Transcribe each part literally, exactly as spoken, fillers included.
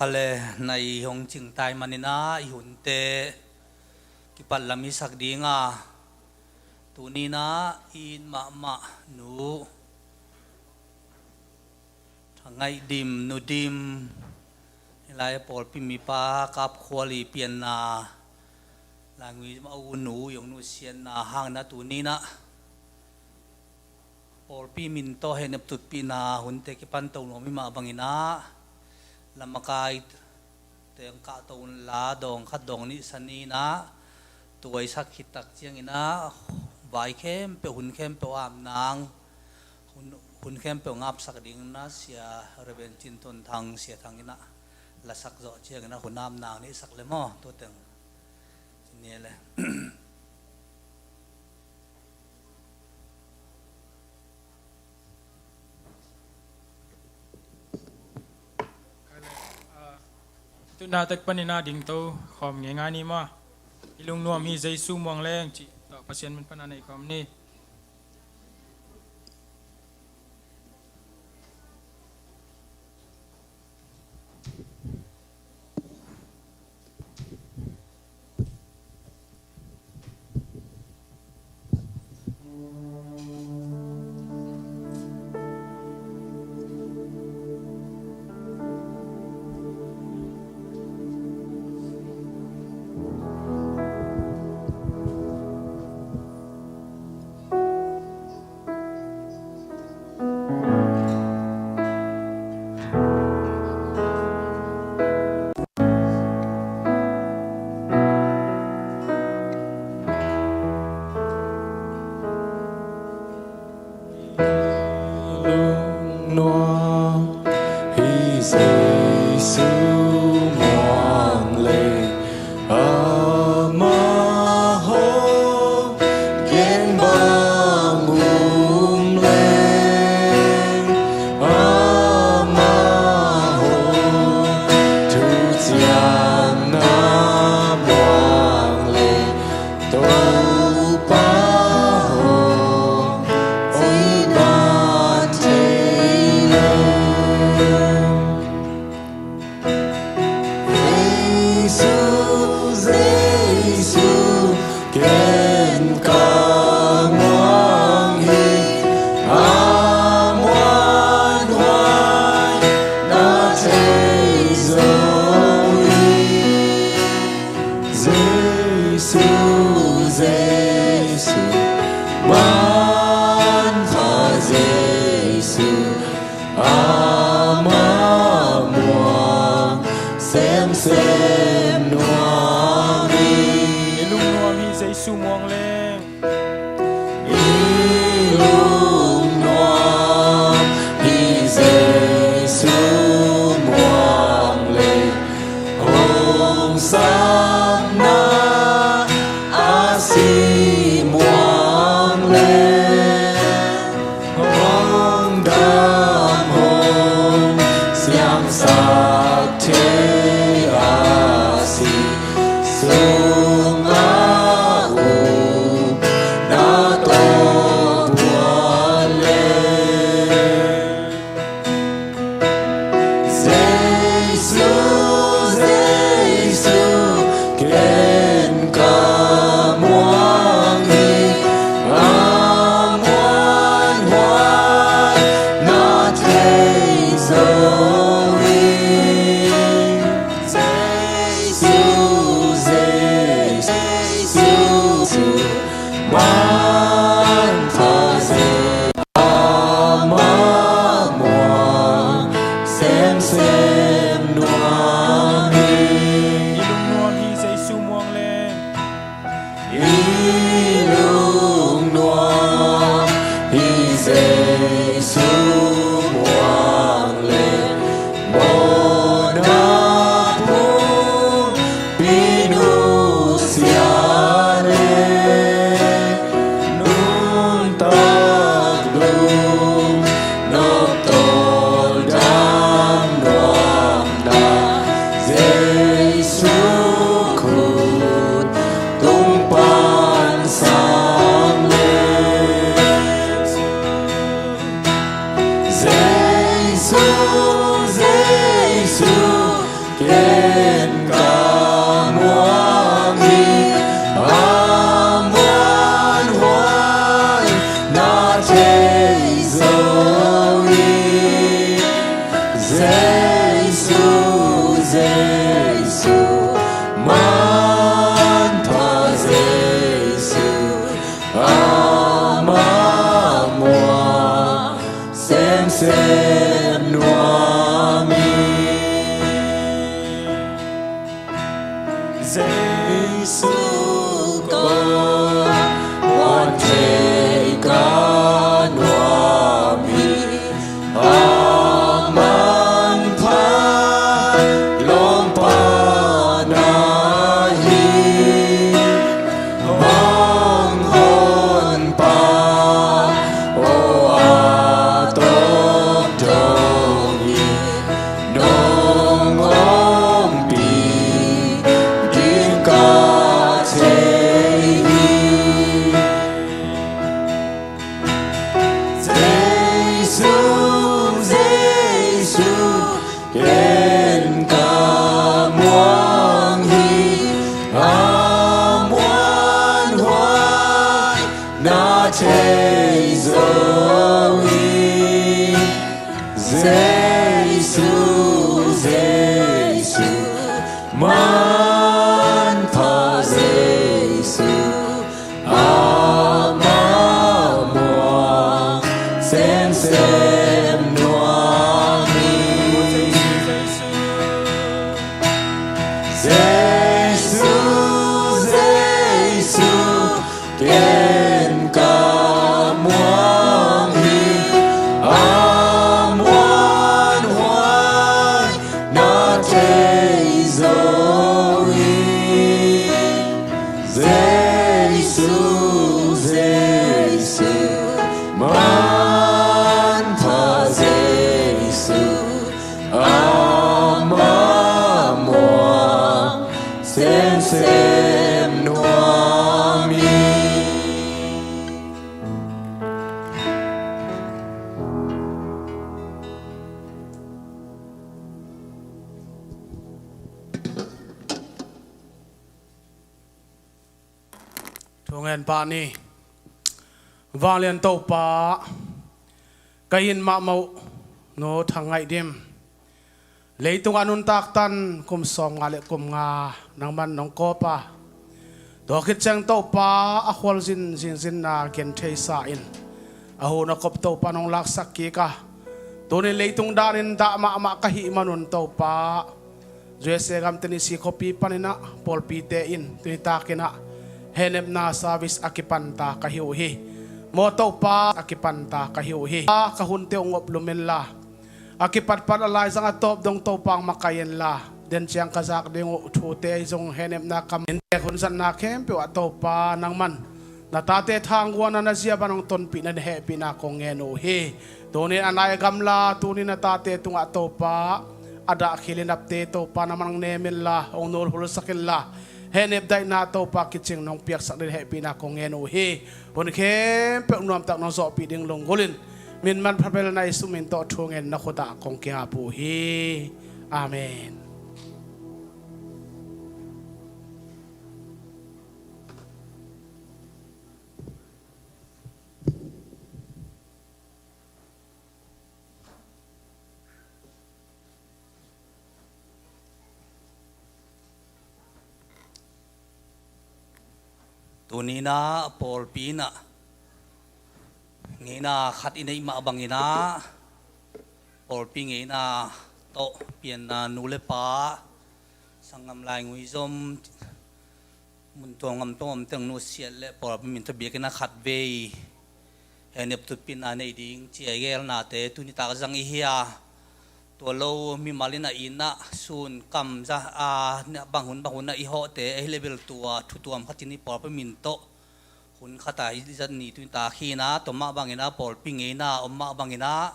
Hale, nai hong cingtai manin ah i hunte kipat lam i sak ding a, tuni-in ah i it mahmah nu Thangaih Dim, Nu Dim, hih lai pawlpi mipa Kapkhual i pianna, Lainguism a u nu i hong nusiatna hangin ah tuni-in ah pawlpi min tawh hehnep tutpihna hunte kipan to nuam i mah bangin ah, lamakaite hong kahto unla, dawng khat dawng nih sa ni-in ah, tua i sak khit tak ciangin ah vai khempeuh, hun khempeuh a amnang, hun, hun khempeuh ngapsak dingin ah Sia Reverend Cin Ton Thang, Sia Thang in ah lasak zawh ciangin ah hun a amnang nih sak le maw, tua teng ci ni le. Tuna tek panin ah dingto khawm ngeingai ni maw. I lungnuam hi Jesu muang leng cih tawh Pasian min pan ah nei khawm ni. Lungnuam hi Jesu muang leng, amah hong gen bang um leng, amah hong thuciamna muang leng, Topa hong oihna thei leng. Jesu, Jesu, ken ka muang hi, a muanhuai na thei zo hi. Jesu, Jesu, manpha Jesu, amah muang semsem nuam hi. I lungnuam hi Jesu muang leng. I lungnuam hi Jesu muang leng, hong sapna a si muang leng, hong dam hong siangsak thei a si sungah upna tawh buan leng. Jesu, Jesu, ken ka muang hi, a muanhuai na thei zo hi. Jesu, Jesu, manpha Jesu, amah muang semsem nuam hi. I lungnuam hi Jesu muang leng. I lungnuam hi Jesu muang leng, mawhna pumpi nusia leng, nuntak lungnop tawldam nuam na, Jesu khut tung pan sam leng. Jesu, Jesu, Jesu, Jesu, manpha Jesu, amah muang semsem nuam hi. Jesu ko, muan thei ka nuam hi. A manpha lawmpa na hi. Hong honpa aw, a tawp dong hi. Nong ompih ding ka thei hi. Jesu, Jesu, ken ka muang hi. A muanhuai na thei zo hi. Jesu, Jesu, manpha Jesu, amah muang semsem nuam hi. Jesu, Jesu, ken ka muang hi. A muanhuai na thei zo hi. Jesu, Jesu, manpha Jesu, amah muang semsem nuam hi. Thungen pah ni. Vanglian Topa, ka it mahmah uh Nu Thang Ngaih Dim, leitungah nuntak tan kum sawmnga le kum nga nangman nong kawp a, tua khit ciang Topa, a khualzin zinzinna gentheisa in a hun a kop Topa nong laksak kik a, tuni leitung danin dah mahmah ka hih manun Topa, U S A gam Tennessee khuapi paninah pawlpite in tuni takinah hehnepna service a kipanta ka hi uh hi. Maw Topa, a kipanta ka hi uh hi. Ka hunte uh ngop lum inla, a kipatpat a laizang a tawp dong Topa hong makai inla, den ciang ka zak ding uh thute zong hehnepna kam in tek hun zatna khempeuh ah Topa nangman na tate thangguana na zia ban hong tonpihna na hehpihna kong ngen uh hi. Tunin a nai a gamla, tunin a tate tungah Topa, a dah khil in apte Topa nangman hong nem inla, hong nulhulsak inla, hehnep daihna Topa kicing nong piaksak ding hehpihna kong ngen uh hi. Hun khempeuh nuamtak nong zawhpih ding lunggulh in, min manpha bel na Jesu min tawh thungen na khutah kong kiap uh hi. Amen. Tuninah pawlpi inah ngeina khat i neih mah banginah pawlpi ngeina tawh pianna nu le pa, sanggam laingui zom, mun tuam ngam tuam om teng nusiat le pawlpi min tawh biakinn ah khatvei hehnep tutpihna nei ding ci-a i geelnate tuni tak zang i hi a, tua lo mimal in a inn ah sun kam za a bang hun bang hun ah i hawhte ahi le bel tua thu tuam khatin i pawlpi min tawh hun khat a i zat ni tuni tak hi inah, tua mah banginah pawlpi ngeina om mah banginah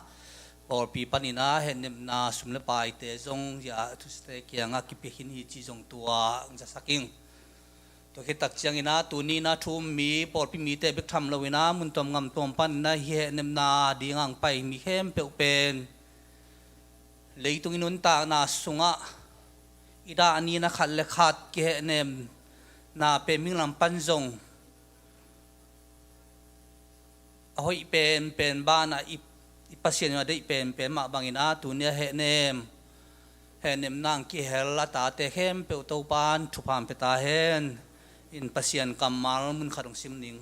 pawlpi paninah hehnepna sum le paite zong zia thusite kiangah kipia khin hi ci zong tua hong zasak ing. Tua khit tak cianginah tuninah thu um mi pawlpi mite bek tham loinah mun tuam ngam tuam paninah hih hehnepna dingah hong pai mi khempeuh pen leitung i nuntakna sungah i dah ni na khat le khat kihehnemna pen mihing lam pan zong a hoih penpen banah i, i Pasian in a deih penpen mah bangin ah, tuni a hehnem, hehnem nang kihel a tate khempeuh Topan thupha pia ta hen. In Pasian kammal mun khat hong sim ning.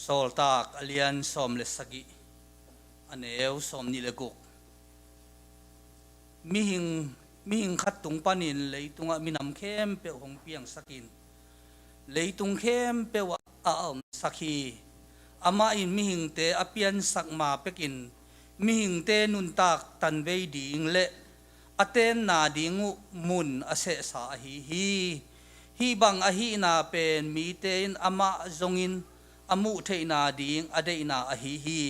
Sawltak a lian sawm le sagih, a neu sawmnih le guk. Mihing, mihing khat tung panin leitungah minam khempeuh hong piangsakin, leitung khempeuh ah a omsak hi. Amah in mihingte a piansak ma pekin, mihingte nuntak tanvei ding le a tenna ding uh mun a sehsa ahi hi. Hih bang ahihna pen mite in amah zongin a muh theihna ding a deihna ahi hi.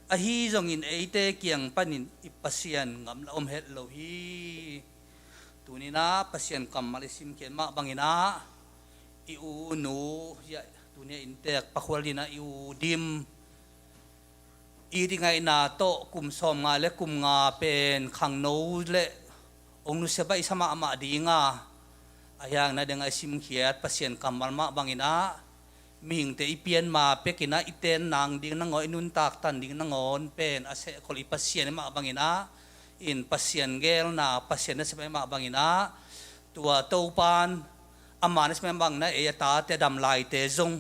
Ahi zongin eite kiang panin i Pasian ngamla om het lo hi. Tuninah Pasian kammal i simkhiat mah banginah i u nu, ya, tunia inntek pakhual dinah i u dim, i ringaihna tawh kum sawmnga le kum nga pen khangno le ong nusia baihsa mahmah dinga, a hiangna dengah i simkhiat Pasian kammal mah banginah mihingte i pian ma pekinah i ten nang ding nangawn, i nuntak tan ding nangawn pen a sehkol i Pasian i mah banginah, in Pasian gelna, Pasian na sep i mah banginah, tua Topan ama na sep i mah banginah ei a tate a dam laite zong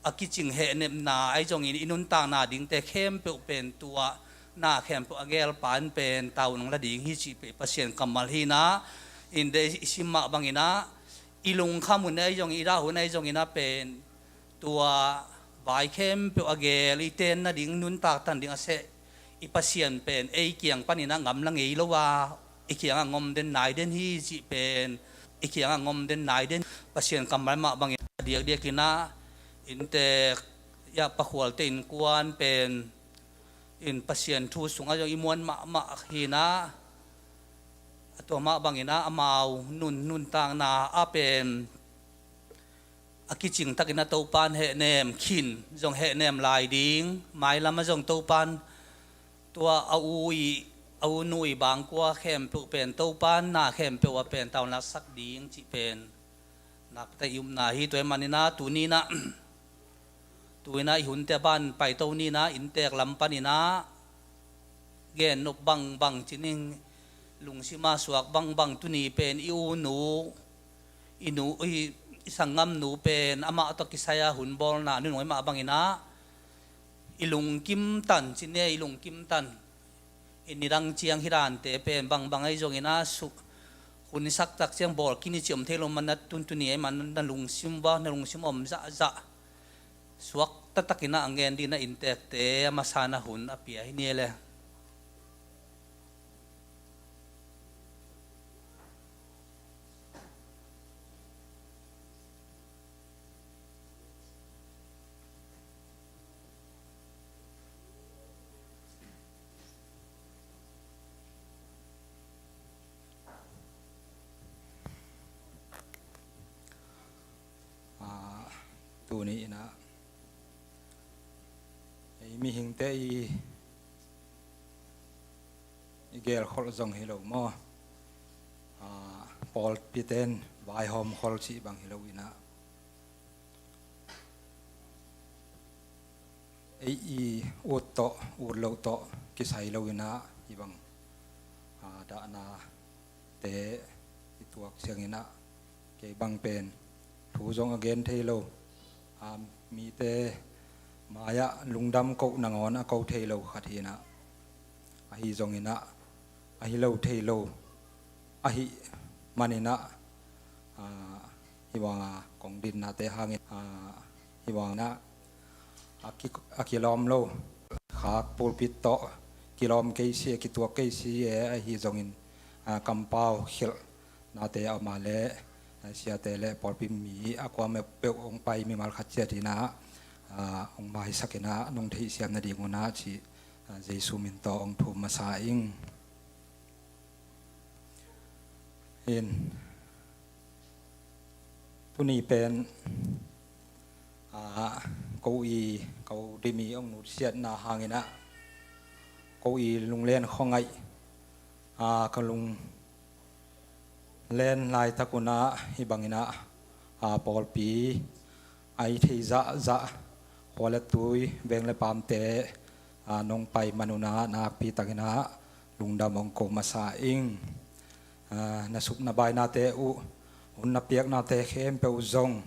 a kicing hehnepna ahi zongin i nuntakna dingte khempeuh pen tua na khempeuh a gelpan pen tau nong la ding hi cih pen Pasian kammal hinah, in de i sim mah banginah i lungkham hun ahi zongin, i dah hun ahi zonginah pen tua vai khempeuh a gel i ten nading, nuntak tan ding a seh i Pasian pen ei kiang paninah ngamla ngei lo a, i kiangah ngom den nai den hi cih pen, i kiangah ngom den nai den. Pasian kammal mah bangin a diakdiakinah inntek, ya, pakhualte innkuan pen in Pasian thu sungah zong i muan mahmah hinah, a tua mah banginah amau nun, nuntakna a pen a kicingtakin a Topan hehnem khin zong hehnem lai ding, mailam a zong Topan tua a u i, a u nu i bangkua khempeuh pen Topan na khempeuh a pen taunlaksak ding cih pen nakta i upna hi. Tua i maninah tuninah, tuinah i hunte a ban paito ninah inntek lam paninah gennop bangbang cining lungsima suak bangbang tuni pen i u nu, i nu, i, i sanggamnu pen amah tawh kisai a hun bawlna nunung i mah banginah i lungkim tan, cinia i lungkim tan. I nidang ciang hidante pen bangbang ahi zonginah suk hun i saktak ciang bawl kini ci om thei lo manah tuntuni ahi manah na lungsim va, na lungsim om zahzah suak taktakinah a ngen dinah inntekte a masana hun a pia hi ni le. Tuni inah ei mihingte i, i gelkholh zong hi lo maw? Pawlpiten vaihawm khol cih bang hi lo inah, ei i ut tawh, ut loh tawh kisai lo inah, i bang dahna te i tuak sianginah kei bang pen thu zong a gen thei lo, mite mai-ah lungdam koh nangawn a ko thei lo khat hinah, ahi zonginah ahi lo thei lo ahi maninah, hibanga kong dinnate hangin, hibanga a ki, a kilawm lo, khak pulpit tawh kilawm kei si, a kituak kei si e, ahi zongin kampau khilh nate a om a le, siate le pawlpi mi a kuamah peuh hong pai mimal khat ciat inah hong maisak inah nong theihsiam nading unah cih Jesu min tawh hong thum masa ing. In tuni pen ko i, ko dim i ong nutsiatna hangin ah, ko i lunglen khuangaih, a, ka lunglen laitak un ah, hih bangin ah, a, pawlpi a i thei zahzah, khua le tui, veng le paamte, a, nong pai man un ah, nakpi takin ah lungdam ong ko masa ing. A, na suk na bainate uh, hun na piaknate khempeuh zong,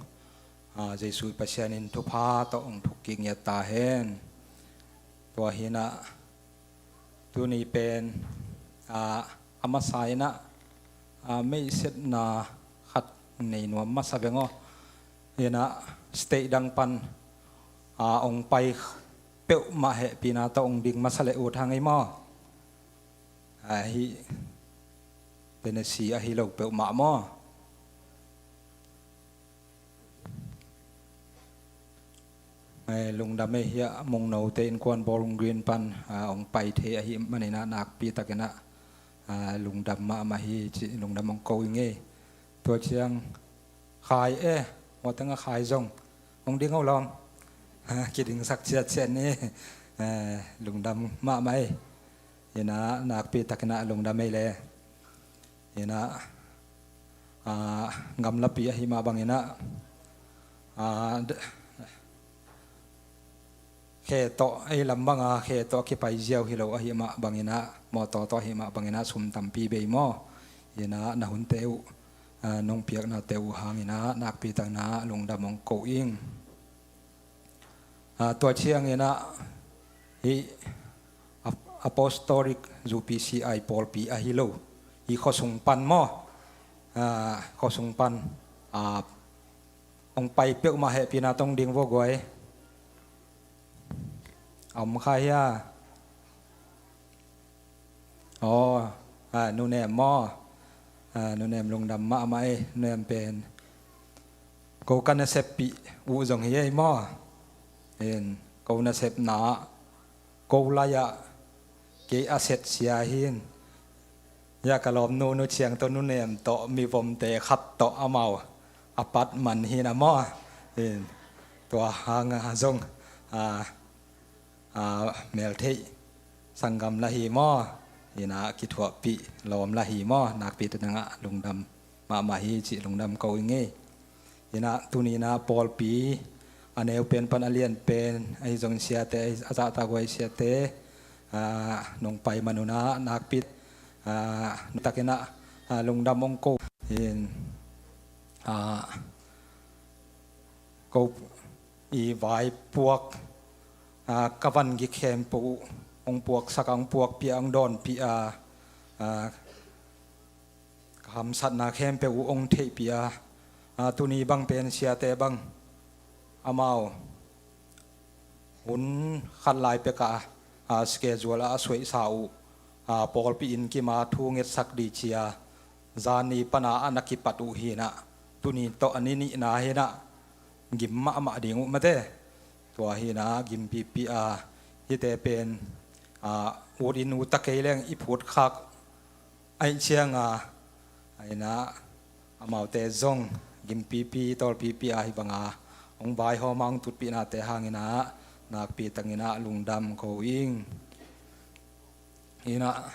a, Jesuh Pasian in thupha tawh ong thuk kik ngiat ta hen. Tua hi in ah, tuni pen, a, a masa in ah, a, meihsetna khat nei nuam masa veng aw. Hi in ah, state dang pan, a, ong pai peuhmah hehpihna tawh ong ding masa leh ut hang ei maw. A, hih Tennessee ahi lo peuhmah maw. Ai, lungdam ei, hiah Mungno te innkuan Bowling Green pan, a, ong pai thei ahih manin ah nakpi takin ah, a, lungdam mahmah hi cih lungdam ong ko ing ei. Tua ciang khai e, mawteng a khai zong ong ding o lawm. Kidingsak ciatciat ni. Eh, lungdam mahmah ei. Hi in ah nakpi takin ah lungdam ei le. Hi in ah, a, gamlapi ahi mah bangin ah, a, d-, khe tawh, ei lam banga khe tawh kipai ziau hi lo ahi mah bangin ah, mawtaw tawh ahi mah bangin ah, sum tampi bei maw. Hi in ah na hunte uh, a, nong piaknate uh hangin ah nakpi takin ah lungdam ong ko ing. A, tua ciangin ah, hih ap-, Apostolic U P C I pawlpi ahi lo, hih khuasung pan maw. A, khuasung pan, a, ong pai peuhmah hehpihna tawh ong ding vua guai. A om kha hia? Aw, a, Nu Nem maw. A, Nu Nem lungdam mahmah ei, Nu Nem pen. Ko ka naseppih uh zong hi ei maw. In, ko nasepna ah, ko lai-ah kei a set sia hi in. Hia ka lawmnu Nu Ciang tawh Nu Nem tawh mivomte khat tawh amau a pat man hi in ah maw. In, tua hang a zong, a, a, meltheih sanggam la hi maw. Hi in ah kithuahpih lawm la hi maw. Nakpi takin ah lungdam mahmah hi cih lungdam ko ing ei. Hi in ah tuni in ah pawlpi a neu pen pan a lian pen ahi zongin siate, a zahtakhuai siate, a, nong pai man un ah nakpi, a, takin ah, a, lungdam ong ko. Hi in, a, ko i vaipuak, a, ka van gik khempeuh uh ong puaksak a, ong puakpih a, ong dawnpih a, a, ka hamsatna khempeuh uh ong theihpih a, a, tuni bang pen siate bang amau hun khat lai pek a, a, schedule ah a suaihsa uh, a, pawlpi inn kim a thu ngetsak ding ci a, zani pan a na kipat uh hi in ah, tuni tawh a ni nihna hi in ah, gim mahmah ding uh mate. Tua hi in ah gimpipih a, hihte pen, a, ut in ut ta kei leng i phutkhak ahih ciang a, hi in ah amaute zong gimpipi tawlpipi a, hih bang a ong vaihawm a, ong tutpihnate hangin ah nakpi takin ah lungdam ko ing. Hi in ah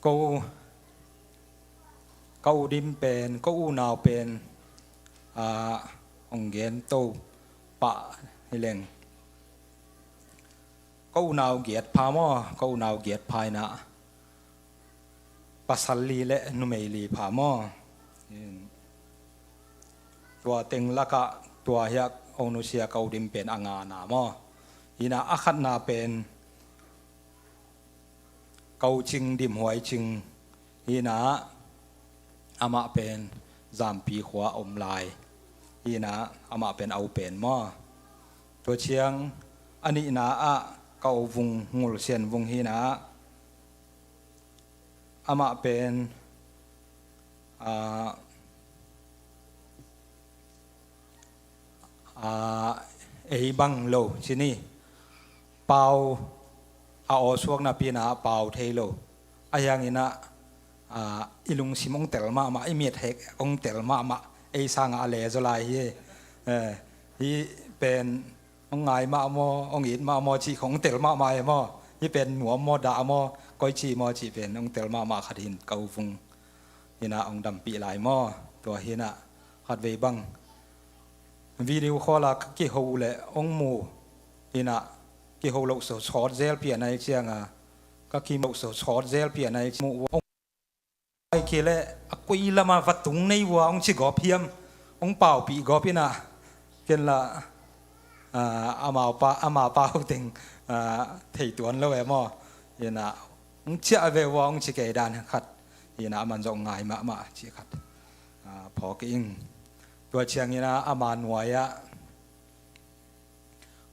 ko, ka u dim pen, ka unau pen, a, ong gen to pah hi leng, ka unau giat pha maw, ka unau giat pha in ah pasal li le numei li pha maw. Tua teng lakah tua hiah ong nusia ka u dim pen a ngana maw. Hi in ah a khatna pen Ko Cing, Dim Huai Cing. Hi in ah amah pen Zampi khua om lai. Hi in ah amah pen a u pen maw. Tua ciang a nihna ah ka u Vung, Ngul Sian Vung. Hi in ah amah pen, a, a, ei bang lo ci ni. Pau, a aw suak napi in ah pau thei lo. Ahi hangin ah, a, i lungsim ong tel mahmah, i mit hek ong tel mahmah, ei sangah a le zaw lai hi. Eh, hih pen hong ngai mah maw, hong it mah maw cih khong hong tel mahmah e maw. Hih pen nuam maw, dah maw, koici maw cih pen hong tel mahmah khat hi in, ka u Vung hi in ah hong dampih lai maw. Tua hi in ah khatvei bang video call ah ka kiho uh leh hong mu hi in ah, kiho loh sawt zel pian ahi ciang a, ka kimu loh sawt zel pian ahi ciang mu uh a, hong ai kei leh a koi lam ah va tung nei uh a hong ci gawp hiam, hong paupih gawp hi in ah, ken lah, ah, amau pa, ama pau teng, ah, thei tuan lo e maw. Hi in ah hong ciah ve uh a hong ci kei dan khat hi in ah, aman zong ngai mahmah cih khat, ah, phawk ing. Tua ciangin ah ama nuai ah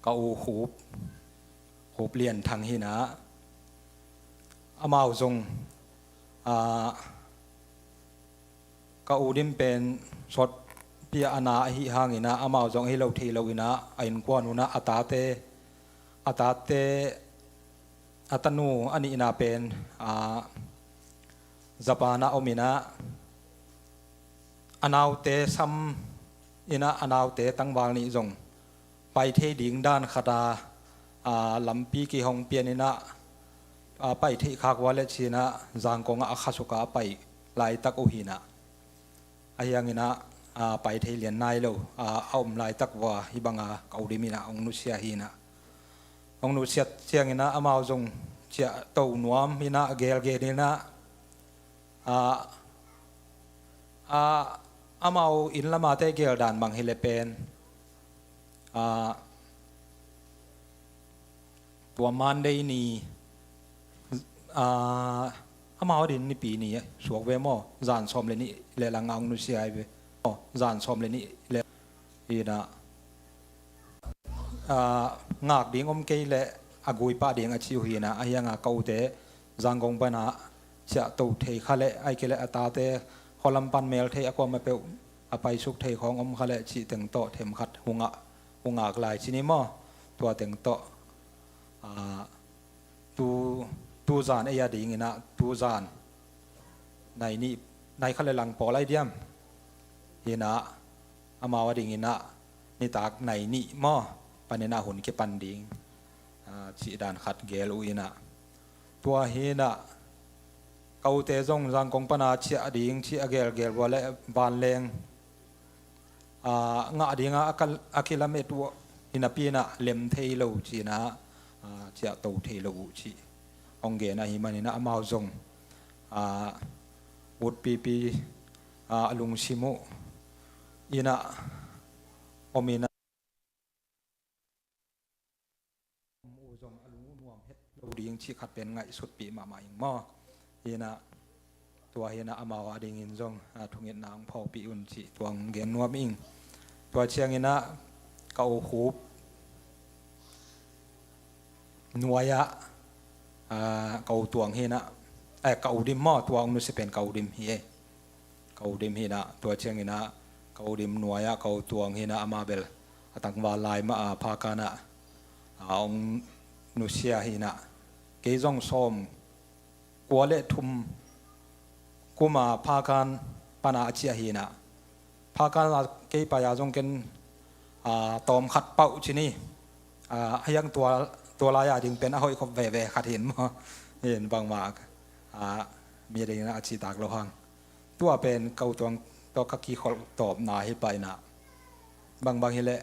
ka u Khup, Khup Lian Thang hi in ah, amau zong, ah, ka u Dim pen sawtpi a na ahi hangin ah, amau zong ahi lo thei lo in ah, a innkuan un ah a tate, a tate, a tanu a nihna pen, ah, Japan ah om in ah, a naute sam in ah, a naute tangval nih zong pai thei ding dan khat a, ah, lampi kihong pian in ah, ah, pai theih khak uh a leh ci in ah, Zangkong ah a khasuk a pai laitak uh hi in ah, ahi hangin ah, ah, pai thei lian nai lo, ah, a om laitak uh a, hih bang a ka u Dim in ah hong nusia hi in ah, hong nusiat ciangin ah amau zong ciahto nuam in ah, gelgel in ah, ah, ah, amau inn lam a te gel dan bang hi leh pen, ah, tua Monday ni, ah, amau ading Nipi ni suak ve maw, zan sawm le nih le lang a hong nusia hi ve. Aw, zan sawm le nih le hi in ah, ah, ngak ding om kei leh a gui pah ding a ci uh hi in ah, ahi hang a ka ute Zangkong pan a ciahto thei kha leh, ahih kei leh a tate khualam pan mel thei, a kuamah peuh a paisuk thei khawng om kha leh cih teng tawh themkhat hong ngak, hong ngak lai ci ni maw. Tua teng tawh, ah, tu, tu zan ei ading in ah, tu zan nai nih, nai khat le lang pawl ahi diam. Hi in ah, amau ading in ah, nitak nai nih maw, panin ah hun kipan ding, ah, cih dan khat gel uh in ah. Tua hi in ah, ka ute zong Zangkong pan a ciah ding cih a gelgel uh a leh vanleng, ah, ngah ding a, a kal-, a kilamet uh hi napi in ah, lem thei lo ci in ah, ah, ciahto thei lo uh cih hong gen ahih manin ah, amau zong, ah, utpipi, ah, a lungsim uh in ah om in ah, om uh zong a lung uh nuam het lo ding cih khat pen ngaihsutpih mahmah ing maw. Hi in ah, tua hi in ah, amau adingin zong, ah, thungetna hong phawkpih un cih tua hong gen nuam ing. Tua ciangin ah ka u Khup nuai ah, ah, ka u Tuang hi in ah, eh, ka u Dim maw, tua hong nusia pen ka u Dim hi e. Ka u Dim hi in ah, tua ciangin ah ka u Dim nuai ah ka u Tuang hi in ah, amah bel a tangval lai mah a Phakan ah, ah, hong nusia hi in ah, kei zong sawm kua le thum kum a Phakan pan a ciah hi in ah, Phakan a kei pai a zong ken, ah, tawm khat pauh ci ni. Ah, ahi hang tua, tua lai a ding pen a hoih khop veve khat hi in maw. Hi in bangmah, ah, mi ading in ah a cihtak lo hang. Tua pen ka u Tuang tawh ka kikholh tawpna hi pah in ah, bangbang hi leh,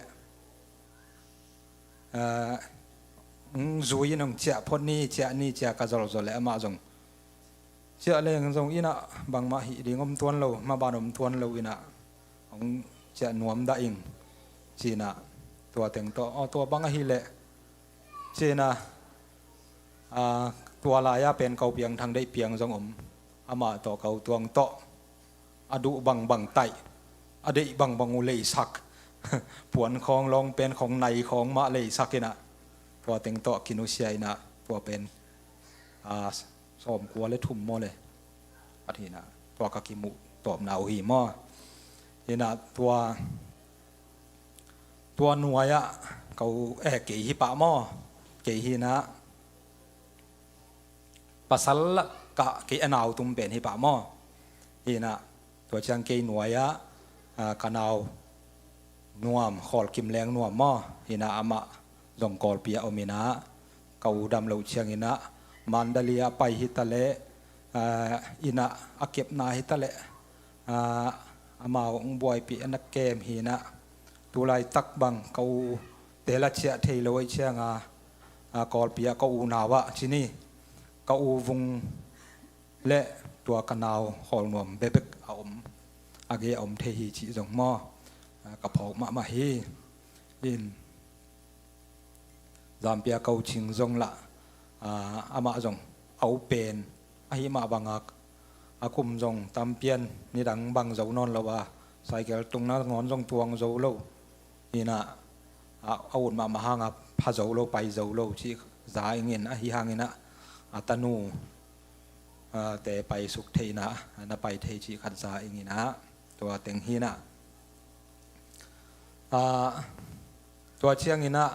ah, hong zui in hong ciah phot ni, ciah ni, ciah ka zolzol leh amah zong ciah leng zong in ah bangmah hih ding om tuan lo, maban om tuan lo in ah, hong ciah nuam dah ing ci in ah, tua teng tawh, aw, tua bang ahih leh ci in ah, ah, tua lai ah pen ka u Piang Thang Deih Piang zong om, amah tawh ka u Tuang tawh a duh bangbang taih, a deih bangbang uh leisak, puan khawng, lawng pen khawng, nai khawng mah leisak in ah, tua teng tawh kinusia in ah, tua pen, ah, sawm kua le thum maw le, a hi in ah, tua ka kimuh tawpna uh hi maw. Hi in ah tua, tua nuai ah ka u, eh, kei hi pah maw, kei hi in ah, pasal lakah kei a nau tum pen hi pah maw. Hi in ah, tua ciang kei nuai ah, ah, ka nau Nuam, Khawl Kim Leng Nuam maw, hi-in ah amah zong Kawlpi ah om in ah, ka u dam loh ciangin ah Mandalay ah pai hi taleh, aa, in ah a kepna hi taleh, aa, amau hong buaipih a na kem hi-in ah, tu laitak bang ka u te la ciah thei lo ahih ciangin ah, aa, Kawlpi ah ka unau ah ci ni, ka u Vung le tua ka nau Khawl Nuam bekbek a om, a gei a om thei hi cih zong maw, aa, ka phawk mahmah hi. In Zampi ah ka u Cing zong lah, aa, amah zong a u pen ahih mah bangin a kum zong tampi in nidang bang zo nawn lo a, cycle tung nangawn zong tuang zo lo. Hi-in ah, a, a ut mahmah hangin pha zo lo, pai zo lo cih za ing in, ahi hangin ah a tanu, aa, te pai suk thei in ah, na pai thei cih khat za ing in ah, tua teng hi-in ah. Aa, tua ciangin ah,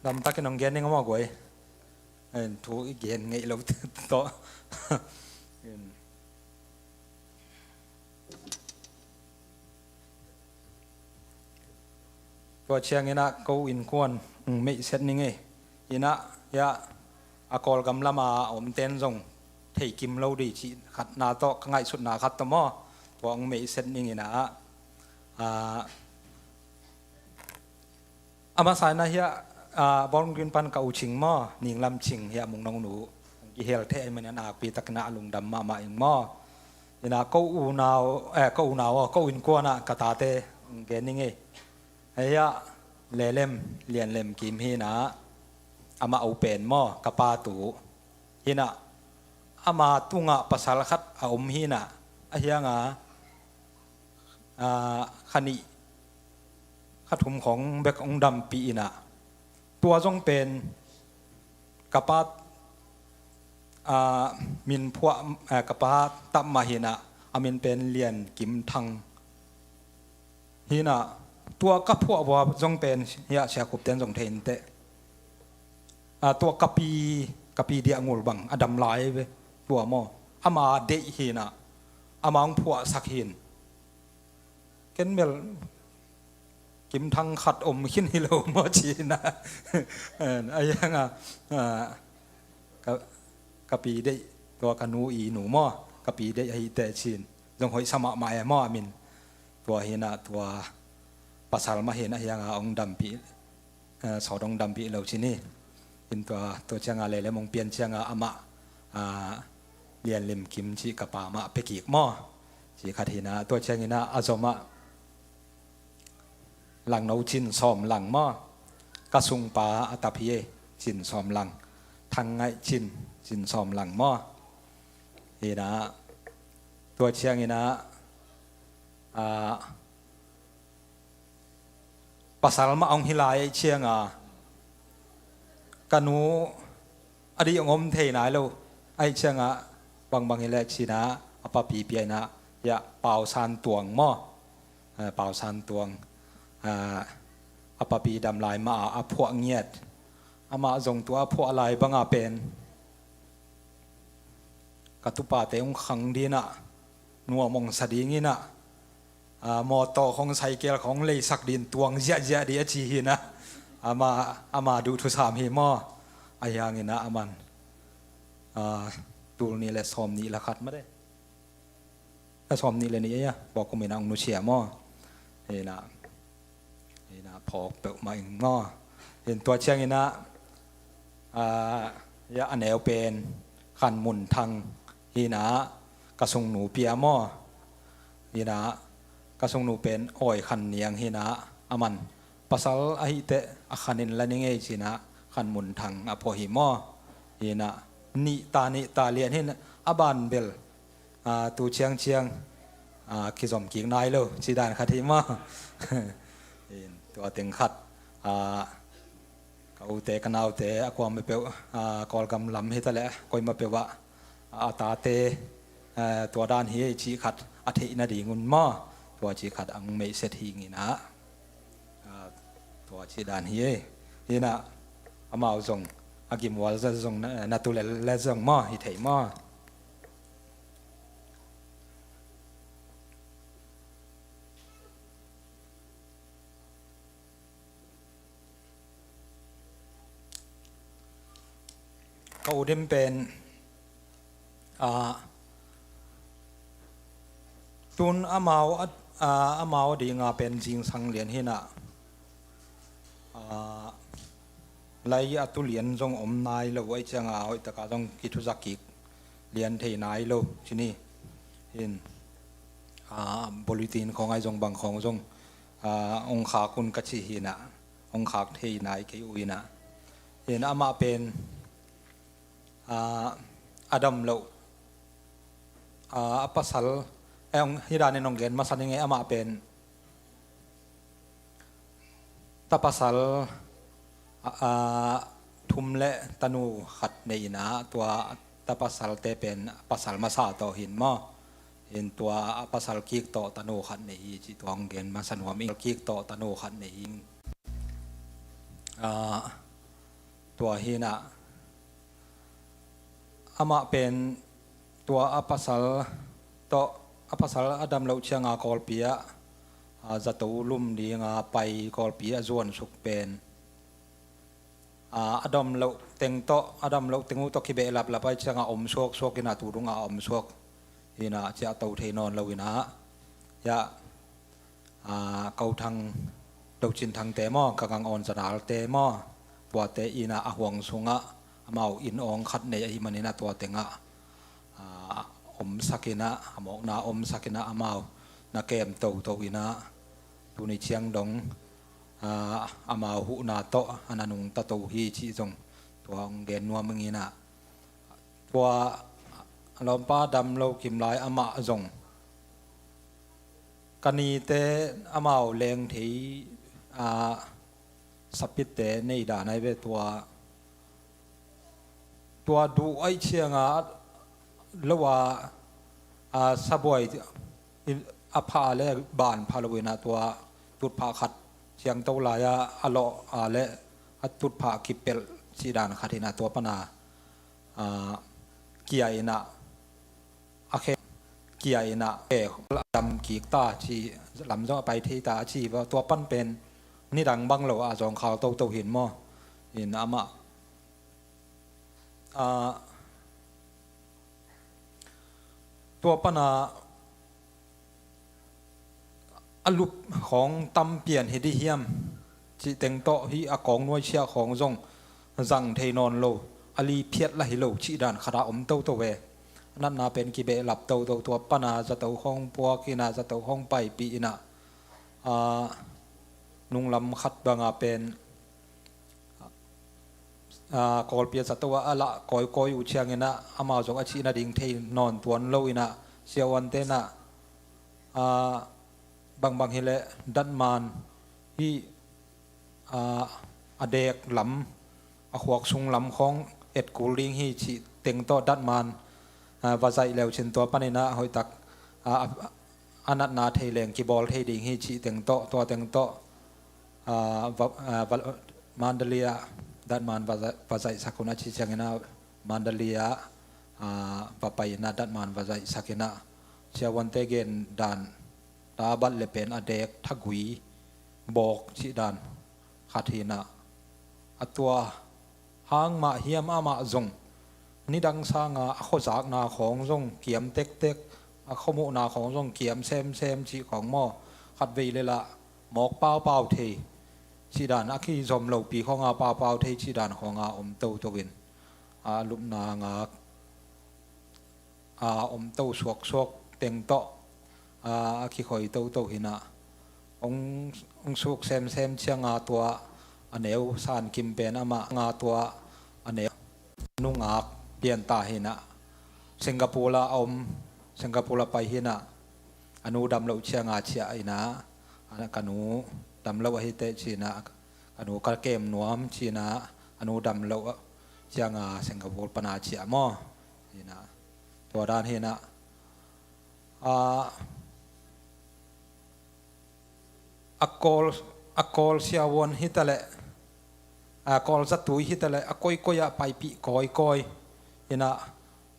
lamtak in hong gen ning maw guai. En, thu i gen ngei lo tawh. En. Tua ciangin ah ko innkuan, mm, meihset ning ei. In ah, ya, a Kawlgam lam a omten zong thei kim lo ding cih khatna tawh, ka ngaihsutna khat tawh maw. Tua hong meihset ning in ah, ah, a masa in ah hiah, ah, Bowling Green pan ka u Cing maw, Ning Lam Cing, hiah Mung Nong Nu, kihel thei ahih manin a nakpi takin ah a lungdam mahmah ing maw. In ah ko unau, eh, ko unau aw, ko innkuan ah ka tate gen ning ei. Hiah Lelem, Lian Lem Kim hi-in ah, amah u pen maw, ka pa tu. Hi-in ah, ama tungah pasal khat a om hi-in ah, ahi hangin, aa, kha nih, kha thum khawng bek hong dampih in ah, tua zong pen ka pa, aa, min phuah, aa, ka pa tap mah hi-in ah, a min pen Lian Kim Thang. Hi-in ah, tua ka phuah vua zong pen, hiah Sia Khup ten zong thei in teh. Aa, tua ka pi, ka pi diah ngul bang, a dam lai ve, tua maw. Ama deih hi-in ah, ama hong phuahsak hi-in. Ken bel Kim Thang khat om khin hi lo maw ci-in ah. Ahi hangin, aa, ka, ka pi deih, tua ka nu i nu maw, ka pi deih ahi teh ci-in. Zong hoih sa mahmah e maw a min. Tua hi-in ah, tua pasal mah hi-in ah, ahi hangin hong dampih, eh, sawt hong dampih lo ci ni. In tua, tua ciangin Lelem hong pian ciangin amah, ah, Lian Lem Kim cih ka pa mah pia kik maw. Cih khat hi-in ah, tua ciangin ah a zom ah Langno Cin Sawm Lang maw. Ka sungpa a tap hi ei, Cin Sawm Lang. Thang Ngaih Cin, Cin Sawm Lang maw. Hi-in ah, tua ciangin ah, ah, pasal mah hong hi lai ahih ciangin, ka nu a dih hong om thei nai lo ahih ciangin, bangbang hi leh ci-in ah, a papi pia in ah, ya, Pau San Tuang maw. Eh, Pau San Tuang, eh, a papi dam lai mah a phuah ngiat. Amah zong tua a phuah lai bangin pen ka tupate hong khang ding in ah, nuam hong sa ding in ah, ah, mawtaw khawng, cycle khawng leisak ding, tuang ziahziah ding a ci hi-in ah, ama, ama duh thusam hi maw. Ahi hangin ah aman, ah, tul nih le sawm nih le khat mah de. A sawm nih le nih a, tua kum in ah hong nusia maw. Hi-in ah, hi-in ah phawk peuhmah ing maw. Hi-in tua ciangin ah, ah, ya, a neu pen Khan Mun Thang hi-in ah, ka sungnu pia maw. Hi-in ah, ka sungnu pen Awi Khan Niang hi-in ah, aman pasal ahih teh a khan in la ning ei ci-in ah, Khan Mun Thang a phuah hi maw. Hi-in ah, nih ta, nih ta lian hi-in, a ban bel, ah, tu ciangciang, ah, kizom kik nai lo, ci dan khat hi maw. Hi-in tua teng khat, ah, ka ute, ka naute, a kuamah peuh, ah, Kawlgam lam hi taleh, koimah peuh ah, a tate, eh, tua dan hi ei cih khat, a theih nadingun maw, tua ci khat ang meihset hi ngin ah, tua ci dan hi. Hinah amau zong a gimhual zong na, na tu lel le zong maw, hi thei maw? Ka udim pen, ah, tun amau a, ah, amau a dinga pen zingsang lian hinah, ah, lai a tu lian zong om nai lo, ai cianga hoihtaka zong kithuzak kik lian thei nai lo cini hin, ah, bulletin khawng ai zong bang khawng zong, ah, ong khak un ka ci hinah, ong khak thei nai kei uh hinah. Hin amah pen, ah, a dam loh, ah, a pasal, eh, ong, hi danin ong gen masa ning e, amah pen ta pasal, ah, ah, thum le tanu khat nei inah, tua ta pasalte pen pasal masa tawh hin maw. Hin tua a pasal kik tawh tanu khat nei hi ci tua ong gen masa nuam ing, kik tawh tanu khat nei hi. Ah, tua hinah amah pen tua a pasal tawh, a pasal a dam loh cianga Kawlpi ah, ah, zato lum dinga pai Kawlpi a zuansuk pen, ah, a dam loh teng tawh, a dam loh teng uh tawh kibehlaplap ai cianga om suaksuak inah, tu dungah a om suak hinah, ciah to thei nawn lo inah. Yah, ah, Ko Thang, Do Cin Thangte maw, Ka Gang Awn Za Nalte maw, tuate inah a huang sungah amau inn awng khat nei ahih maninah tua tengah, ah, omsak inah, a mawkna omsak inah amau na kem toto inah, tuni ciang dong, ah, amau huhna tawh a na nungta to hi cih zong tua ong gen nuam ing inah. Tua lawmpa dam lo kim lai amah zong, ka nite amau leng thei, ah, sapitte nei dan ai ve, tua, tua duh ai cianga lo a, ah, sabuai in, a phah le ban phah lo inah, tua tutphah khat ciangto lai-a a lawh a le a tutphah kipelh cih dan khat hinah, tua pana, ah, kia inah, a khe kia inah, eh, dam kik ta ci, lam zong a pai thei ta a ci, tua pan pen nidang bang lo a zawngkhal toto hin maw. Hin amah, ah, tua pana a lup khawng tam pian hi dih hiam cih teng tawh, hih a kawng nuaisiah khawng zong zang thei nawn lo, a li phiat lah hi lo cih dan khat a om toto ve. A natna pen kibehlap toto, tua pana zato khawng puak inah, zato khawng paipih inah, ah, nunglam khat banga pen, ah, Kawlpi a zato ah a lah kawikawi uh cianginah amau zong a cih nading thei nawn tuan lo inah, siavuante inah, ah, bangbang hileh datman hih, ah, a dek lam, a khuak sung lam khawng et kul ding hi cih teng tawh datman, ah, va zaih leu cin tua paninah hoihtak, ah, a, a natna thei leng kibawl thei ding hi cih teng tawh, tua teng tawh, ah, va, ah, va, Mandalay ah datman va za-, va zaihsak un a ci cianginah Mandalay ah, ah, va pai inah datman va zaihsak inah, siavuante gen dan, ta bat le pen a dek thagui bawk cih dan khat hinah, a tua hang mah hiam amah zong nidang sanga a khuazakna khawng zong kiam tektek, a khuamuhna khawng zong kiam semsem cih khawng maw, khatvei le lah mawk paupau thei cih dan, a kizom lopi khawnga paupau thei cih dan khawnga om toto in, a lupna ngak a om to suaksuak teng tawh, a, a kikhawi toto hinah, ong, ong suk semsem cianga tua a neu San Kim pen amah nga tua a neu nungak pianta hinah, Singapore a om, Singapore a pai hinah, a nu dam loh cianga ciah inah, a, ka nu dam lo ahi teh cinah, ka nu ka kem nuam cinah, a nu dam loh cianga Singapore pana ciah maw hinah. Tua dan hinah, a, a Kawl, a Kawl siavuan hi ta leh, a Kawl zatui hi ta leh a koikoi ah paipih kawikawi. Inah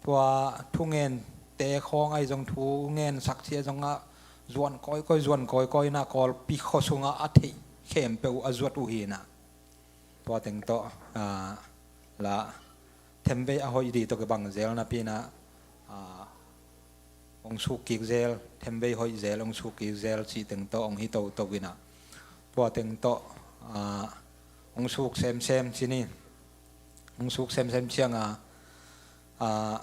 tua thungente khawng ahi zong, thungensak ci ahi zongah zuan kawikawi, zuan kawikawi inah Kawlpi khua sungah a theih khempeuh a zuat uh hi inah. Tua teng tawh, ah, la themvei a hoih ding tawh kibang zel napi inah, ah, hong suk kik zel, themvei hoih zel, hong suk kik zel cih teng tawh hong hi toto inah. Tua teng tawh, ah, hong suk semsem ci ni. Hong suk semsem ciangah, ah,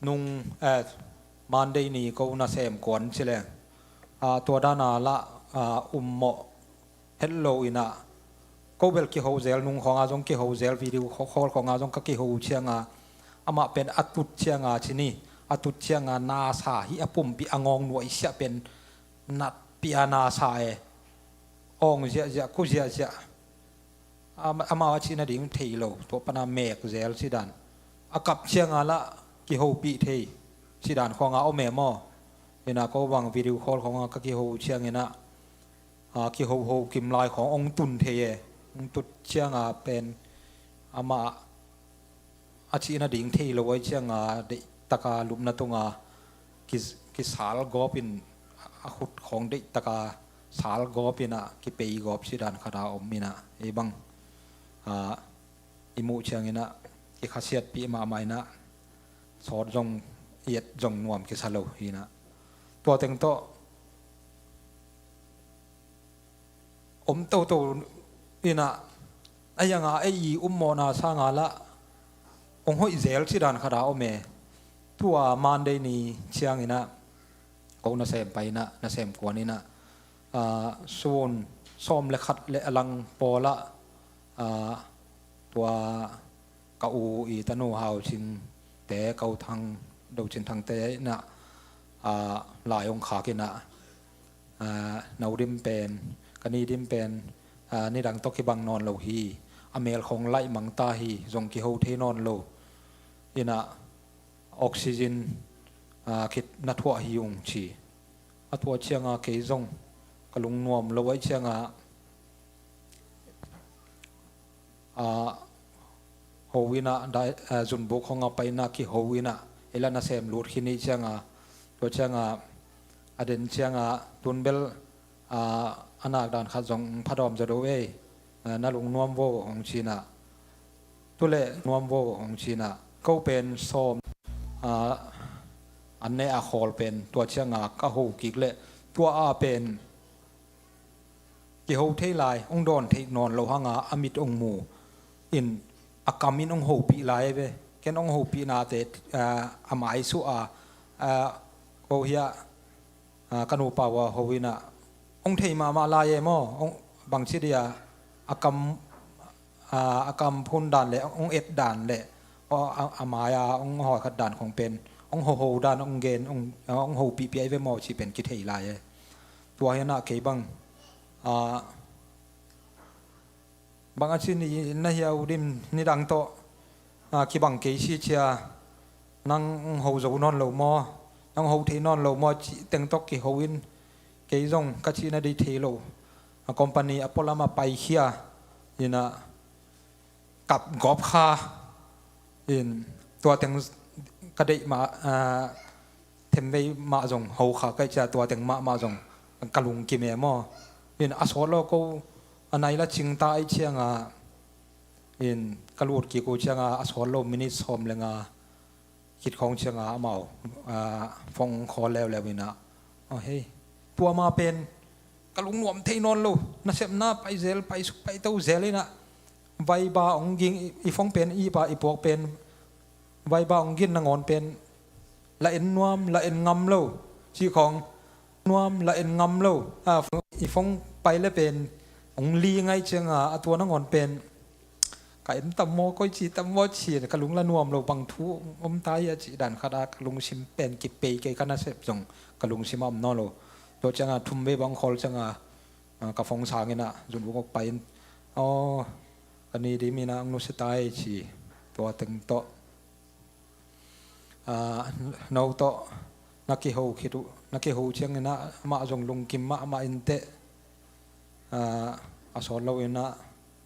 nung, eh, Monday ni ko nasem kuan ci leng, ah, tua dana lah, ah, ummawh het lo inah, ko bel kiho zel, nung khawngah zong kiho zel, video call khawngah zong ka kiho ciangah, amah pen a tut ciangah ci ni, a tut ciangah nasa hi a pumpi a ngawng nuaisiah pen natpia nasa e, awng ziahziah, ku ziahziah. Ama, amau a cih nading thei lo, tua pana mek zel ci dan. A kap ciangah lah kihopih thei ci dan khawngah om e maw. Inah ko bang video call khawngah ka kiho ciang inah, ah, kihoho kim lai khawng hong tun thei e. Hong tut ciangah pen amah a cih nading thei lo ahi ciangah deihtaka lupna tunga ki, kisal gawp in, a khut khawng deihtaka sal gawp inah kipei gawp ci dan khat a om inah, ei bang, ah, i muh ciang inah kikhasiatpih mahmah inah, sawt zong, i et zong nuam kisa lo hi inah. Tua teng tawh om toto inah, a iangah ei i ummawhna sangah lah hong hoih zel ci dan khat a om e. Tua Monday ni ciang inah ko nasem pai inah, nasem kuan inah, ah, sun sawm le khat le a lang pawlah, ah, tua ka u i tanu Hau Cing te, ka u Thang, Do Cin Thang te inah, ah, lai hong khak inah, ah, no dim pen, ka ni dim pen, ah, nidang tawh kibang nawn lo hi. A mel khawng laih mang ta hi, zong kiho thei nawn lo. Inah oxygen, ah, khit na thuah hi ung ci. A tua ciangah kei zong ka lungnuam lo ahi ciangah, ah, ho inah, dai, ah, zunbuk khawngah pai inah kiho inah, ei lah nasem lut khin i ciangah, tua ciangah a den ciangah, tun bel, ah, a nak dan khat zong phadawm zaw do ei, ah, na lungnuam vo hong ci inah. Tu leh nuam vo hong ci inah. Ko pen sawm, ah, an ne a khawl pen tua ciangah ka ho kik leh tua ah pen kiho thei lai, hong dawn theih nawn lo hangah a mit hong mu in, a kam in hong hopih lai ve. Ken hong hopihnate, ah, a maisuah a, ah, ko hiah, ah, ka nupa uh a ho inah, hong thei mahmah lai e maw, hong bangci dia, a kam, ah, a kam phun dan le hong et dan le, a, a, a mai-a hong hawikhat dan khong pen hong hoho dan hong gen, hong, ah, hong hopihpih ahi ve maw cih pen kithei lai e. Tua hi inah kei bang, ah, bang a ci ni na hia, U Dim, nidang tawh, ah, kibang kei si cia, nang hong ho zo nawn lo maw, nang ho thei nawn lo maw cih teng tawh kiho in, kei zong ka cih nading thei lo. A company a pualam ah paikhia inah kap gawp kha in, tua teng ka deih mah, ah, themvei mah zong ho kha ka hih ciang tua teng mahmah zong ka lungkim e maw. In a sawt lo ko a nai la cingta ahi ciangah, in ka lut kik uh ciangah a sawt lo minute sawm le nga khit khawng ciangah amau, ah, phone call leuleu inah, oh, hei, tua ma pen ka lungnuam thei nawn lo, nasepna pai zel, pai suk pai to zel inah, Viber hong ging, i, i phone pen, i pa i puak pen Viber hong ging nangawn pen la en nuam, la en ngam lo cih khawng, nuam, la en ngam lo. Ah, i phone pai le pen hong ling ahi ciangah a tua nangawn pen ka en tam maw, koi ci tam maw ci, ka lung la nuam lo, bang thu om ta hia cih dan khat ah ka lungsim pen kipei kei, ka nasep zong ka lungsim ah om nawn lo. Tua ciangah thumvei bang khawl ciangah, ah, ka phone sang inah zunbuk hong pai in, aw, ka ni dim inah hong nusia ta ei ci. Tua teng tawh, ah, no tawh na kiho khit uh, na kiho ciangin ah amah zong lungkim mahmah inteh, ah, a sawt lo in ah,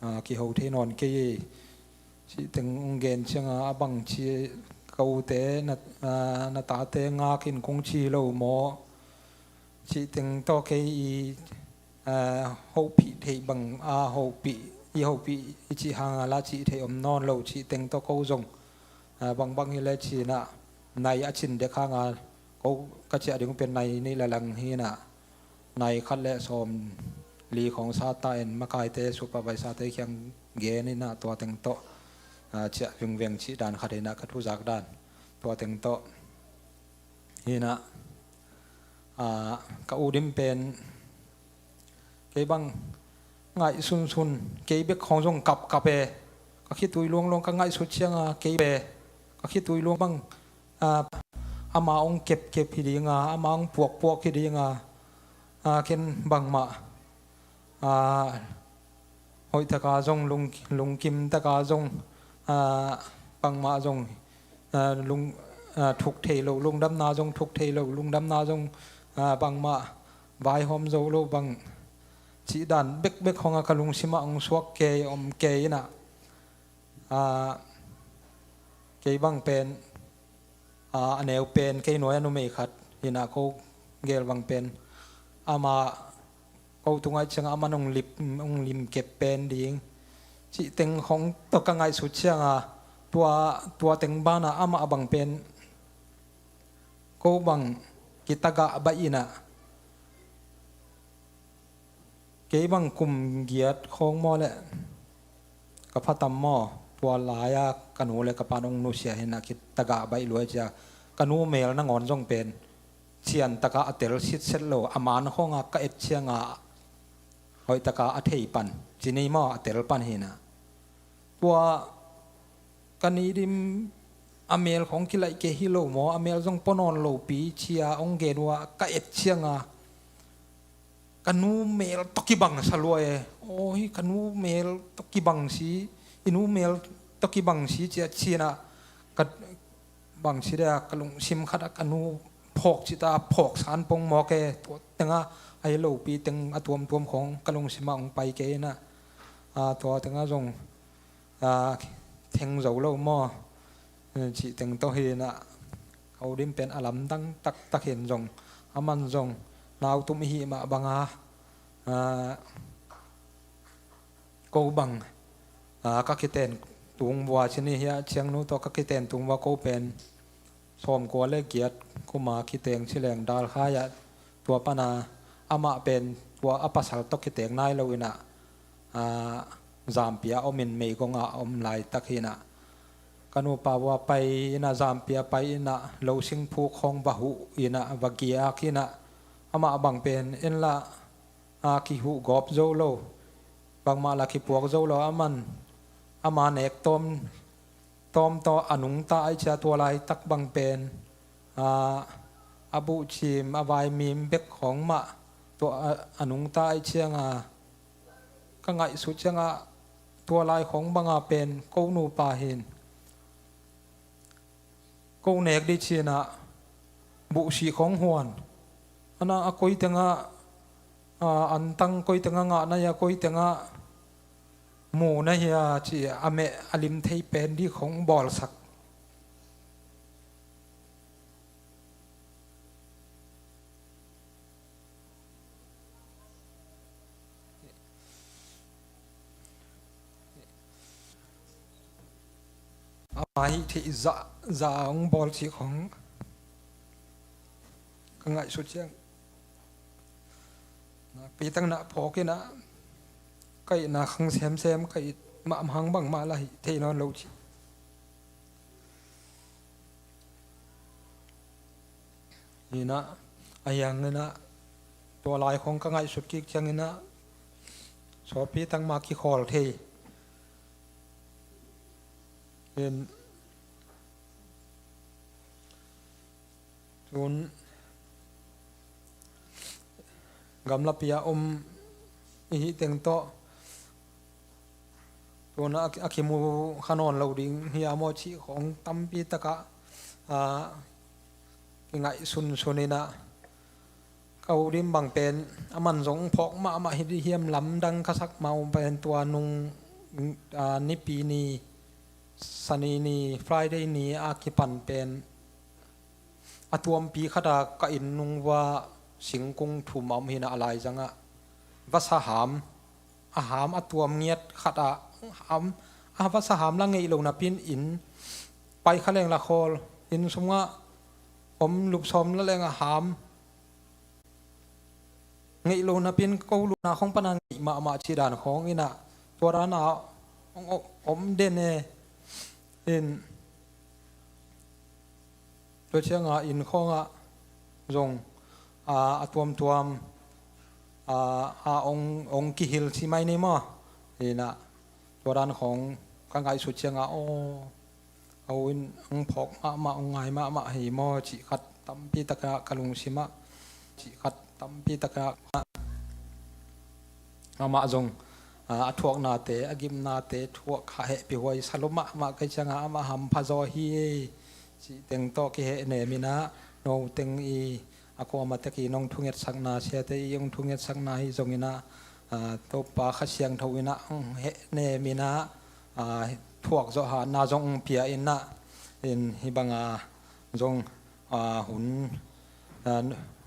ah, kiho thei nawn kei ei. Cih teng hong gen ciangin ah a bangci ka ute na, ah, na tate ngak in kong ci lo maw? Cih teng tawh kei i, ah, hopih theih bang, ah, hopih, i hopih i cih hang a la cih theih om nawn lo cih teng tawh ko zong, ah, bangbang hi le ci-in ah nai a cin dek hang a ko ka ciah ding pen nai nih le lang hi in ah nai khat le sawm li khawng sa ta in makaite supervisor-te kiang gen in ah tua teng tawh, ah, ciah vingveng cih dan khat hi in ah ka thuzak dan tua teng tawh hi in ah, ah, ka u Dim pen kei bang ngaihsunsun, kei bek khawng zong kapkap e. Ka khitui luangluang ka ngaihsut ciangin kei bek ka khitui luang bang, ah, ama hong kepkep hi ding a, ama hong puakpuak hi ding a, ah, ken bangmah, ah, hoih taka zong lung, lungkim taka zong, ah, bangmah zong, ah, lung, ah, thuk thei lo, lungdamna zong thuk thei lo, lungdamna zong, ah, bangmah vaihawm zo lo bang cih dan bekbek khawng a ka lungsim ah hong suak kei, om kei in ah, ah, kei bang pen, ah, a neu pen kei nuai a numei khat hi in ah ko gel bang pen ama ko tung ahih ciangin aman hong lip, hong limkep pen ding cih teng khawng tawh ka ngaihsut ciangin tua, tua teng banah amah bang pen ko bang kitagah baih in ah kei bang kum giat khawng maw le ka pha tam maw, tua lai-a ka nu le ka pa'n hong nusia hi in ah kitagah baih lua hi cia, ka nu mel nangawn zong pen cian taka a tel sitset lo, a man khawng a ka et ciangin hoih taka a thei pan ci ni maw, a tel pan hi in ah. Tua ka ni Dim a mel khawng kilaih kei hi lo maw, a mel zong pua nawn lopi cia hong gen uh a ka et ciangin ka nu mel tawh kibang sa lua e. Aw, hi ka nu mel tawh kibang si, i nu mel tawh kibang si cia ci-in ah ka bang si dia ka lungsim khat ah ka nu phawk cih ta, phawk san pong mawk e. Tua teng ah a hi lopi teng a tuamtuam khawng ka lungsim ah hong pai kei in ah, ah, tua teng ah zong, ah, theng zo lo maw, eh, cih teng tawh hi in ah ka u Dim pen a lamdang taktak hi in zong, aman zong nau tum i hih mah bang a, ah, ko bang, ah, ka kiten tung vua ci ni hi a, ciangnu tawh ka kiten tung vua ko pen sawmkua le giat kum a kiteng ci leng dalkhai ah, tua pan a amah pen tua a pasal tawh kiteng nai lo in ah, ah, Zampi ah om in, meigong ah om laitak hi in ah ka nupa vua pai in ah, Zampi ah pai in ah, lo singphuk khawng va huh in ah, va giak in ah, amah bang pen en lah, a kihuh gawp zo lo, bangmah la kipuak zo lo, aman ama nek tawm, tawm tawh a nungta ahih cia tua laitak bang pen, a, a buhcim, a vaimim bek khawng mah tawh a, a nungta ahih ciangin ka ngaihsut ciangin tua lai khawng bang a pen ko nupa hi in ko nek dih ci-in ah buhsih khawng huan. A na a koi teng ah, a, antang koi teng ah ngah na hia, koi teng ah mu na hia ci a meh a lim thei pen dih khawng bawlsak. Ama hih theih zah, zah a hong bawl cih khawng ka ngaihsut ciang nakpi tak na phawk in ah ka itna khang semsem, ka it mahmah hang bangmah la hih thei nawn lo cih. Hi in ah, a hiang in ah, tua lai khawng ka ngaihsut kik ciangin ah, sawpi tangma kikhawl thei. Hi in, tun, gamlapi a om i hih teng tawh, tun a, a kimu kha nawn lo ding hi a maw cih khawng tampi takah, a, kingaihsunsun in ah, Ka u Dim bang pen a man zong phawk mahmah hi dih hiam lamdang ka sak mah uh pen tua nung, a, Nipi ni, Sani ni, Friday ni a kipan pen a tuampi khata ka inn nung vua singkung thum a om hi na a laizangah vasa ham a ham a tuam ngiat khatah ham a vasa ham la ngeih lo napin inn pai kha leng la khawl inn sungah om lupsawm la leng a ham ngeih lo napin ko luna khong pana ngeih mahmah cih dan khawng inah tua dana om den e in tua cianga inn khawngah zong a, a tuamtuam a, a ong, ong kihil ci mai ni maw? Inah tua dan khawng ka ngaihsut cianga aw a u in ong phawk mahmah ong ngai mahmah hi maw cih khat tampi takah ka lungsimah cih khat tampi takah amah zong a, a thuaknate a gimnate thuak kha hehpih huai sa lo mahmah kei cianga amah hampha zaw hi cih teng tawh kihehnem inah no teng i a kuama tek i nong thungetsakna siate i ong thungetsakna hi zonginah a, Topa Kha Siangtho inah ong hehnem inah a, thuak zawh hatna zong ong pia inah in hi banga zong a, hun a,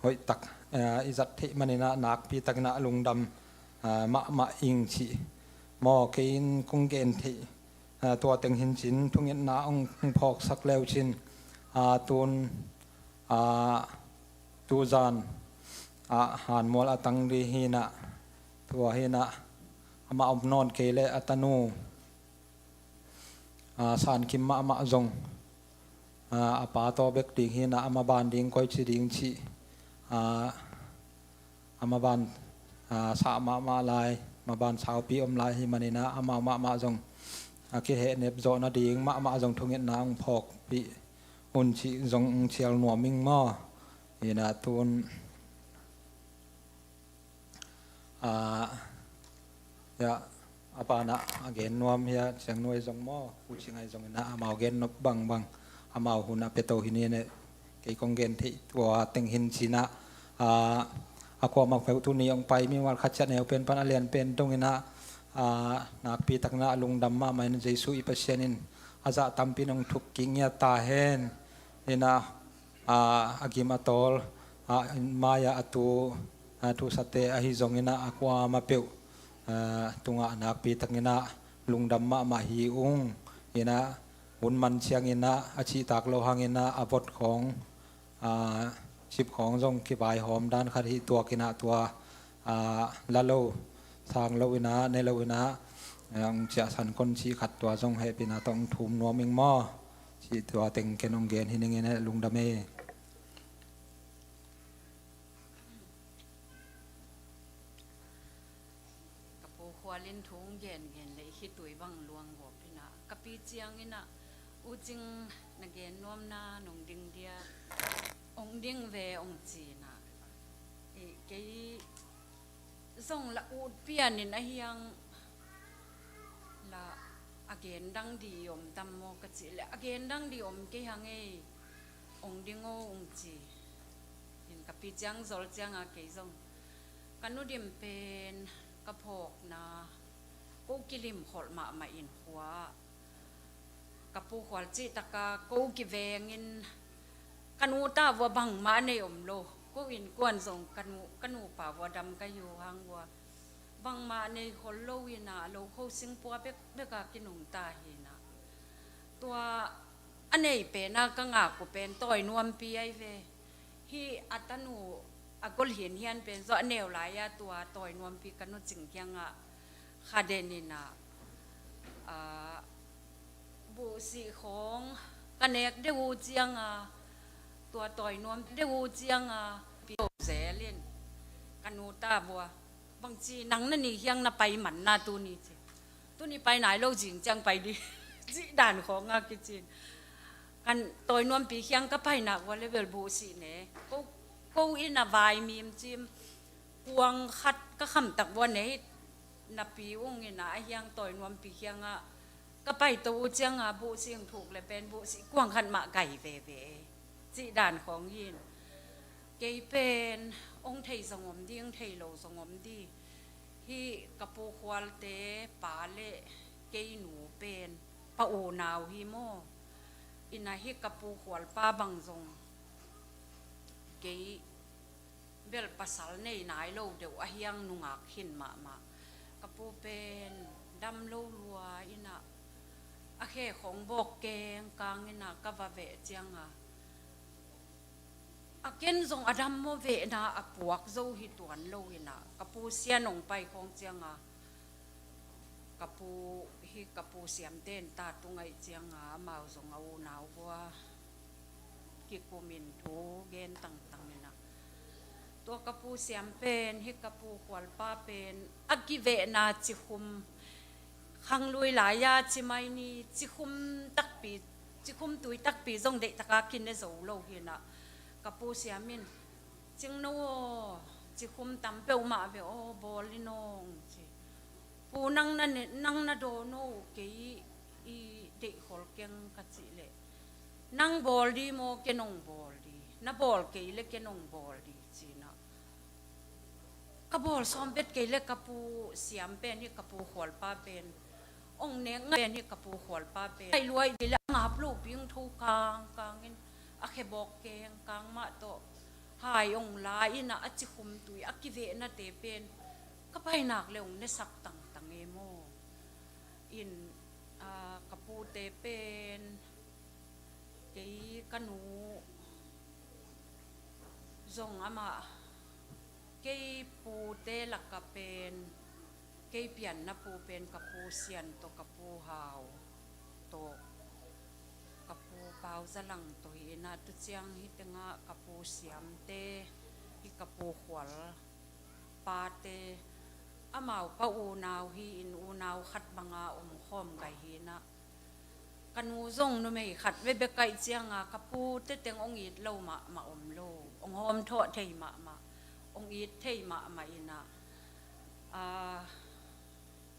hoihtak a, i zat theih maninah nakpi takinah lungdam a, mahmah ing cih maw kei in kong gen theih a, tua teng hin cin thungetna ong, ong phawksak leu cin a, tun a, tuzan a, hanmual a tang dih hinah tua hinah amah om nawn kei leh a tanu a, sankim mahmah zong a, a pa tawh bek ding hinah a maban ding koici ding cih a, a maban a, sah mahmah lai maban saupi om lai hi maninah amau mahmah zong a kihehnep zawh nading mahmah zong thungetna ong phawkpih un cih zong ong cial nuam ing maw? Inah tun a, ya, a panah a gen nuam hia ciang nuai zong maw u ci ngai zonginah amau gen nop bangbang amau hun a peto hi ni ne kei kong gen theih tua teng hin cinah a, a kuamah peuh tuni ong pai mi mal khat ciat neu pen pan a lian pen donginah a, nakpi takna a lungdam mahmah in Jesu i Pasian in a zah tampi nong thuk kik ngiat ta hen inah a, a gim a tawl a, mai-ah a tu a, tusate ahi zongin a, a kuama peuh a, tungah nakpi takin a lungdam mahmah hi ung. Inah hun man ciangin a, a cihtak lo hangin a, a vot khawng a, cip khawng zong kivaihawm dan khat hi tuakin a, tua a, la lo sang lo in a, ne lo in a, ang ciahsan kon cih khat tua zong hehpihna tawh thum nuam ing maw? Cih tua teng ken ong gen hi ning in a, lungdam e. Ka pu Khual in thu ong gen gen leh i khitui bang luang gawp in a, ka pi ciangin a, U Cing na gen nuamna nong ding dia, ong ding ve ong ci in a, i kei zong la ut pian in a hiang la a gen dang di om tam maw ka cih leh a gen dang di om kei hang ei, ong ding o ong ci. In ka pi ciang zol ciang a kei zong ka nu dim pen ka phawkna ko kilim kholh mahmah in khua ka pu Khual cih taka ko kivengin ka nu ta vua bangmah nei om lo. Ko innkuan zong ka nu, ka nupa vua dam ka hi uh hang vua bangmah nei khol lo in a, lo kho singpua bekbek a kinungta hi in a. Tua a nei pen a ka ngak uh pen tawi nuampi ahi ve. Hih a tanu a gol hianhian pen zawh a neu lai a, tua tawi nuampi ka nu Cing kiangah kha den in a, a, buhsih khawng ka nek deuh uh ciang a, tua tawi nuam deuh uh ciang a, pi zel in ka nu ta vua, bangci nang na ni hiang na pai man na tuni ci. Tuni pai nai lo zing ciang pai di. Cih dan khawng a kicin. Kan tawi nuampi hiang ka pai nak vua level buhsih ne. Ko, ko in a vai mim cim. Kuang khat ka kham tak vua ne. Napi ung in a hiang tawi nuampi hiang a. Ka pai to uh ciang a buhsih ang thuk le pen buhsih kuang khat mah gai veve. Cih dan khawng hin. Kei pen Hong thei zong om ding, thei lo zong om ding. Hih ka Pu Khualte pa le kei nu pen pa unau hi maw? Ina hih ka Pu Khual pa bang zong kei bel pasal nei nai lo deuh a hiang nungak hin mahmah. Ka pu pen dam lo lua ina a khe khong bawk keng kang ina ka va veh cianga a ken zong a dam maw vehna a puak zo hi tuan lo ina ka pu Sian ong pai khong cianga ka pu hi ka pu Siamte in ta tungaih cianga amau zong a unau vua kikumin thu gen tangtang ina tua ka pu Siam pen hi ka pu Khual pa pen a kivehna cikhum khanglui lai-a cimai ni cikhum takpi cikhum tui takpi zong deihtaka kine zo lo hina ka pu Siam in cingno aw cikhum tam peuhmah ve aw bawl i nong ci pu nang na ne nang na dawn aw kei i deihkhol keng ka cih leh nang bawl di maw ke nong bawl di na bawl kei le ke nong bawl di cina ka bawl sawm bet kei le ka pu Siam pen hi ka pu Khual pa pen ong nek nga pen hi ka pu Khual pa pen ai luai di le a ngap lo ping tho kang kang in a khe bawk keng kang mah tawh hai ong la ina a cikhum tui a kivehnate pen ka painak le ong nesak tangtang e maw in ka pute pen kei ka nu zong amah kei pute laka pen kei pianna pu pen ka pu Sian tawh ka pu Hau tawh ka pu Pau Zalang tawh hi ina tu ciang hi tengah ka pu Siamte hi ka pu Khual pate amau pa unau hi in unau khat banga om khawm gai hi ina ka nu zong numei khat veve kaih cianga ka pu teteng ong it lo mahmah om lo ong hawm thawh thei mahmah ong it thei mahmah ina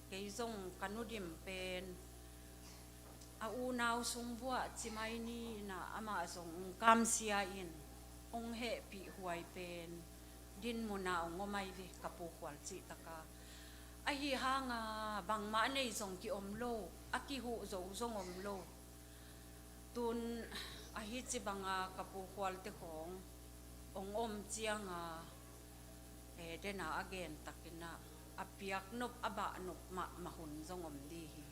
kei zong ka nudim pen a unau sung buah cimai ni ina amah zong ong kamsia in ong hehpih huai pen dinmuna ong om ai ve ka pu Khual cihtaka ahi hanga bangmah nei zong kiom lo a kihuh zo zong om lo tun ahi ci banga ka pu Khualte khong ong om cianga e dena a gen takina a piak nop a bah nop mahmah hun zong om di hi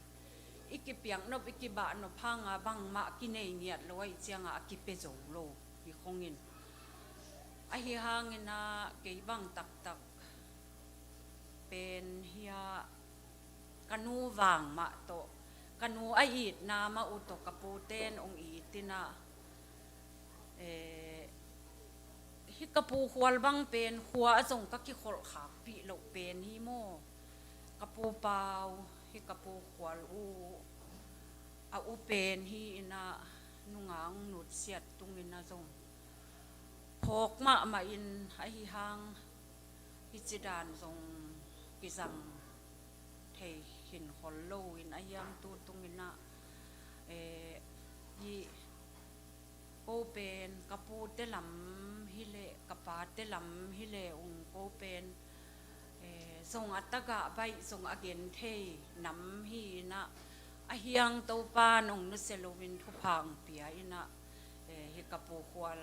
i kipiak nop i kibah nop hanga bangmah kinei ngiat lo ahi cianga a kipe zo lo hi khongin ahi hangina kei bang taktak pen hia ka nu vang mah tawh ka nu a itna mah uh tawh ka puten ong itina hi ka pu Khual bang pen khua a zong ka kikholh khakpih loh pen hi maw ka pu Pau hi ka pu Khual uh a u pen hi ina nunga ong nutsiat tungina zong phawk mahmah in ahi hang hi ci dan zong kizang thei hin khol lo in a hiang tu tungina hi ko pen ka pute lam hi le ka pate lam hi le ung ko pen zong a tagah baih zong a gen thei nam hi ina a hiang Topa nong nusia loin thupha ang pia ina hi ka pu Khual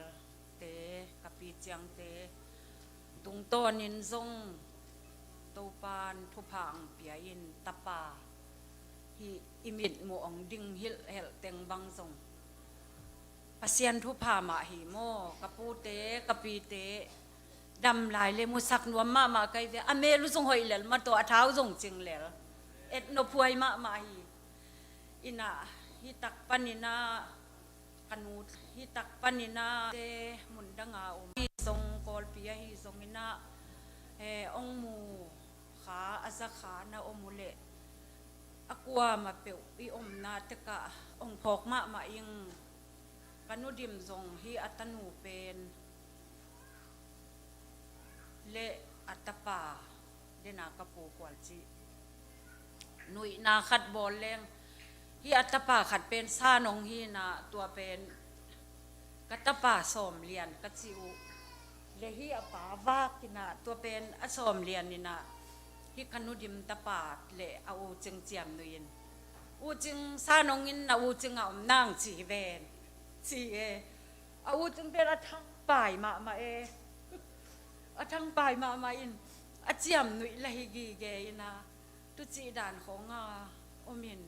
te ka pi ciangte tungtawnin zong Topan thupha ang pia in tapa hi i mitmuh ong ding hilhhelh teng bang zong Pasian thupha mah hi maw ka pute ka pite dam lai le musak nuam mahmah kai ve a mel uh zong hoih lel mah tawh a thau zong cing lel et nophuai mahmah hi ina hi tak panina ka nu hi tak panina te mundanga om hi zong Kawlpi ahi zongina ong mu kha a za kha na om uh leh a kuama peuh i omna tekah ong phawk mahmah ing ka nudim zong hi a tanu pen le a tapa dena ka pu Khual cih nuihna khat bawl leng hi a tapa khat pen sa nong hina tua pen ka tapa sawm lian ka cih uh le hi a pa vak in ah, tua pen a sawm lian in ah, hi ka nu Dim tapa le a u Cing ciamnuih in, "U Cing, san ong in, na u Cing a om nang ci hi ven," ci e. A u Cing pen a thangpai mahmah e. A thangpai mahmah in a ciamnuih la hi gige in ah, tu cih dan khawng a om in,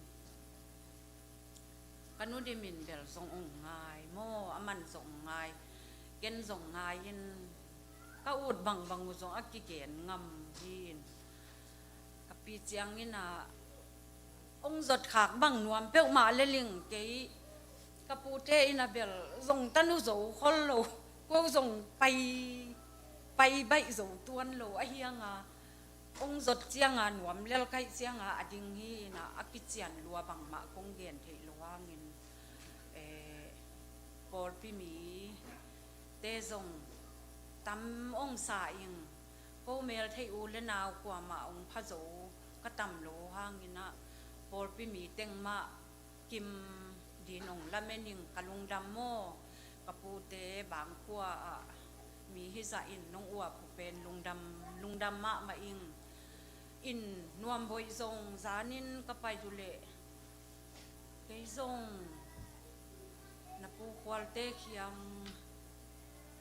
ka nu Dim in bel zong ong ngai maw, aman zong ngai, ken zong ngai in, ka ut bangbang uh zong a kigen ngam hi in, ka pi ciang in ah ong zot khak bang nuam peuhmah le ling kei, ka pute in ah bel zong tanu zo khol lo, ko zong pai, pai baih zo tuan lo ahi hang a, ong zot ciang a nuam lel ka hih ciang a a ding hi in ah, a kician lua bangmah kong gen theih lo hangin, eh, pawlpi mite zong tam ong sa ing, ko mel theih u le nau kuamah ong pha zo ka tam lo hangin ah, pawlpi mi teng mah kim din ong lamen ing, ka lungdam maw. Ka pute bangkua ah mi hizah in nong uap uh pen lungdam, lungdam mahmah ing. In nuam boih zong zan in ka pai uh leh, kei zong na pu Khualte kiang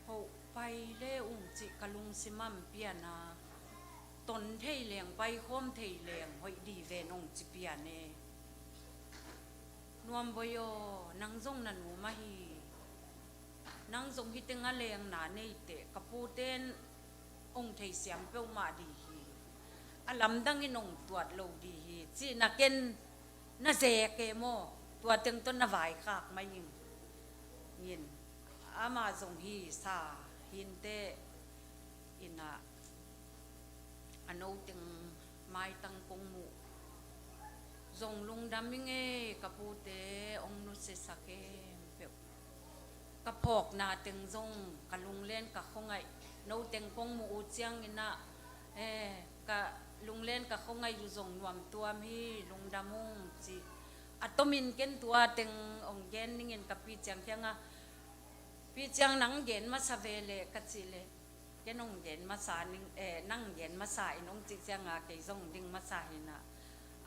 hoh pai le ung cih ka lungsim ah pian a, ton thei leng, pai khawm thei leng hoih dih ven ong ci pian e. Nuam boih aw, nang zong na nuam ahi. Nang zong hih teng a lengna nei teh ka pute in ong theisiam peuhmah dih hi. A lamdang in ong tuat lo dih hi, cih na ken na zek e maw. Tua teng tawh na vaikhak mah ing. Ngin ama zong hi sa hi in teh, in ah a no teng maitang kong muh zong lungdam ing e. Ka pute ong nusiasa khempeuh, ka phawkna teng zong ka lunglen ka khuangaih, no teng kong muh uh ciang in ah, eh, ka lunglen ka khuangaih uh zong nuam tuam hi, lungdam ung ci. A tomin ken tua teng ong gen ning in ka pi ciang kiang a, "Pi ciang, nang gen masa ve leh," ka cih leh, "Ken ong gen masa ning, eh, nang gen masa in," ong cih ciang a, kei zong ding masa hi in ah,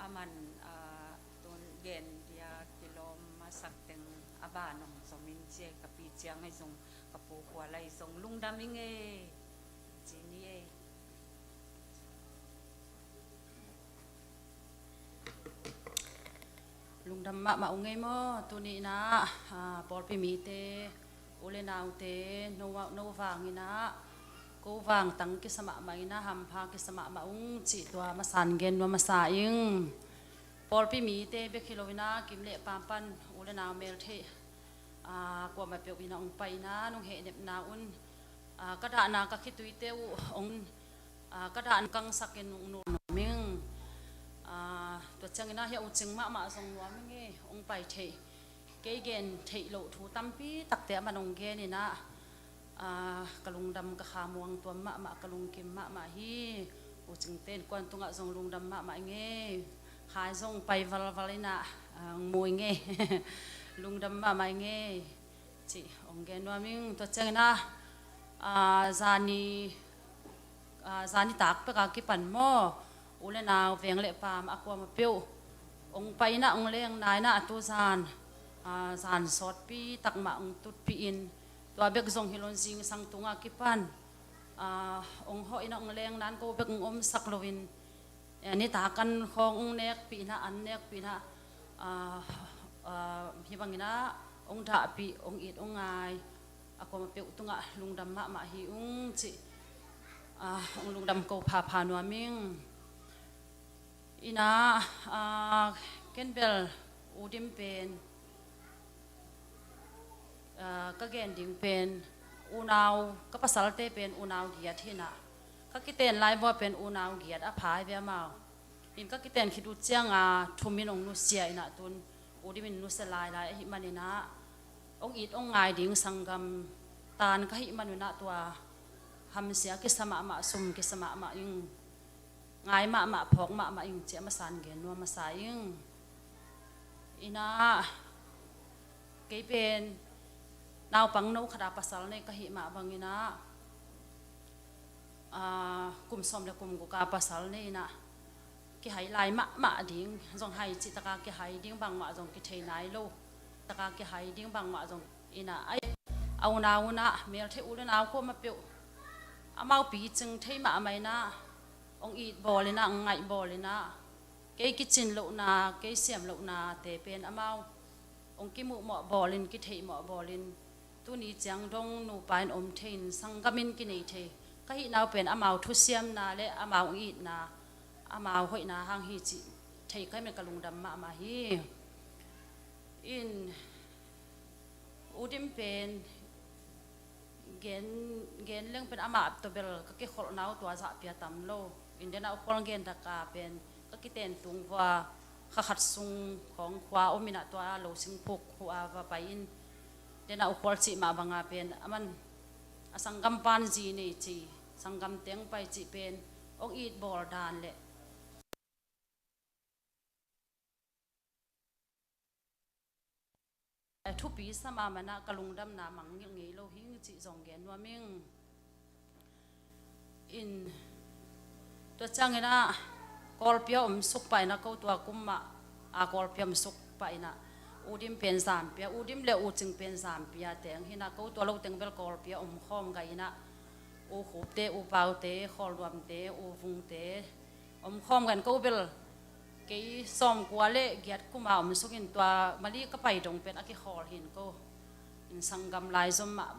aman, ah, tun gen dia kilawm masak teng a ban ong zom in ci e. Ka pi ciang ahi zong, ka pu Khual ahi zong lungdam ing e, ci ni e. Lungdam mahmah ung ei maw. Tuni in ah, ah, pawlpi mite, u le naute, no, no vang in ah, ko vang tang kisa mahmah in ah, hampha kisa mahmah ung cih tua masa in gen nuam masa ing. Pawlpi mite bek hi lo in ah, kim le pam pan u le nau mel theih, ah, kuamah peuh in ah ong pai in ah, nong hehnepna un, ah, ka dahna ka khituite uh ong, ah, ka dahna kangsak in ong nul nuam ing. Ah, tua ciang in ah, hi a U Cing mahmah zong nuam ing e, ong pai theih. Kei gen theih loh thu tampi takte aman ong gen in ah, ah, ka lungdam, ka khamuang tuam mahmah, ka lungkim mahmah hi. U Cingte innkuan tungah zong lungdam mahmah ing e. Khai zong pai valval in ah, ah, ong mu ing e. Lungdam mahmah ing e, cih ong gen nuam ing. Tua ciang in ah, ah, zani, ah, zani tak pek a kipan maw, u le nau, veng le pam a kuamah peuh ong pai in ah, ong lengna in ah, a tu zan, ah, zan sawtpi tak mah ong tutpih in, tua bek zong hi lo in zingsang tung a kipan, ah, ong hawh in ah, ong lengna in ko bek ong omsak lo in, eh, nitak an khawng ong nekpih in ah, an nekpih in ah, ah, ah, hih bang in ah ong dahpih, ong it ong ngai, a kuamah peuh tungah lungdam mahmah hi ung cih, ah, ong lungdam ko phapha nuam ing. In ah, ah, ken bel U Dim pen, ah, ka gen ding pen, unau, ka pasalte pen unau giat hi in ah, ka kiten lai vua pen unau giat a pha hi ve amau. In ka kiten khit uh ciang a, thum in ong nusia in ah, tun U Dim in nusia lailai ahih man in ah, ong it ong ngai ding sanggam tan ka hih man un ah, tua hamsia kisa mahmah, sum kisa mahmah ing, ngai mahmah, phawk mahmah ing, ci a masa in gen nuam masa ing. In ah, kei pen naupang no khat a pasal nei ka hih mah bang in ah, Aa, kum sawm le kum guk a pasal nei inah kihai lai mahmah ding zong hai cih taka kihai ding bangmah zong kithei nai lo. Taka kihai ding bangmah zong inah ai a unau unah meltheih u le nau kuamah peuh amau picing thei mahmah inah hong it bawl inah hong ngaih bawl inah kei kicin lohna kei siam lohnate pen amau hong kimuh mawh bawlin kitheih mawh bawlin tuni ciang dong nupa in om thei in sanggam in kinei thei ka hih nau pen amau thusiamna le amau hong itna amau hoihna hang hi cih thei ka hih manin ka lungdam mahmah hi. In U Dim pen gen, gen leng pen amah tawh bel ka kikholhna uh tua zahpia tam lo. In dena uh khual gen daka pen ka kiten tung vua kha khat sung khawng khua om inah tua lo singphuk khua va pai in dena uh khual cih mah banga pen aman a sanggam pan zi nei ci sanggam teng pai cih pen hong it bawl dan le thupi sa mahmah inah ka lungdamna mangngilh ngei lo hing cih zong gen nuam ing. In tua cianginah Kawlpi a om suk pah inah ko tua kum mah a Kawlpi a om suk pah inah U Dim pen zampia U Dim le U Cing pen zampia teng hinah ko tua lo teng bel Kawlpi a om khawm gai inah U Khupte U Paute Khawlnuamte U Vungte om khawm gan ko bel kei sawmkua le giat kuma om sungin tua Mali ka pai dong pen a kikhawl hin ko in sanggam lai zom mah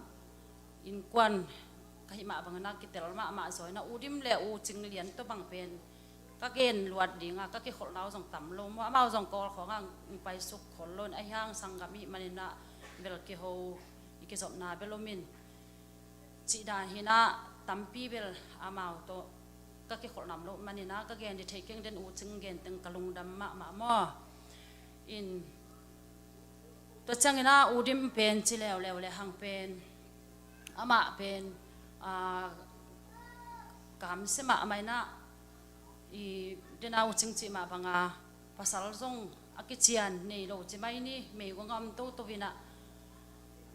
innkuan ka hih mah bangin a kitel mahmah zaw inah U Dim le U Cing Lian tawh bang pen ka gen luat dinga ka kikholhna uh zong tam lo maw amau zong Kawl khawngah pai suk khol lo in ahi hang sanggam hih maninah bel kiho i kizopna bel om in cih dan hinah tampi bel amau tawh ka kikholh nam loh maninah ka gen di thei keng den U Cing gen teng ka lungdam mahmah maw. In tua cianginah U Dim pen ci leuleu le hang pen amah pen aa, kamsia mahmah inah i dena U Cing cih mah banga pasal zong a kician nei lo ci mai ni meigong a om toto inah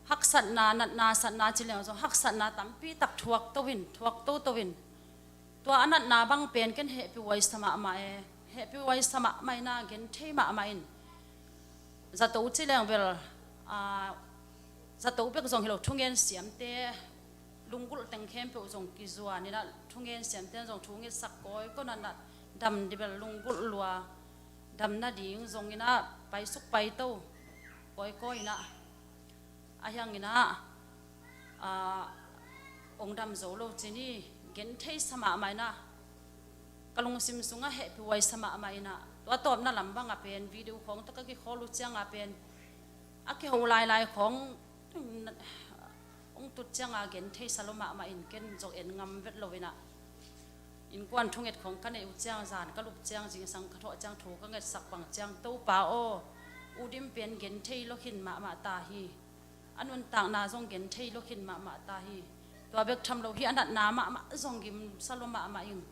haksatna natna satna ci leng zong haksatna tampi tak thuak to in thuak toto in tua a natna bang pen ken hehpih huai sa mahmah e. Hehpih huai sa mahmah inah gen thei mahmah in zato ci leng bel aa, zato bek zong hi lo thungen siamte lunggulh teng khempeuh zong kizuan inah thungen siamte zong thu ngetsak kawikawi inah dam di bel lunggulh lua dam nading zong inah paisuk paito kawikawi inah ahi hanginah aa, ong dam zo lo ci ni gen thei sa mahmah inah ka lungsim sungah hehpih huai sa mahmah inah tua tawpna lam bangah pen video khawng tawh ka kikhawl uh cianga pen a kiho lailai khawng ong tut cianga gen thei sa lo mahmah in ken zong en ngam vet lo inah innkuan thunget khawng ka neih uh ciang zan ka lup ciang zingsang ka thawh ciang thu ka ngetsak bang ciang Topa aw U Dim pen gen thei lo khin mahmah ta hi. A nuntakna zong gen thei lo khin mahmah ta hi. Tua bek tham lo hi a natna mahmah zong gimsa lo mahmah ing.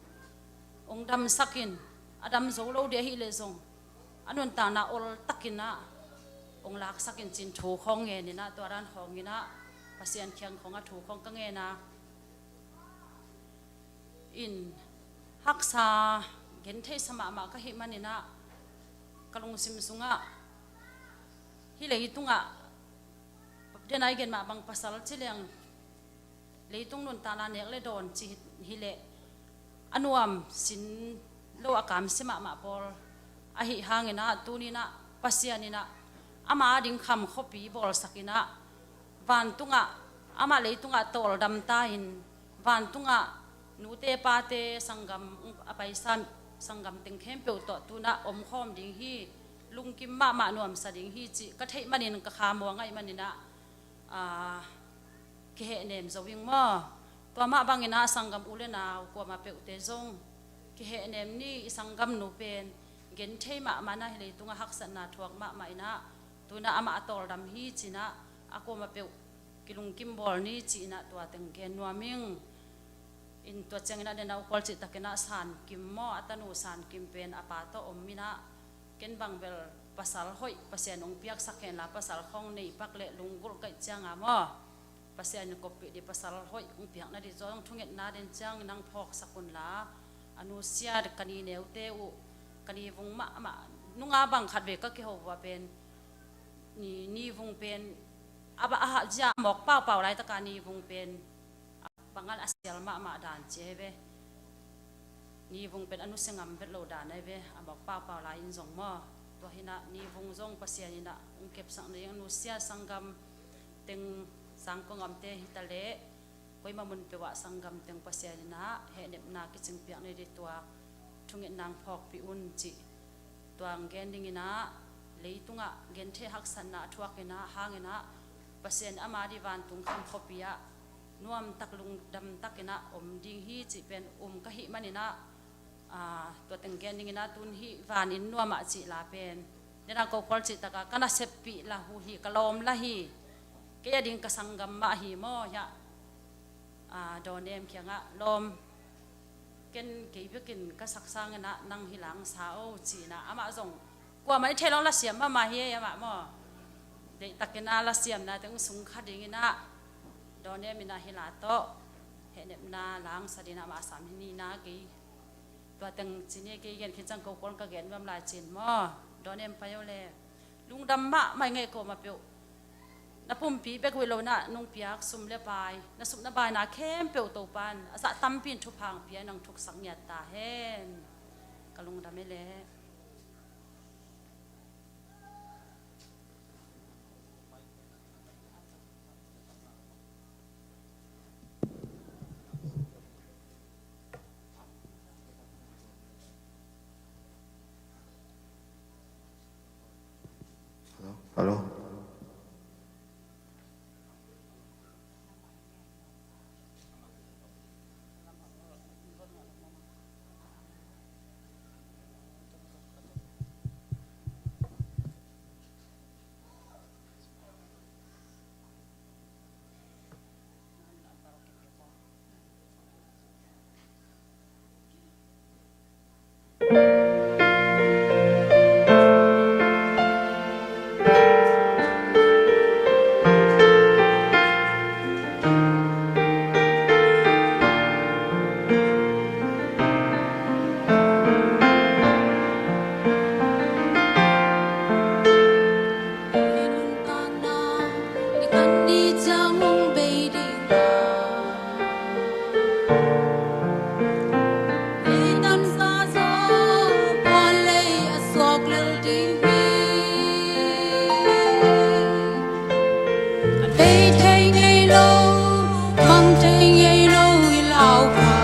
Ong damsak in a dam zo lo dih ahih leh zong a nuntakna ol takinah ong laksak in cin thu khawng ngen inah tua dan khawng inah Pasian kiang khawngah thu khawng ka ngen a in haksa gen thei sa mahmah ka hih maninah ka lungsim sungah hih leitungah dena i gen mah bang pasal ci leng leitung nuntakna nek le dawn ci hileh a nuam sin lo a kamsia mahmah pawl ahi hanginah tuninah Pasian inah ama ading kham khuapi bawlsak inah vantungah amah leitungah tawldam ta in vantungah nute pate sanggam a paisa sanggam teng khempeuh tawh tunah omkhawm ding hi. Lungkim mahmah nuamsa ding hi cih ka theih manin ka kha muang ahi maninah aa, kihehnem zo ing maw? Tua mah banginah sanggam u le nau kuamah peuhte zong kihehnem ni. I sanggamnu pen gen thei mahmah inah hih leitungah haksatna thuak mahmah inah tunah amah a tawldam hi cinah a kuamah peuh kilungkim bawl ni cinah tua teng gen nuam ing. In tua cianginah dena u khual cihtakinah Sankim maw a tanu Sankim pen a pa tawh om inah ken bang bel pasal hoih Pasian ong piaksak henla pasal khawng nei pak le lunggulh kaih cianga maw Pasian in koppih ding pasal hoih hong piak nading zong thungetna den ciang nang phawksak unla, a nusia ka ni neute uh, ka ni vung mahmah, nunga bang khatvei ka kiho uh a pen, ni, ni vung pen, a ba, a, zia mawk paupau laitaka ni vung pen, a bangal a sial mahmah dan ci hi ve. Ni vung pen a nusia ngam vet lo dan ahi ve, a mawk paupau lai in zong maw. Tua hinah ni vung zong Pasian inah hong kepsak nading a nusia sanggam teng, sangkong amte hi ta leh, koima mun peuhah sanggam teng Pasian inah hehnepna kicingpiak nading tua thungetna hong phawkpih un cih. Tua hong gen dinginah, leitungah genthei haksatna a thuak inah, hang inah, Pasian ama ding vantung kham khuapi ah nuamtak lungdamtak inah om ding hi cih pen um ka hih maninah, aa, tua teng gen dinginah tun hih vanin nuamah cih la pen, nidang ko khual cihtaka ka naseppih la uh hi, ka lawm la hi. Kei a ding ka sanggam mah hi maw hiah, aa, Dawnem kiangah lawm, ken kei bekin ka sak sanginah nang hi langsa o cinah, amah zong kuamah i thei lo lasiam mahmah hi ei amah maw. Deihtakinah lasiamna teng sung kha dinginah Dawnem inah hi la tawh hehnepna langsa dinginah amah sam hi ninah kei tua teng cin hi. Kei gen khin ciang ko khual ka gen nuam lai cin maw. Dawnem pai o le. Lungdam mahmah i ngei kawmah peuh. Na pumpi bek uh hi lo inah nong piak sum le pai, na sum na baina khempeuh Topan a zah tampi in thupha hong pia, nang thuksak ngiat ta hen. Ka lungdam e le. Hello? Hello? Lei taksa zaw, bual lei a suak lel ding hi. A bei thei ngei lo, mang thei ngei lo i lau kha.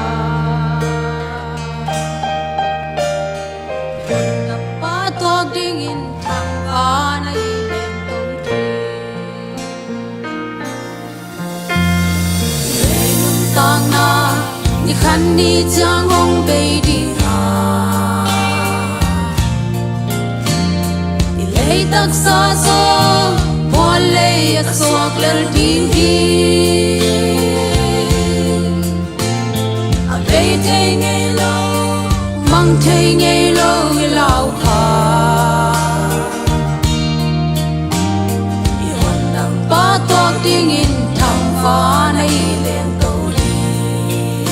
Lampa tuak dingin thangvana i lengto ding. Lei nuntakna ni khat ni ciang hong bei ding a, i lei taksa zaw bual lei a suak lel ding hi. A bei thei ngei lo, mang thei ngei lo i lau kha. I hon lampa tuak dingin thangvana i lengto ding.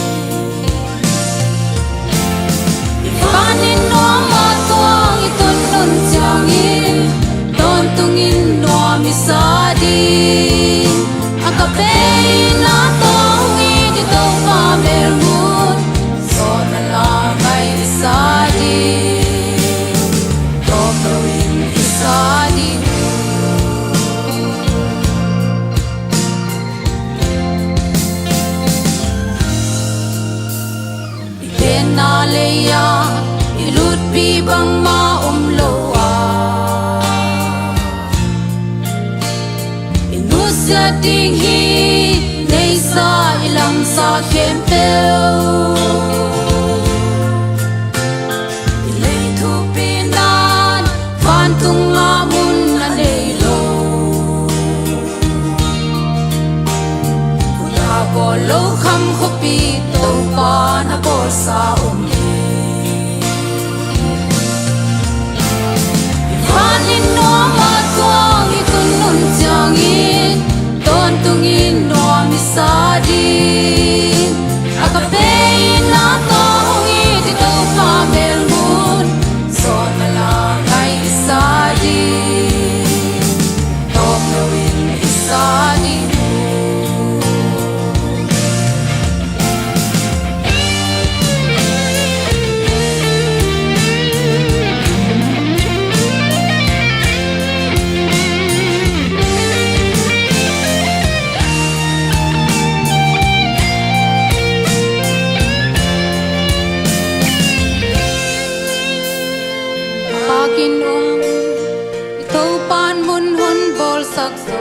I van in nuam a tuang i tun nun ciangin, tawntungin nuam i sa ding. A ka bei in a tawng i di Topa melmun, sawtna la ngai i sa ding. Tawp loin i sa ding. I tenna lei-ah i lutpi bangmah om lo a, i nusiat ding hi. Neisa i lamsa khempeuh, i lei thupi nan vantungah mun a nei lo. Khuta bawl lo kham khuapi Topa na bawlsa om hi. I van in nuam a tuang i tun nun ciangin, tawntungin nuam Hon bawlsak zo.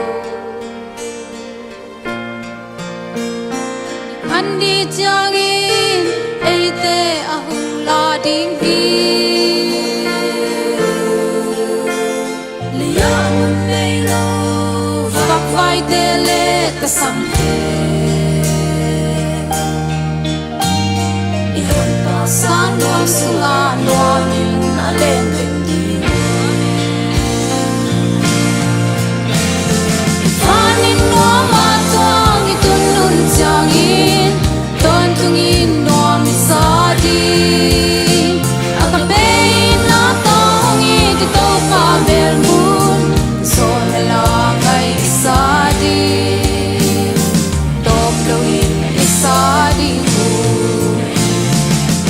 An dih ciangin eite a hong la ding hi. Lei-ah mun nei lo vakvaite le tasamte i honpa sang nuam sungah nuamin a len ding hi. Vanin nuam a tuang i tun hun ciangin tawntungin nuam i sa ding. A ka pei na tawng i ti Topa melmun zawn a la ngai i sa ding. Tawp loin i sa ding uh.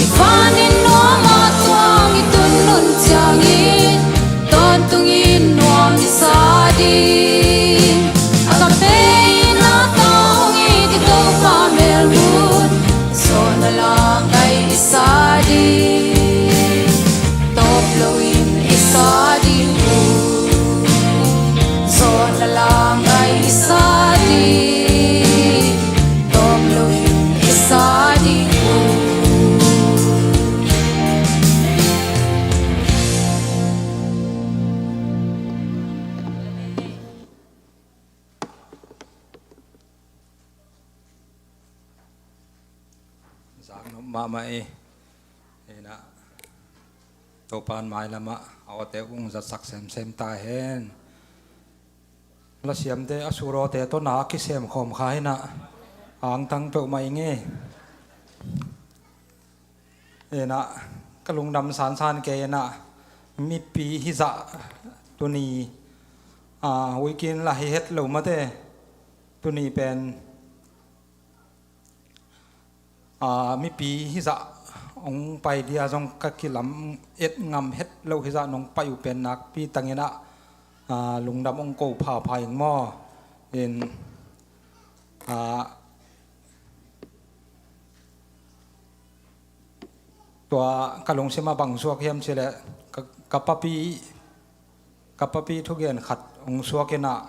I vanin nuam a tuang i tun hun ciangin tawntungin nuam i sa ding. A ka pei na tawng i ti Topa melmun zawn a la ngai i sa ding. Tawp loin i sa ding uh. Zawn a la ngai i sa ding. Tawp loin i sa ding uh. Zak nop mahmah i. Inah Topan mailamah a awte ung zatsak semsem ta hen. Lasiamte a surawte tawh na a kisem khawm kha hinah angtang peuhmah i ngei. Inah ka lungdam sansan kei inah mipi hizah tuni a weekend la hi het lo mate. Tuni pen a mipi hizah hong pai dia zong ka kilam et ngam het lo hizah nong pai uh pen nakpi tangin ah a lungdam hong ko phapha ing maw. In a tua ka lungsim a bang suak hiam cileh ka, ka papi ka papi thugen khat hong suak inah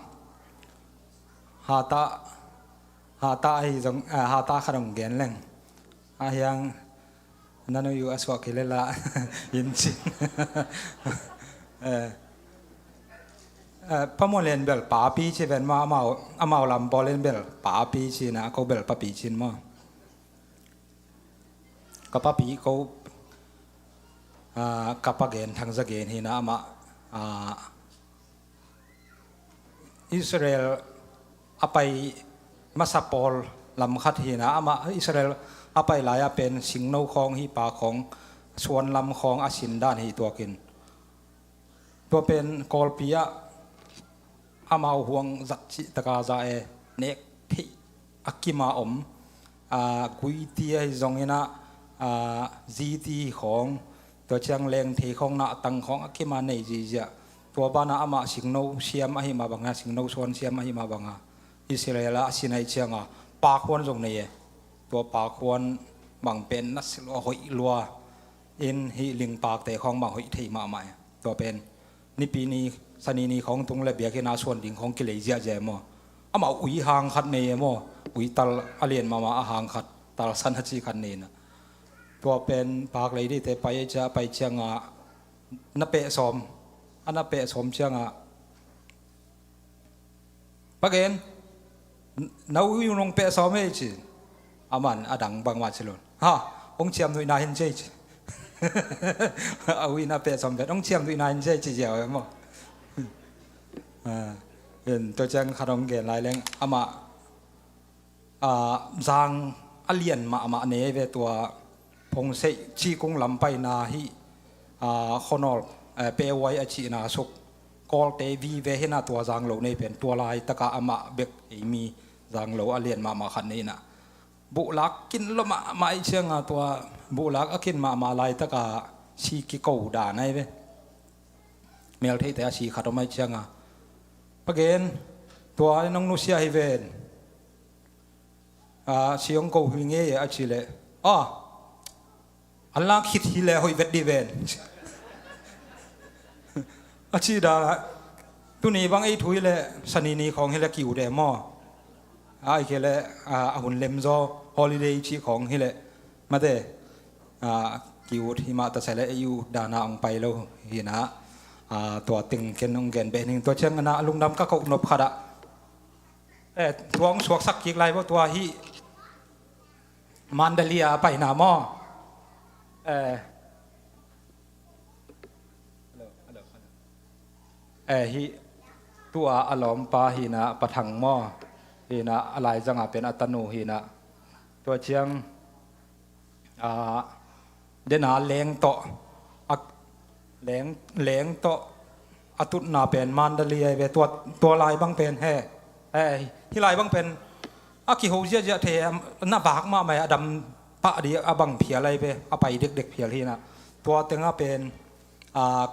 hata hata ahi zong hata khat hong gen leng a hiang na nuih uh a suak hi lela in cin. Pamualen bel papi ci ven maw amau amau lam pawlen bel papi ci na ko bel papi cin maw. Ka papi ko ka pagen thangza gen hina amah Israel a pai masa pawl lam khat hina amah Israel a pai lai-ah pen singno khawng hih pa khawng suan lam khawng a sin dan hih tuakin tua pen Kawlpi ah amau huang zat cih taka za e nek theih a kima om guiti ahi zongin ah ziti khawng tua ciang leng thei khawng nahtang khawng a kima nei zihziah tua banah amah singno siam ahi mah banga singno suan siam ahi mah banga Israel ah a sin ahi cianga pakhuan zong nei e tua pakhuan bang pen na silua hoih lua in hih lingpakte khawng bang hoih thei mahmah e. Tua pen nipi ni sani ni khawng tung le biakinn a suan ding khawng kilei ziahziah e maw. Amah ui hang khat nei e maw. Ui tal a lian mahmah a hang khat tal san a ci khat nei na. Tua pen paak lei dite pai cia pai cianga na peh sawm a na peh sawm cianga Pagen na ui nong peh sawm ei ci. Aman a dang bangmah ci lun ha hong ciam nuihna hin ci ei ci. A ui na peh sawm vet hong ciam nuihna hin ci ei ci ziau e maw. Tua ciang khat hong gen lai leng amah zang a lian mahmah ne ve tua phongseih cikung lam paina hih khuanawl pehuai a cihna suk kawlte vive hina tua zanglo nei pen tua laitaka amah bek eimi zanglo a lian mahmah khat nei na buhlak kin lo mahmah ih cianga tua buhlak a kin mahmah laitaka si kiko dan ai ve. Meltheihte a si khat om ai cianga pagen tua nong nusia hi ven. Siong ko hi ngei a ci leh a an lak khit hi leh hoih vet dih ven a ci danah Tuni bang ei thu hileh Sani ni khawng hileh ki-ut e maw? Ahih kei leh a hun lemzaw holiday cih khawng hileh mate ki-ut himah ta sa leh ei ut dan a hong pai lo hi-in ah tua teng ken hong gen beh ning. Tua ciangin ah lungdam ka koh nop khat ah tua hong suaksak kik lai bawh tua hih Mandalay a paina maw? Eh, hih tua a lawmpa hi-in ah, Pa Thang maw? Hi-in ah, a laizang a pen a tanu hi-in ah. Tua ciang dena leng tawh a leng tawh a tutna pen Mandalay ahi ve. Tua lai bang pen he, hih lai bang pen a kiho ziahziah thei, na vak mahmah a dam pah dih a bang phial ahi ve, a pai dekdek phial hi-in ah. Tua tengah pen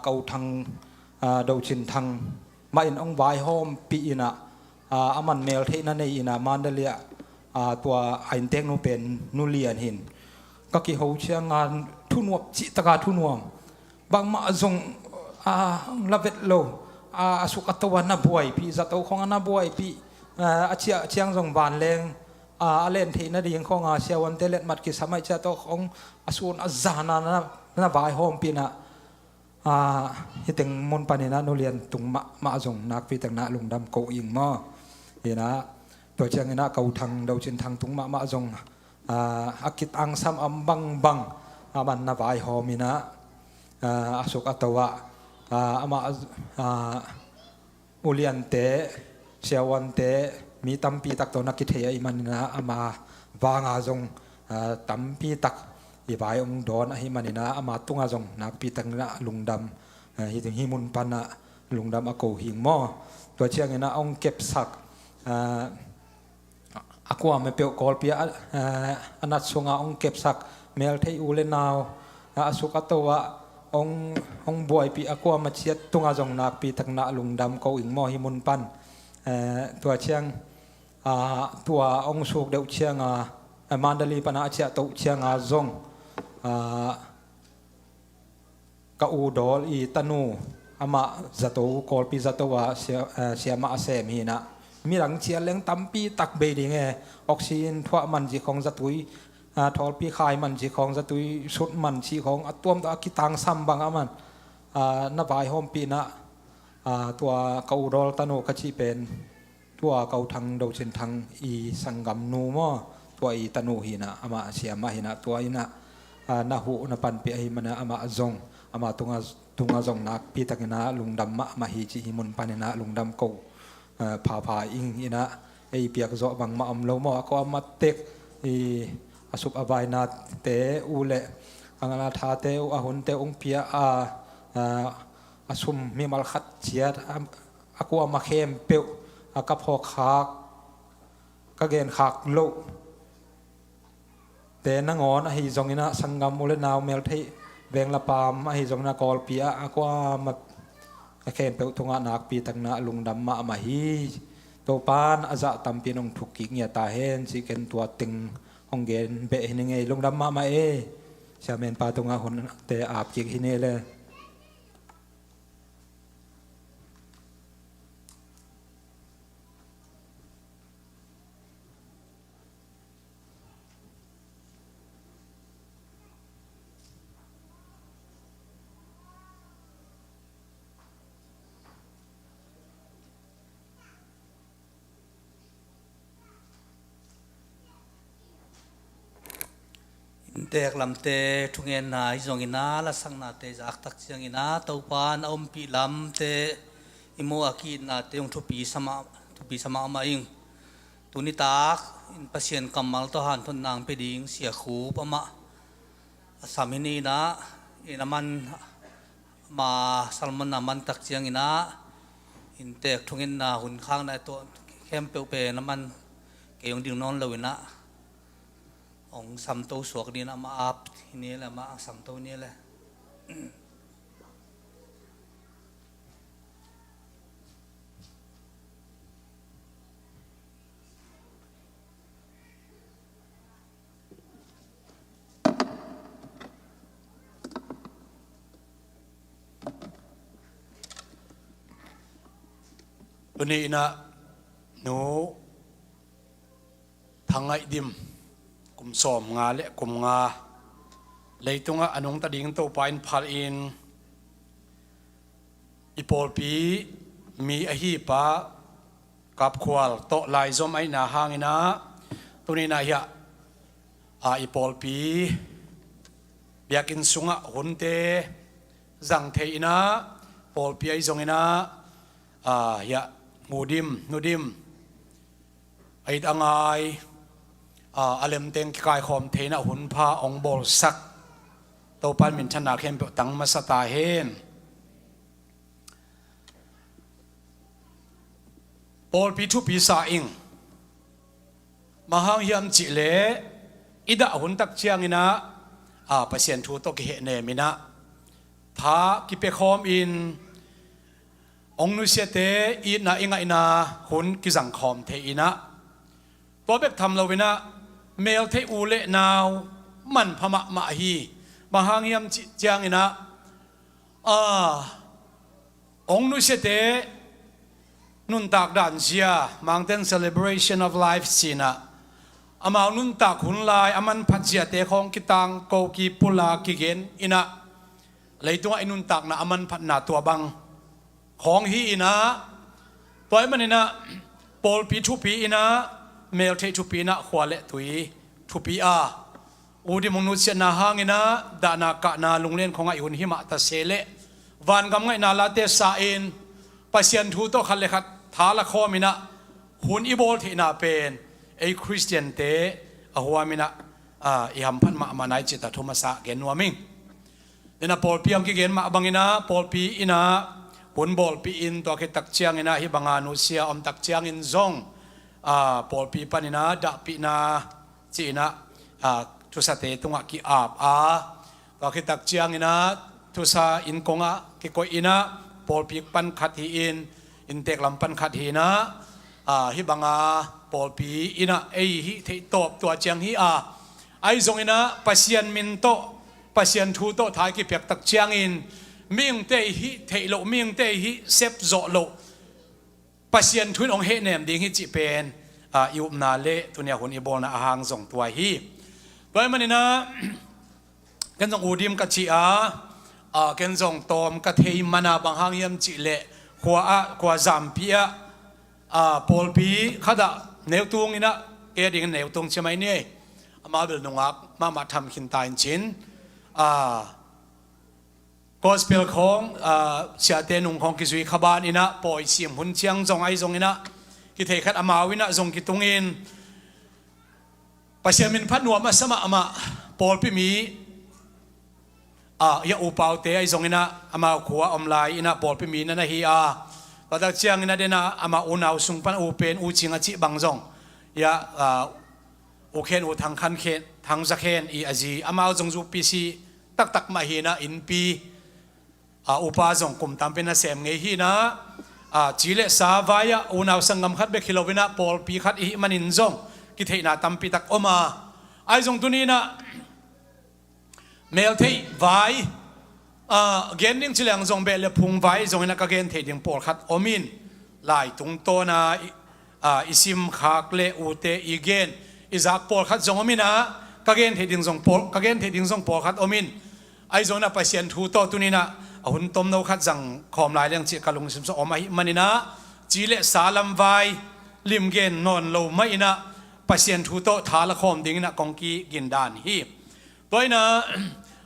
Ko Thang, Do Cin Thang mah in hong vaihawmpih in ah, a man meltheihna nei in ah Mandalay ah tua a innteknu pen Nu Lian hi-in ka kiho ciangin thunuam, cih takin thunuam, bangmah zong a la vet lo, a suk a to a na buaipih, zato khawng a na buaipih, a ciah ciang zong vanleng a len theih nading khawng a siavuante letmat kisam ahih ciang tawh khawng a sun a zan a na vaihawmpih in ah, hih teng mun panin ah Nu Lian tung mahmah zong nakpi takin ah lungdam ko ing maw? Hi-in ah tua ciangin ah Ko Thang, Do Cin Thang tung mahmah zong a kitangsam a om bangbang a man na vaihawm in ah, a suk a to ah amah, uliante, siavuante, mi tampi tak tawh na kithei ahih manin ah ama vanga zong tampi tak i vai hong dawn ahih manin ah ama tungah zong nakpi takin ah lungdam, hih mun pan ah lungdam a ko hi-ing maw? Tua ciangin ah hong kepsak a kuamah peuh Kawlpi ah a nat sungah hong kepsak meltheih u le nau, a suk a to ah hong buaipih a kuamah ciat tungah zong nakpi takin ah lungdam ko ing maw hih mun pan? Tua ciang tua hong suk deuh ciangin Mandalay pan a ciah to ciangin zong ka u Dawl i tanu, amah zato, Kawlpi zato a siamah a sem hi-in ah, midang ciat leng tampi tak bei ding e, oxygen thuah man cih khawng zatui, thawlpi khai man cih khawng zatui sut man cih khawng a tuam tawh a kitangsam bang a man na vaihawmpih in ah, tua ka u Dawl tanu ka cih pen tua Ko Thang, Do Cin Thang i sanggamnu maw? Tua i tanu hi-in ah, amah siamah hi-in ah, tua in ah na huh na panpih ahih manin ah amah zong, ama tungah zong nakpi takin ah lungdam mahmah hi cih hih mun panin ah lungdam ko phapha ing. In ah ei piak zawh bangmah om lo maw? A kuamah tek a suk a vainate uh le a ngal a thate uh, a hunte uh hong pia a, a sum mimal khat ciat a kuamah khempeuh a ka phawkkhak, ka genkhak loh te nangawn ahi zongin ah, sanggam u le nau, meltheih veng le paam ahi zongin ah, Kawlpi ah a kuamah a khempeuh tungah nakpi takin ah lungdam mahmah hi. Topa'n a zah tampi in hong thuk kik ngiat ta hen cih ken tua teng hong gen beh hi ning ei. Lungdam mahmah ei. Siamenpa tungah hunte ap kik hi ni le. Inntek lamte thungetna hi zongin ah, lasaknate zak tak ciangin ah, Topa'n a ompih lamte i muh a, ki-itnate hong thupi sa mah, thupi sa mahmah ing. Tuni tak in Pasian kammal tawh hanthotna hong pia ding Sia Khup amah a sam hi ni in ah, in a man, ama sermon a man tak ciangin ah, inntek thungetna hun khakna tawh khempeuh pen a man, kei hong ding nawn lo in ah, hong samto suak dingin amah ap hi ni le, amah a samto ni le. Tuni inah Nu Thang Ngaih Dim, kum sawm nga le kum nga, leitungah a nungta ding Topa in phalin i pawlpi mi ahi pa Kap Khual tawh laizom ahihna hanginah tuni inah hiah a i pawlpi biakinn sungah hunte zang thei inah pawlpi ahi zonginah a hiah Nu Dim, Nu Dim a it a ngai a lemteng kikaikhawm thei inah hunpha hong bawlsak Topa in minthanna khempeuh tang masa ta hen. Pawlpi thupi sa ing. Bang hang hiam cihleh i dah hun tak cianginah a Pasian thu tawh kihehnem inah tha kipia khawm in hong nusiate itna i ngaihna hun kizangkhawm thei inah tua bek tham lo inah meltheih u le nau manpha mahmah hi. Bang hang hiam cih cianginah a hong nusiate nuntak dan zia, Mountain Celebration of Life cinah amau nuntak hun lai a manphat ziate khawng kitangko kipula kigen inah leitungah i nuntakna a manphatna tua bang khawng hi inah tua ahih maninah pawlpi thupi inah meltheih thupi inah khua le tui thupi a U Dim hong nusiatna hanginah dahna kahna lunglen khawngah i hun himah ta se leh vangam ngaihna late sa in Pasian thu tawh khat le khat tha la khawm inah hun i bawl theihna pen ei Khristiante a huam inah a i hamphat mahmah nai cih tawh thu masa gen nuam ing. Dena pawlpi hong kigen mah banginah pawlpi inah hun bawlpih in tua khit tak cianginah hih banga nusia om tak ciangin zong a pawlpi paninah dahpihna ci-inah a thusate tungah ki-ap a tua khit tak cianginah thusa inn kongah kikoih inah pawlpi pan khat hi in inntek lam pan khat hi inah a hih banga pawlpi inah ei hih theih tawp tua ciang hi a ahi zonginah Pasian min tawh Pasian thu tawh tha i kipiak tak ciangin mihingte i hih theih loh mihingte i hih sep zawh loh Pasian thu in hong hehnem ding hi cih pen a i upna le tunia hun i bawlna a hang zong tua hi. Tua ahih maninah ken zong U Dim ka ci a a ken zong tawm ka thei mana bang hang hiam cihleh khua ah khua zampi ah a pawlpi khatah neutung inah kei a dingin neutung ci mai ni. Amau bel nungak mahmah tham khin ta in cin a gospel khawng a siate nung khawng kizui kha ban inah pawi sim hun ciang zong ahi zonginah kithei khat amau inah zong kitungin Pasian min phat nuam a sa mahmah pawlpi mi a ia upaute ahi zonginah amau khua om lai inah pawlpi mi na na hi a tua tak cianginah denah amah unau sung pan u pen u cing a cih bang zong ia a u khen u thang khan khen thang za khen i a zi amau zong zu P C taktak mah hinah innpi a upa zong kum tampi na sem ngei hinah a ci le sa vai ah unau sanggam khat bek hi loinah pawlpi khat i hih manin zong kitheihna tampi tak om a ahi zong tuninah meltheih vai a gen ding ci leng zong beh le phung vai zonginah ka gen thei ding pawlkhat om in lai tungtawna i a i simkhak le ute i gen i zak pawlkhat zong om inah ka gen thei ding zong pawl ka gen thei ding zong pawlkhat om in ahi zonginah Pasian thu tawh tuninah a hun tomno khat zang khawm lai leng cih ka lungsim sung om ahih maninah ci le sa lam vai lim gen nawn lo mah inah Pasian thu tawh tha la khawm dinginah kong ki gindan hi. Tua inah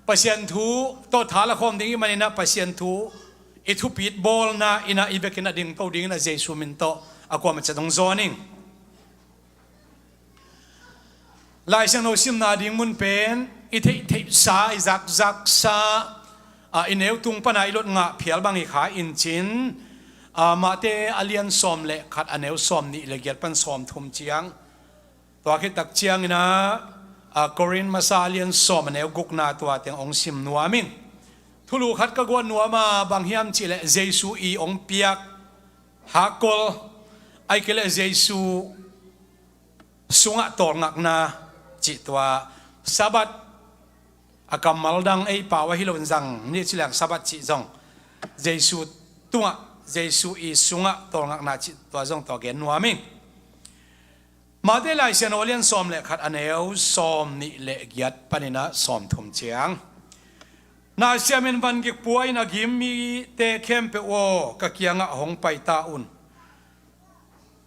Pasian thu tawh tha la khawm ding i maninah Pasian thu i thupit bawlna inah i vekin a dingto dinginah Jesu min tawh a kuamah ciat hong zawn ing. Lai Siangtho simna ding mun pen i theihtheihsa i zakzaksa a i neutung pana i lot ngah phial bang hi kha in cin a Mate a lian sawm le khat a neu sawm nih le giat pan sawm thum ciang tua khit tak cianginah a Korin masa a lian sawm a neu gukna tua teng hong sim nuam ing. Thulu khat ka guan nuam a bang hiam cihleh Jesu i hong piak hakkol ahi kei leh Jesu sungah tawlngakna cih tua Sabbath a kammal dang ei pau ahi lo in zang ni ci leng Sabbath cih zong Jesu tungah Jesu i sungah tawlngakna cih tua zong tua gen nuam ing. Mate Lai Siangtho a lian sawm le khat, a neu sawm nih le giat panin ah sawm thum ciang, Nasia min van gik pua in a gim mite khempeuh aw, ka kiangah hong pai ta un.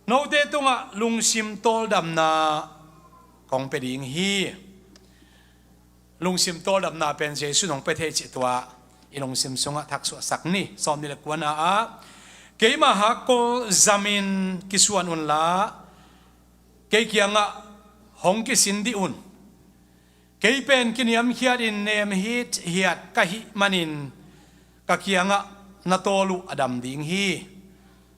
Note tungah lungsim tawldamna kong pia ding hi. Lungsim tawldamna pen Jesu in hong pia thei cih tua i lungsim sungah thaksuahsak ni. Sawm nih le kuana ah, keima hakkol zamin kisuan unla, kei kiangah hong kisin dih un. Kei pen kiniamkhiatin nemhit hiat ka hih manin ka kiangah na tawl uh a dam ding hi.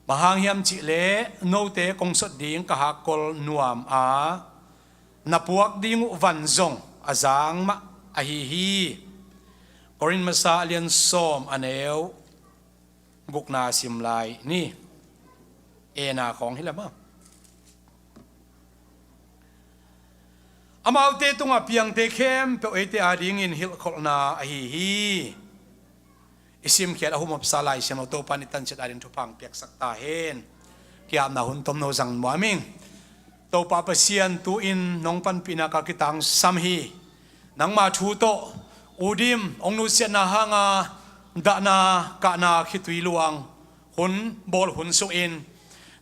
Bang hang hiam cihleh note kong sot ding ka hakkol nuam a, na puak ding uh van zong a zang mah ahi hi. Korin masa a lian sawm, a neu gukna sim lai ni. Ena khawng hi lam a, amaute tungah piangte khempeuh eite adingin hilhkholhna ahi hi. I simkhiat a humhopsa Lai Siangtho Topa in i tanciat ading thupha piaksak ta hen. Ki-apna hun tomno zang nuam ing. Topa Pasian, tu-in nong panpihna ka kitangsam hi. Nangma thu tawh udim hong nusiatna hanga dahna kahna khitui luang hun bawl hun sungin,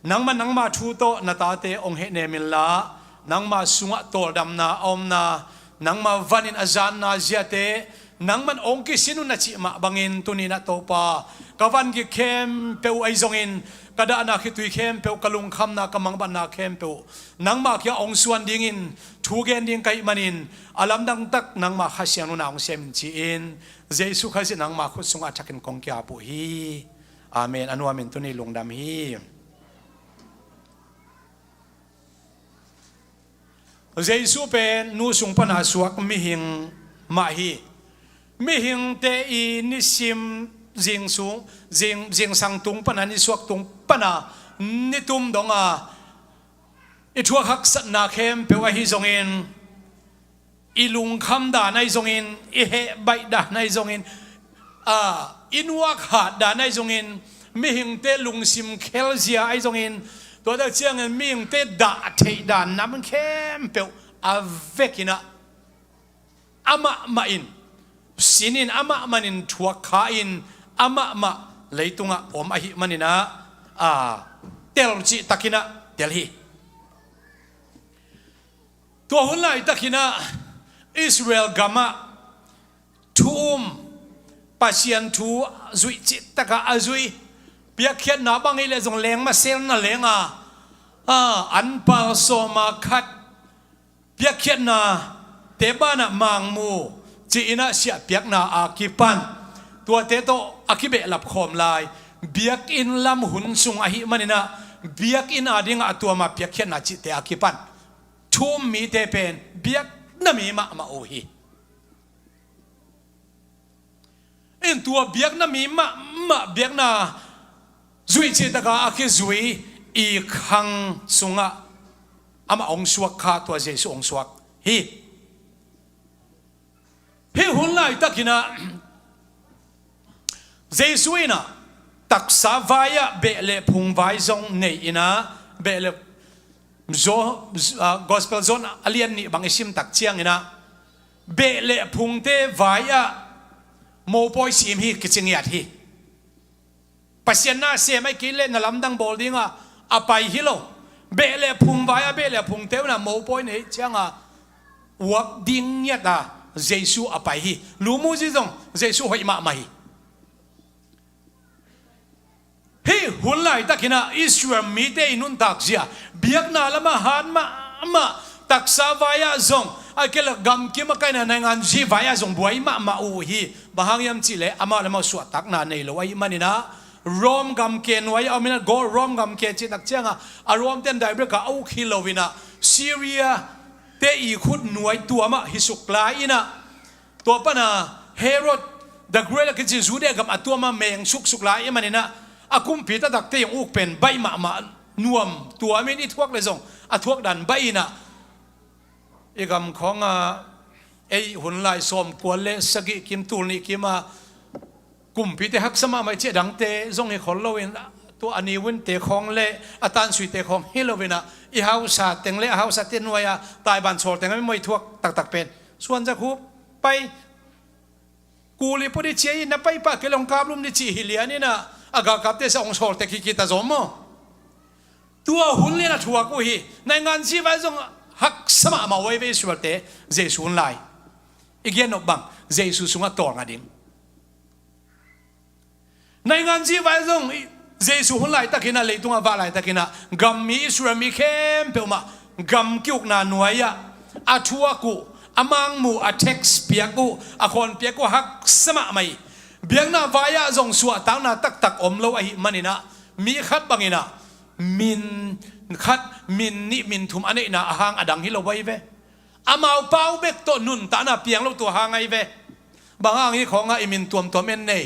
nangma, nangma thu tawh na tate hong hehnem inla, nangma sungah tawldamna a omna, nangma vanin a zanna ziate nangman hong kisin un na cih mah bangin, tuni-in ah Topa, ka van gik khempeuh ahi zongin, ka dahna khitui khempeuh, ka lungkhamna, ka mangbatna khempeuh nangma kiang hong suan dingin thu gen ding ka hih manin, a lamdang tak nangma Kha Siangtho in hong sem in ci-in, Jesu Khazih nangma khut sungah a thakin kong ki-ap uh hi. Amen. A nuamin tuni lungdam hi. Jesu pen nu sung pana suak mihing mah hi. Mihingte i nisim zing sung, zing, zingsang tung pana, nisuak tung pana, nitum donga i thuak haksatna khempeuh ahi zongin, i lungkham dan ahi zongin, i heh baih dan ahi zongin, a, i nuak hat dan ahi zongin, mihingte lungsim khelzia ahi zongin, tua tak ciangin mihingte dah theih dan nam khempeuh a vekin ah, amah mah in sin in, amah mah in thuak kha in, amah mah leitungah om ahih manin ah, a, tel cih takin ah tel hi. Tua hun laitakin ah Israel gamah thu um, Pasian thu zuih cih takah a zui, piakkhiatna bang hi leh zong leng maselna leng a, a, anpal sawma khat, piakkhiatnate banah mangmu ci-in ah siahpiakna a kipan, tuate tawh a kibehlap khawm lai, biakinn lam hun sung ahih manin ah, biakinn adingah a tuama piakkhiatna cihte a kipan thu um mite pen biakna mi mahmah uh hi. In tua biakna mi mahmah, biakna zuih cih takah a kizui i khang sungah amah hong suak kha, tua Jesu hong suak hi. Hih hun laitakin ah Jesu in ah taksa vai-ah beh le phung vai zong nei in ah, beh le Zo-, a, Gospel John a lian nih bang i sim tak ciangin ah, beh le phungte vai-ah mopawi sim hi, kici ngiat hi. Pasian na sem ahih kei leh na lamdang bawl dinga a pai hi lo. Beh le phung vai-ah, beh le phungte un ah mopawi nei cianga uak ding ngiata Jesu a pai hi. Lu mu zi zong Jesu hoih mahmah hi. Hih hun laitakin ah Israel mite i nuntak zia, biakna lamah hat mahmah, taksa vai-ah zong, a kei le gamkim a kaina naingan zi vai-ah zong buai mahmah uh hi. Bang hang hiam cihleh amau le amau suahtakna nei lo ahih manin ah, Rom gamke nuai a om in ah, Rom gamke cih tak cianga a Rom ten daibrekah a uk hi lo in ah, Syria te i khut nuai tuamah hi suk lai in ah, tua pana Herod the Great a kici Judea gam a tuama meng suksuk lai ahih manin ah, a kumpi taktakte i uk pen baih mahmah, nuam tuamin i thuak le zong a thuak dan baih in ah, i gam khawngah ei hun lai sawmkua le sagih kim, tul nih kim a Kumpite haksa mahmah i cih a, dangte zong hi khol loin, tua a niwinte khawng le a tansuite khawng hi loin ah, i hausa teng le a hausate nuai-a taiban sawl teng a mi moi thuak taktak pen suanza khup pai, kuli pua di ci a, i na pai pah kei le hong kaplum di cih hi lian in ah, a galkapte sa hong sawl tek hi kita zom maw? Tua hun lian a thuak uh hi. Naingan zi vai zong haksa mahmah uh ahi ve Israelte, Jesu hun lai. I gen nop bang, Jesu sungah tawlnga ding. Naingan zi vai zong i-, Jesu hun laitakin ah, leitungah vah laitakin ah, gammi Israel mi khempeuh mah gam ki-ukna nuai-ah a thuak uh, a mangmuh, a text piak uh, a khawnpiak uh haksa mahmah hi. Biakna vai-ah zong suahtakna taktak om lo ahih manin ah, mi khat bangin ah min khat, min nih, min thum a neihna a hang a dang hi lo ahi ve. Amau pau bek tawh nuntakna piang lo tua hang ahi ve. Bang hang hi khawngah i min tuamtuam en nei.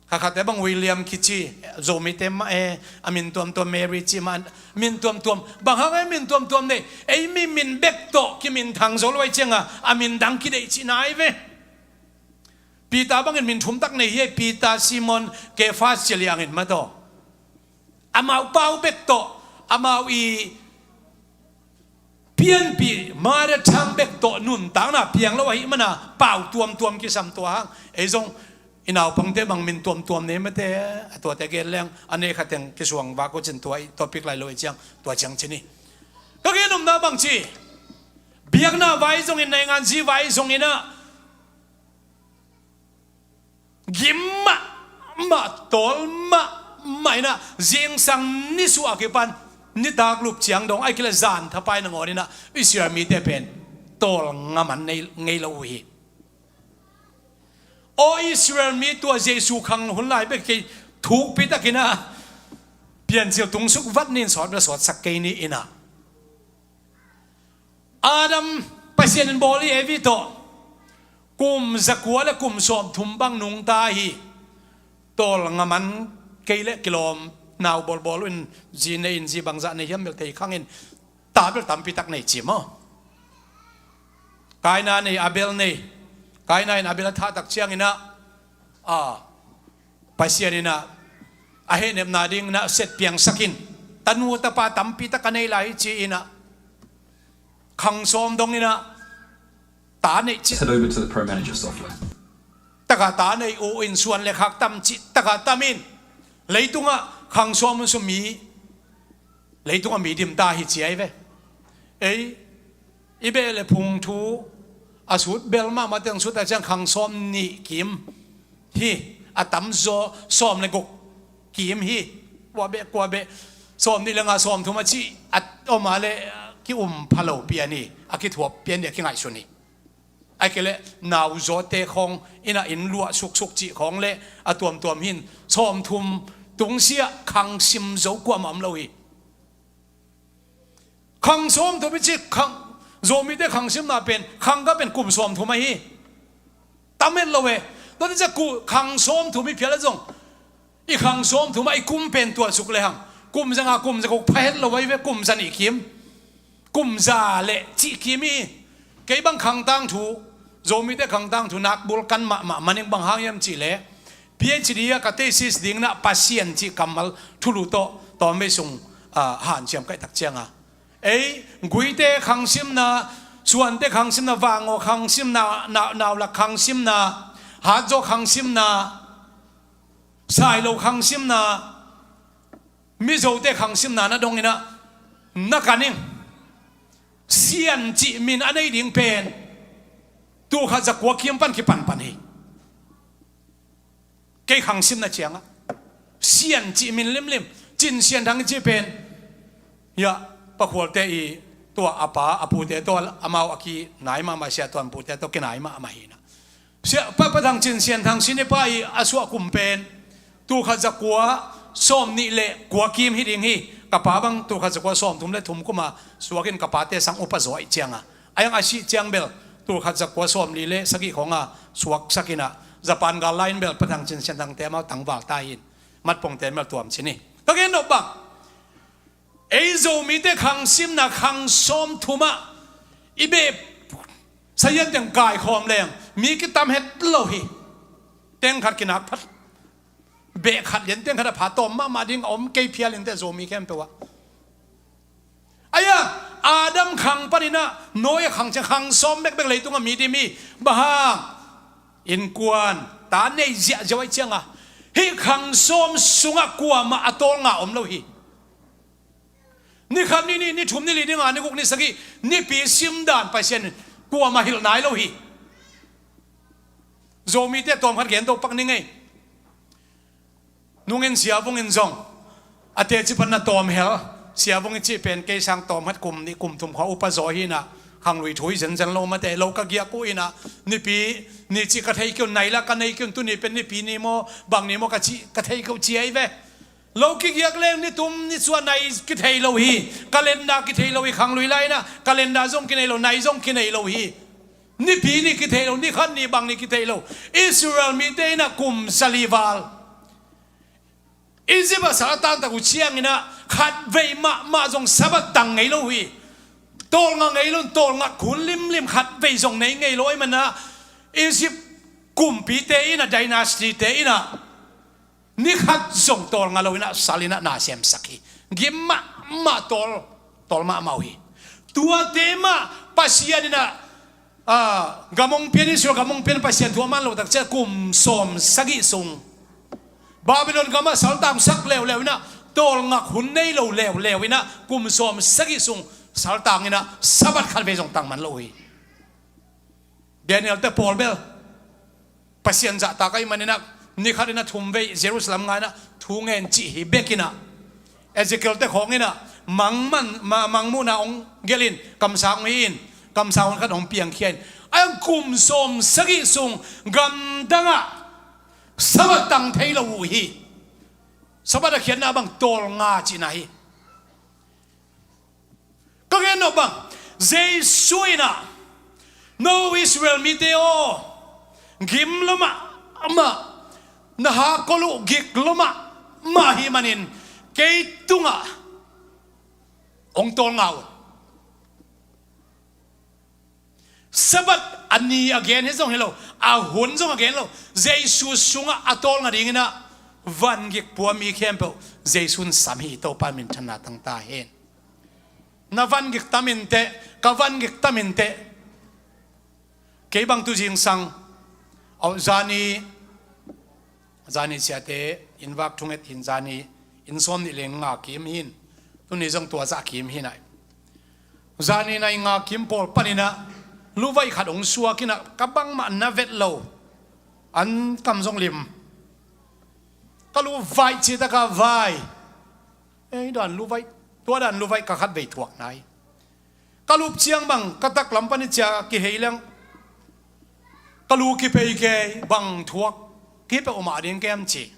Kha khatte bang William kici, Zomite mah e, a min tuamtuam Mary ci mah, min tuamtuam. Bang hang e min tuamtuam nei? Ei mi min bek tawh kiminthang zo lo ahi cianga, a min dang kideih cihna ahi ve. Peter bangin min thum tak nei hi, Peter, Simon, Kefas ci liangin mah tawh. Amau pau bek tawh, amau i pianpih mother tongue bek tawh nuntakna piang lo ahih mana pau tuamtuam kisam tua hang. Ei zong i naupangte bang min tuamtuam nei mate, a tuate gen leng a nei khateng kisuang vak uh cin tua i topic lai lo i ciang tua ciang ci ni. Ka gen nopna bang ci, biakna vai zongin, naingan zi vai zongin ah, gim mahmah, tawl mahmah in ah, zingsang nisuah a kipan nitak lup ciang dong, ahih kei leh zan thapai nangawn in ah Israel mite pen tawlnga man nei ngei lo uh hi. Aw Israel mi, tua Jesu khang hun lai bek kei thukpi takin ah piancil tungsuk vat ni in, sawt bel sawtsak kei ni in ah, Adam, Pasian in bawl hi Evi tawh, kum zakua le kum sawmthum bang nungta hi. Tawlnga man kei le kilawm, nau bawlbawl uh in, zi nei in, zi bangzah nei hiam bel thei khang in, ta bel tampi tak nei ci maw? Kaina nei, Abel nei. Kaina in Abel a thah tak ciangin ah, a, Pasian in ah a hehnepna ding na set piangsak in, tanu tapa tampi tak a nei lai hi ci in ah, khang sawm dong in ah ta nei ci. Head over to the Pro Manager software. Taka ta nei uh in, suan le khak tam ci taka tam in, leitungah khang sawm un sung mi, leitungah mi dim ta hi ci ahi ve. Ei, i beh le phung thu a sut bel mahmah teng sut a ciang khang sawm nih kim hi, a tamzaw sawm le guk kim hi. Kua beh, kua beh, sawm nih le nga, sawm thum a ci a om a le ki um pha lo pian hi, a kithuap pian hi, a kingaihsun hi. Ahih kei leh nauzawte khawng in ah inn luah suksuk cih khawng le a tuamtuam hin, sawmthum tungsiah khang sim zo kuamah om lo hi. Khang sawmthum i ci, khang, Zomite khang simna pen, khang ka pen kum sawmthum ahi. Tam het lo e. Tua ni ciah ku, khang sawmthum i phial a zong, i khang sawmthum ah i kum pen tuahsuk lehang, kum zanga, kum zaguk pha het lo ahi ve, kum zanih kim, kum za le cih kim hi. Kei bang khang tangthu, Zomite khang tangthu nak bul kan mahmah maning, bang hang hiam cih leh, PhD a ka thesis ding na Pasian cih kammal thulu tawh tawmvei sung, ah, hanciam kaih tak cianga, ei, Guite khang simna, Suante khang simna, Vangaw khang simna, nau, Naulak khang simna, Hatzaw khang simna, Sailo khang simna, Mizote khang simna na dong in ah, na kan ing. Sian cih min a nei ding pen tul khat zakua kim pan kipanpan hi. Kei khang simna ciangah Sian cih min limlim, Cin Sian Thang i cih pen, ya, Pakhualte i tua a pa, a pute tawh amau a kinai mahmah, Sia Tuan pute tawh kinai mahmah hi in ah. Sia, Pa, Pa Thang Cin Sian Thang sinipa i a suah kum pen tul khat zakua sawm nih le kua kim hi ding hi. Ka pa bang tul khat zakua sawm thum le thum kuma suakin ka pate sang upa zaw ahih cianga, a yang a sih ciang bel tul khat zakua sawm nih le sagih khawnga suaksak in ah, Japan gal lai in bel Pa Thang Cin Sian Thangte amau tangval ta hi in, matpongte in bel tuam ci ni. Ka gen nop bang, ei Zomite khang simna khang sawmthum ah i beh Sazian teng kaikhawm leng mi kitam het lo hi. Teng khat kinak phat, beh khat lian teng khat a pha tawm mahmah ding a om kei phial in teh Zomi khempeuh ah. Aia, Adam khang paninah Noah khang ciang khang sawm bekbek leitungah mi dim hi. Bang hang? Innkuan ta nei ziahziah aih cianga hih khang sawm sungah kuamah a tawlnga om lo hi. Ni khat, ni nih, ni thum, ni li, ni nga, ni guk, ni sagih, nipi simdan Pasian in kuamah hilh nai lo hi. Zomite tawm khat gen to pak ni ngei. Nungin Sia Vung in zong a teci pan na tawm hel. Sia Vung i cih pen kei sang tawm khat kum nih kum thum khua upa zaw hinah khanglui thu hi zenzen lo mate lo ka giak uh inah nipi ni cih ka thei kiun, nai la ka nei kiun, tuni pen nipi ni maw, bang ni maw ka cih ka thei keuh ci ahi ve. Lo kigiak leng ni tum ni sua nai kithei lo hi. Calendar kithei lo hi, khanglui lai inah calendar zong kinei lo, nai zong kinei lo hi. Nipi ni kithei lo, ni khat ni bang ni kithei lo. Israel mite inah kum sali val Egypt ah sal a tangtak uh cianginah khatvei mahmah zong Sabbath tang ngei lo hi. Tawlnga ngei lo, tawlnga khun limlim khatvei zong nei ngei lo ahi manah Egypt kumpite inah, dynasty te inah ni khat zong tawlnga lo inah sal inah na semsak hi. Gim mahmah, tawl, tawl mahmah uh hi. Tuate mah Pasian inah, ah, gam hong pian, Israel gam hong pian Pasian thu a man lo takciah kum sawm sagih sung Babylon gamah saltang sak leuleu inah, tawlngak hun nei lo leuleu inah kum sawm sagih sung saltang inah Sabbath khat vei zong tang man lo uh hi. Daniel te pawl bel Pasian zahtak ahi maninah ni khat inah thum vei Jerusalem nga inah thu ngen cih hi bek inah, Ezekiel te khawng inah mang man, ma-, mangmuhna hong gelhin kamsang hong hi in, kamsang hun khat hong piangkhia in, a yang kum sawm sagih sung gamdangah Sabbath tang thei lo uh hi. Sabbath a khiatna bang tawlnga cihna hi. Ka gen nop bang, Jesu inah, no Israel mite aw, gim lo mahmah, na hakkol uh gik lo mahmah hi manin kei tungah hong tawlnga un. Sabbath a ni a gen hi zong hi lo, a hun zong a gen lo. Jesu sungah a tawlnga dinginah vangik pua mi khempeuh Jesu in sam hi. Topa minthanna tang ta hen. Na vangik tam inteh, ka vangik tam inteh. Kei bang tu zingsang, au, zani, zani siate inn vak thunget hin, zani inn sawm nih leng nga kim hin. Tuni zong tua zah kim hin ai. Zani nai nga kim pawl paninah luvaih khat hong suak inah ka bangmah na vet lo. An kam zong lim. Ka luvaih citaka vai. Ei, dan luvaih, tua dan luvaih ka khat vei thuak nai. Ka lup ciang bang ka taklam pan i cia kihei leng ka lu kipei kei, bang thuak kipeuh mah ding kem ci.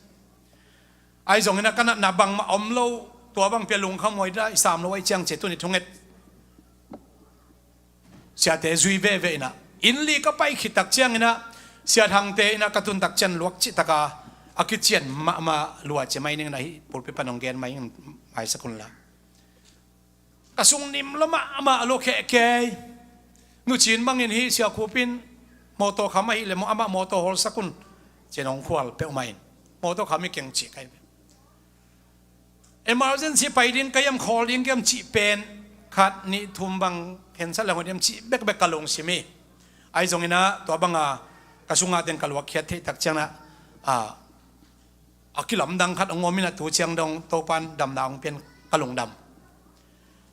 Ahi zongin a ka natna bangmah om lo, tua bang pia lungkham huai da i sam lo ahi ciang ci, tuni thunget siate zui veve inah, inn li ka pai khit tak cianginah, siathangte inah ka tun tak cian luak cih taka a kician mahmah lua ci mai ning inah, hih pulpit pan hong gen mai ning maisak unla. Ka sung nim lo mahmah a lo kheh kei. Nu Cin bangin hih Sia Khup in mawtaw kham ahih leh amah mawtaw hawlsak un, ci-in hong khual peuhmah in, mawtaw kham hi keng cih kai. Emergency pai ding ka hiam, khawl ding ka hiam cih pen khat nih thum bang khensat leng hoih diam cih bekbek ka lungsim hi. Ahi zonginah tua banga ka sungah teng ka luakkhiat theih tak cianginah, a, a kilamdang khat hong om inah tu ciang dong Topan damna hong pian ka lungdam.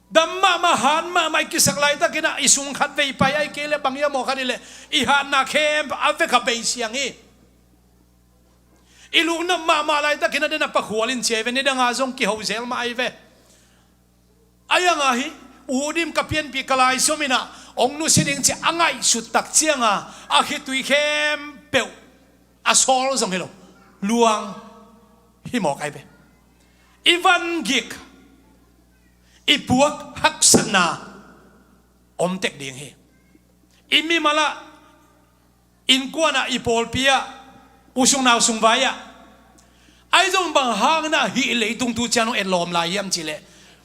Dam mahmah, hat mahmah i kisak laitakinah i sung khat vei pai ahi kei leh bang hiam aw khat i leh i hatna khempeuh a vek a bei siang hi. I luknop mahmah laitakinah den a pakhual in cia hi ve, nidanga zong kiho zel mah ahi ve. A yanga hi, u dim ka pianpih ka lai som inah hong nusia ding ci a ngaihsut tak cianga a khitui khempeuh a sawl zong hi lo, luang hi mawk ahi ve. I vangik, i puak haksatna om tek ding hi. I mimalah, innkuanah, i pawlpi ah, u sung nau sung vai ah. Ahi zong bang hanginah hih leitung tu ciang hong etlawm lai hiam cihleh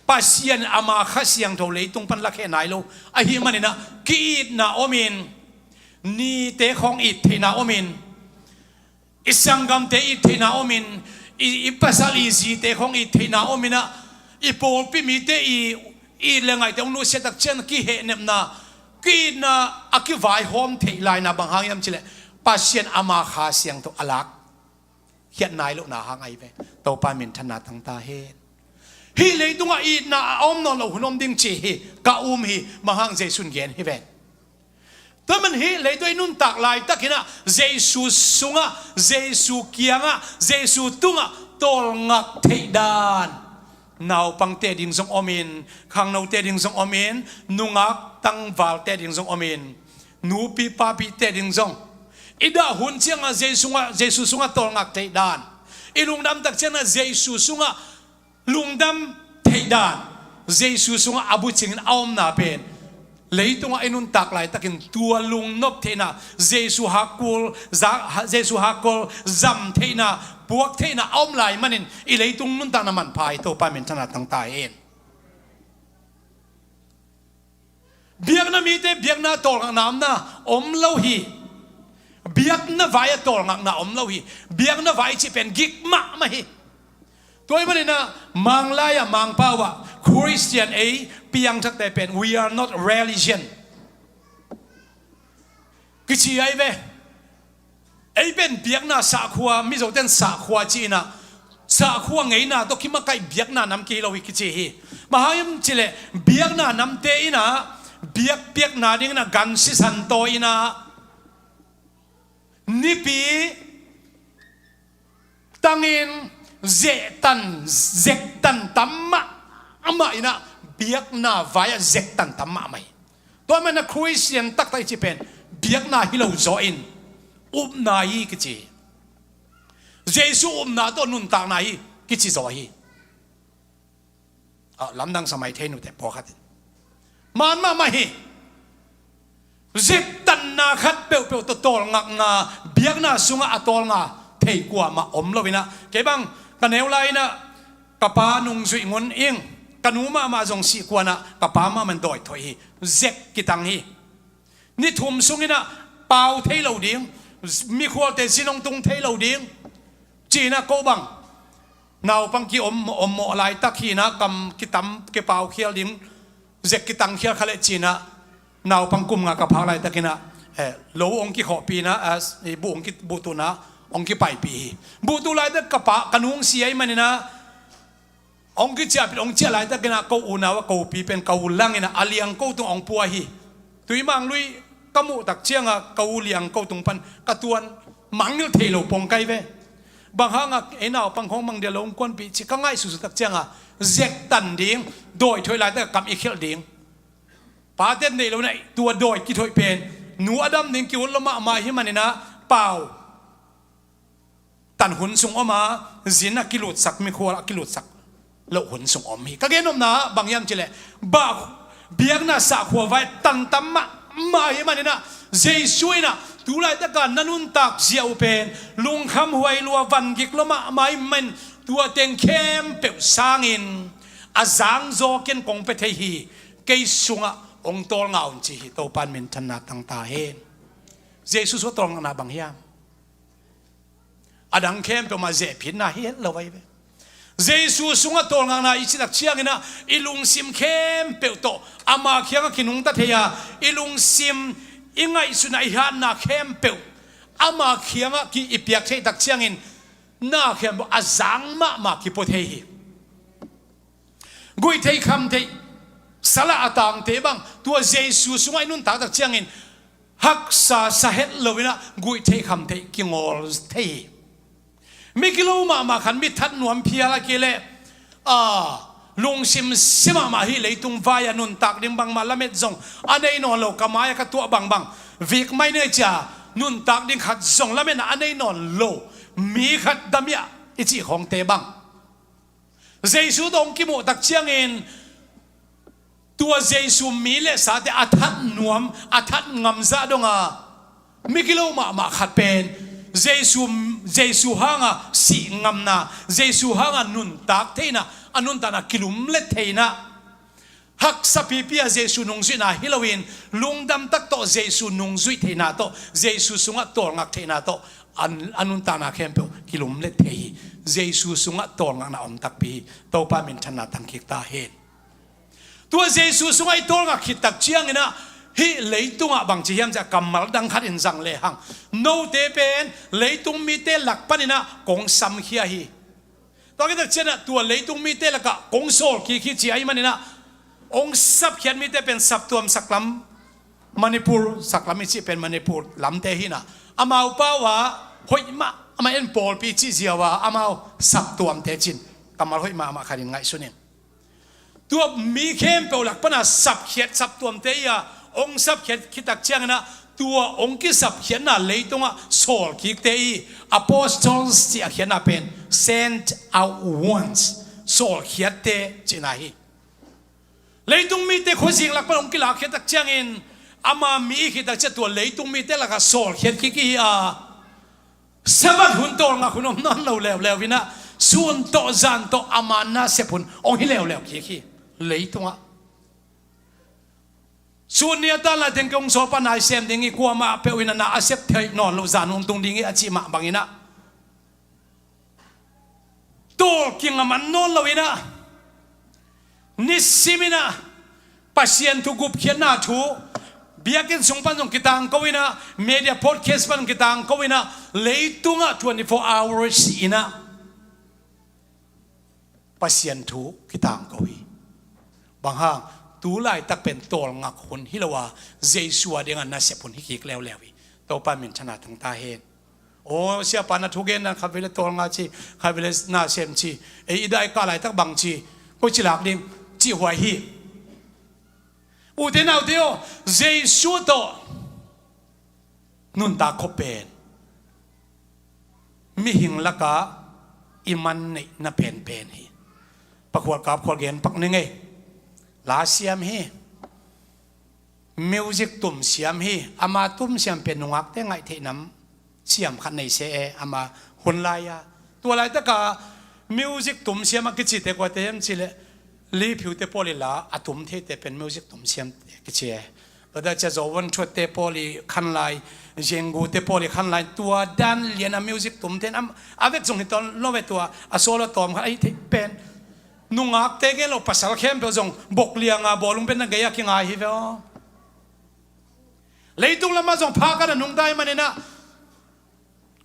Pasian ama Kha Siangtho leitung pan lakhia nai lo ahih maninah ki-itna omin Nite khawng it theihna omin, i sanggamte it theihna omin, i, i pasal i zite khawng it theihna omin ah, i pawlpi mite i, i le ngaihte hong nusiat tak ciang kihehnepna, ki-itna a kivaihawm theih laina bang hang hiam cileh Pasian ama Kha Siangtho a lak khiat nai lohna hang ahi ve. Topa minthanna tangta hen. Hih leitungah itna a om nawn lo hun om ding ci hi, ka um hi, bang hang Jesu'n gen hi ve. Tua man hih leitung i nuntak laitakin ah Jesu sungah, Jesu kiangah, Jesu tungah tawlngak theih dan naupangte ding zong omin, khangnote ding zong omin, nungak tangvalte ding zong omin, nupi papite ding zong i dah hun ciangah Jesu sungah, Jesu sungah tawlngak theih dan, i lungdam tak ciangah Jesu sungah lungdam theih dan, Jesu sungah a bucingin a omna pen leitungah i nuntak laitakin tua lungnop theihna, Jesu hakkul, za-, Jesu hakkul zam theihna, puak theihna a om lai manin i leitung nuntakna manpha hi. Topa minthanna tangta hen. Biakna mite biakna tawlngakna omna om lo hi. Biakna vai-ah tawlngakna om lo hi. Biakna vai cih pen gik mahmah hi. Tua ahih manin ah Manglai ah, Mangpau ah Khristian ei piangthakte pen, we are not religion kici ahi ve. Ei pen biakna sahkhua, Mizote'n sahkhua ci-in ah, sahkhua ngeina tawh kimakaih biakna nam kihi lo hi kici hi. Bang hang hiam cileh biakna namte in ah biakpiakna dingin ah gan sisan tawi-in ah nipi tangin zektan, zektan tam mahmah in ah, biakna vai-ah zektan tam mahmah hi. Tua manin ah Khristian taktak i cih pen biakna hi lo zaw in upna hi kici hi. Jesu upna tawh nuntakna hi kici zaw hi. Ah, lamdang sa mai thei nute pawlkhat in. Man mahmah hi. Zektanna khat peuhpeuh tawh tawlngakna, biakna sungah a tawlnga thei kuamah om lo in ah, kei bang ka neu lai-in ah ka pa nungzuih ngun ing, ka nu mahmah zong sih kuan ah ka pa mahmah in dawi thoih hi. Zek kitang hi. Ni thum sungin ah pau thei lo ding, mikhualte zin hong tung thei lo ding ci-in ah ko bang naupang ki-om, ommawh laitak hi-in ah kam kitam, kipau khial ding, zek kitang khial kha leh ci-in ah naupang kum nga ka phak laitakin ah, eh, lo hong kikhawhpih in ah, eh, buh hong ki, buhtuhna hong kipaipih hi. Buhtuh laitak ka pa, ka nu hong si ahih manin ah hong kiciahpih, hong ciah laitakin ah ko unau a kopi pen ka u langin ah a liangko tung hong pua hi. Tuimang lui ka muh tak ciangah ka u liangko tung pan ka tuan mangngilh thei lo pong kai ve. Bang hangah ei naupang khawng mang dia lo hong kuanpih ci ka ngaihsutsuh tak ciangah zektan ding, dawi thoih laitak kam i khialh ding. Pate neih lo in ah tua dawi kithoih pen nu a dam ding ki-ut lo mahmah hi manin ah pau tan hun sung om a, zin a kilutsak, mikhual a kilutsak loh hun sung om hi. Ka gennopna bang hiam cileh, bah, biakna sahkhua vai tan tam mahmah hi manin ah Jesu in ah tu laitaka na nuntak zia uh pen lungkham huai lua, van gik lua mahmah hi manin tua teng khempeuh sangin a zangzaw ken kong pia thei hi. Kei sungah hong tawlnga un ci hi. Topa'n minthanna tangta hen. Jesu sungah tawlngatna bang hiam? A dang khempeuh mah zehphitna hi het lo ahi ve. Jesu sungah tawlngatna i cih tak ciangin ah i lungsim khempeuh tawh ama kiangah kinungta thei a, i lungsim, i ngaihsutna, i hatna khempeuh ama kiangah ki, i piak theih tak ciangin na khempeuh a zang mahmah kipua thei hi. Guih theih kham theih, sal a tangte bang tua Jesu sungah i nuntak tak ciangin haksa sa het lo in ah guih theih kham theih kingawl thei hi. Mi kilo mahmah khat, mi that nuam phial a kei leh, a, lungsim sia mahmah hi, leitung vai-a nuntak ding bangmah lamet zong a nei nawn lo, ka mai-a ka tuah bangbang vik mai ni cia, nuntak ding khat zong lametna a nei nawn lo mi khat dam hiah i cih khawngte bang Jesu tawh hong kimuh tak ciangin tua Jesu mi le sate a that nuam, a that ngam zah donga mi kilo mahmah khat pen Jesu, Jesu hanga sih ngamna, Jesu hanga nuntak theihna, a nuntakna kilumlet theihna, Haksa pipi a Jesu nungzuihna hi loin, lungdam tak tawh Jesu nungzuih theihna tawh, Jesu sungah tawlngak theihna tawh, an, a nuntakna khempeuh kilumlet thei hi. Jesu sungah tawlngakna om takpi hi. Topa minthanna tangkik ta hen. Tua Jesu sungah i tawlngak khit tak ciangin ah, hih leitungah bangci hiam cih a kammal dang khat in zang lehang, note pen leitung mite lak panin ah kong samkhia hi. Tua khit tak ciangin ah tua leitung mite lakah kong sawl kik hi ci ahih manin ah, hong sapkhiat mite pen saptuam saklam, Manipur saklam i cih pen Manipur lamte hi in ah, amau pau ah hoih mah, amah en pawlpi cih ziau ah amau saptuamte cin, kammal hoih mah amah khat in ngaihsun in. Tua mi khempeuh lak pana sapkhiat saptuamte i a, hong sapkhiat khit tak ciangin ah, tua hong kisapkhiatna leitungah sawlkikte i, apostles cih a khiatna pen sent out ones, sawlkhiatte cihna hi. Leitung mite khuazing lak pan hong kilakkhiat tak ciangin, ama mi i khit tak ciang tua leitung mite lakah sawlkhiat kik i hi a, Sabbath hun tawlngak hun om nawn lo leuleu in ah, sun tawh zan tawh ama nasep hun hong hi leuleu kik hi. Leitungah sun ni a tan lai teng kei hong sawl pan a i sem ding i, kuamah peuh in ah na a sep thei nawn lo, zan hong tung ding i a cih mah bangin ah, tawl kinga man nawn lo in ah, nisim in ah Pasian thu gupkhiatna thu biakinn sung pan zong kitangko in ah, media podcast pan kitangko in ah, leitungah twenty four hours in ah Pasian thu kitangko hi. Bang hang, tu laitak pen tawlngak hun hi lo a, Jesu a dingah nasep hun hi kik leuleu hi. Topa minthanna tang ta hen. Aw, siapa na thugenna khat vei le tawlnga ci, khat vei le nasem ci, ei i dai kah laitak bang ci, koi ci lak ding, ci huai hi. Ute naute aw, Jesu tawh nuntak khop pen mihing lakah i man neihna penpen hi. Pakhual kapkhual gen pak ning ei. La siam hi. Music tum siam hi. Ama tum siam pen nungakte ngaih theih nam siam khat nei se e, ama hun lai-a. Tua laitaka music tum siam a kicite kuate hiam cileh, Lee Pyu te pawl i la a tum theite pen music tum siam kici e. Tua cia Zo Won Chut te pawl i khan lai, Zenggu te pawl i khan lai, tua dan lian a music tum ten am, a vek zong hi tawn lo ve tua, a solo tawm khat a hi thei pen. Nungakte gen lo pasal khempeuh zong bok lianga bawlung pen na gei a kingai hi ve aw. Leitung lamah zong pha kan a nungta i maninah,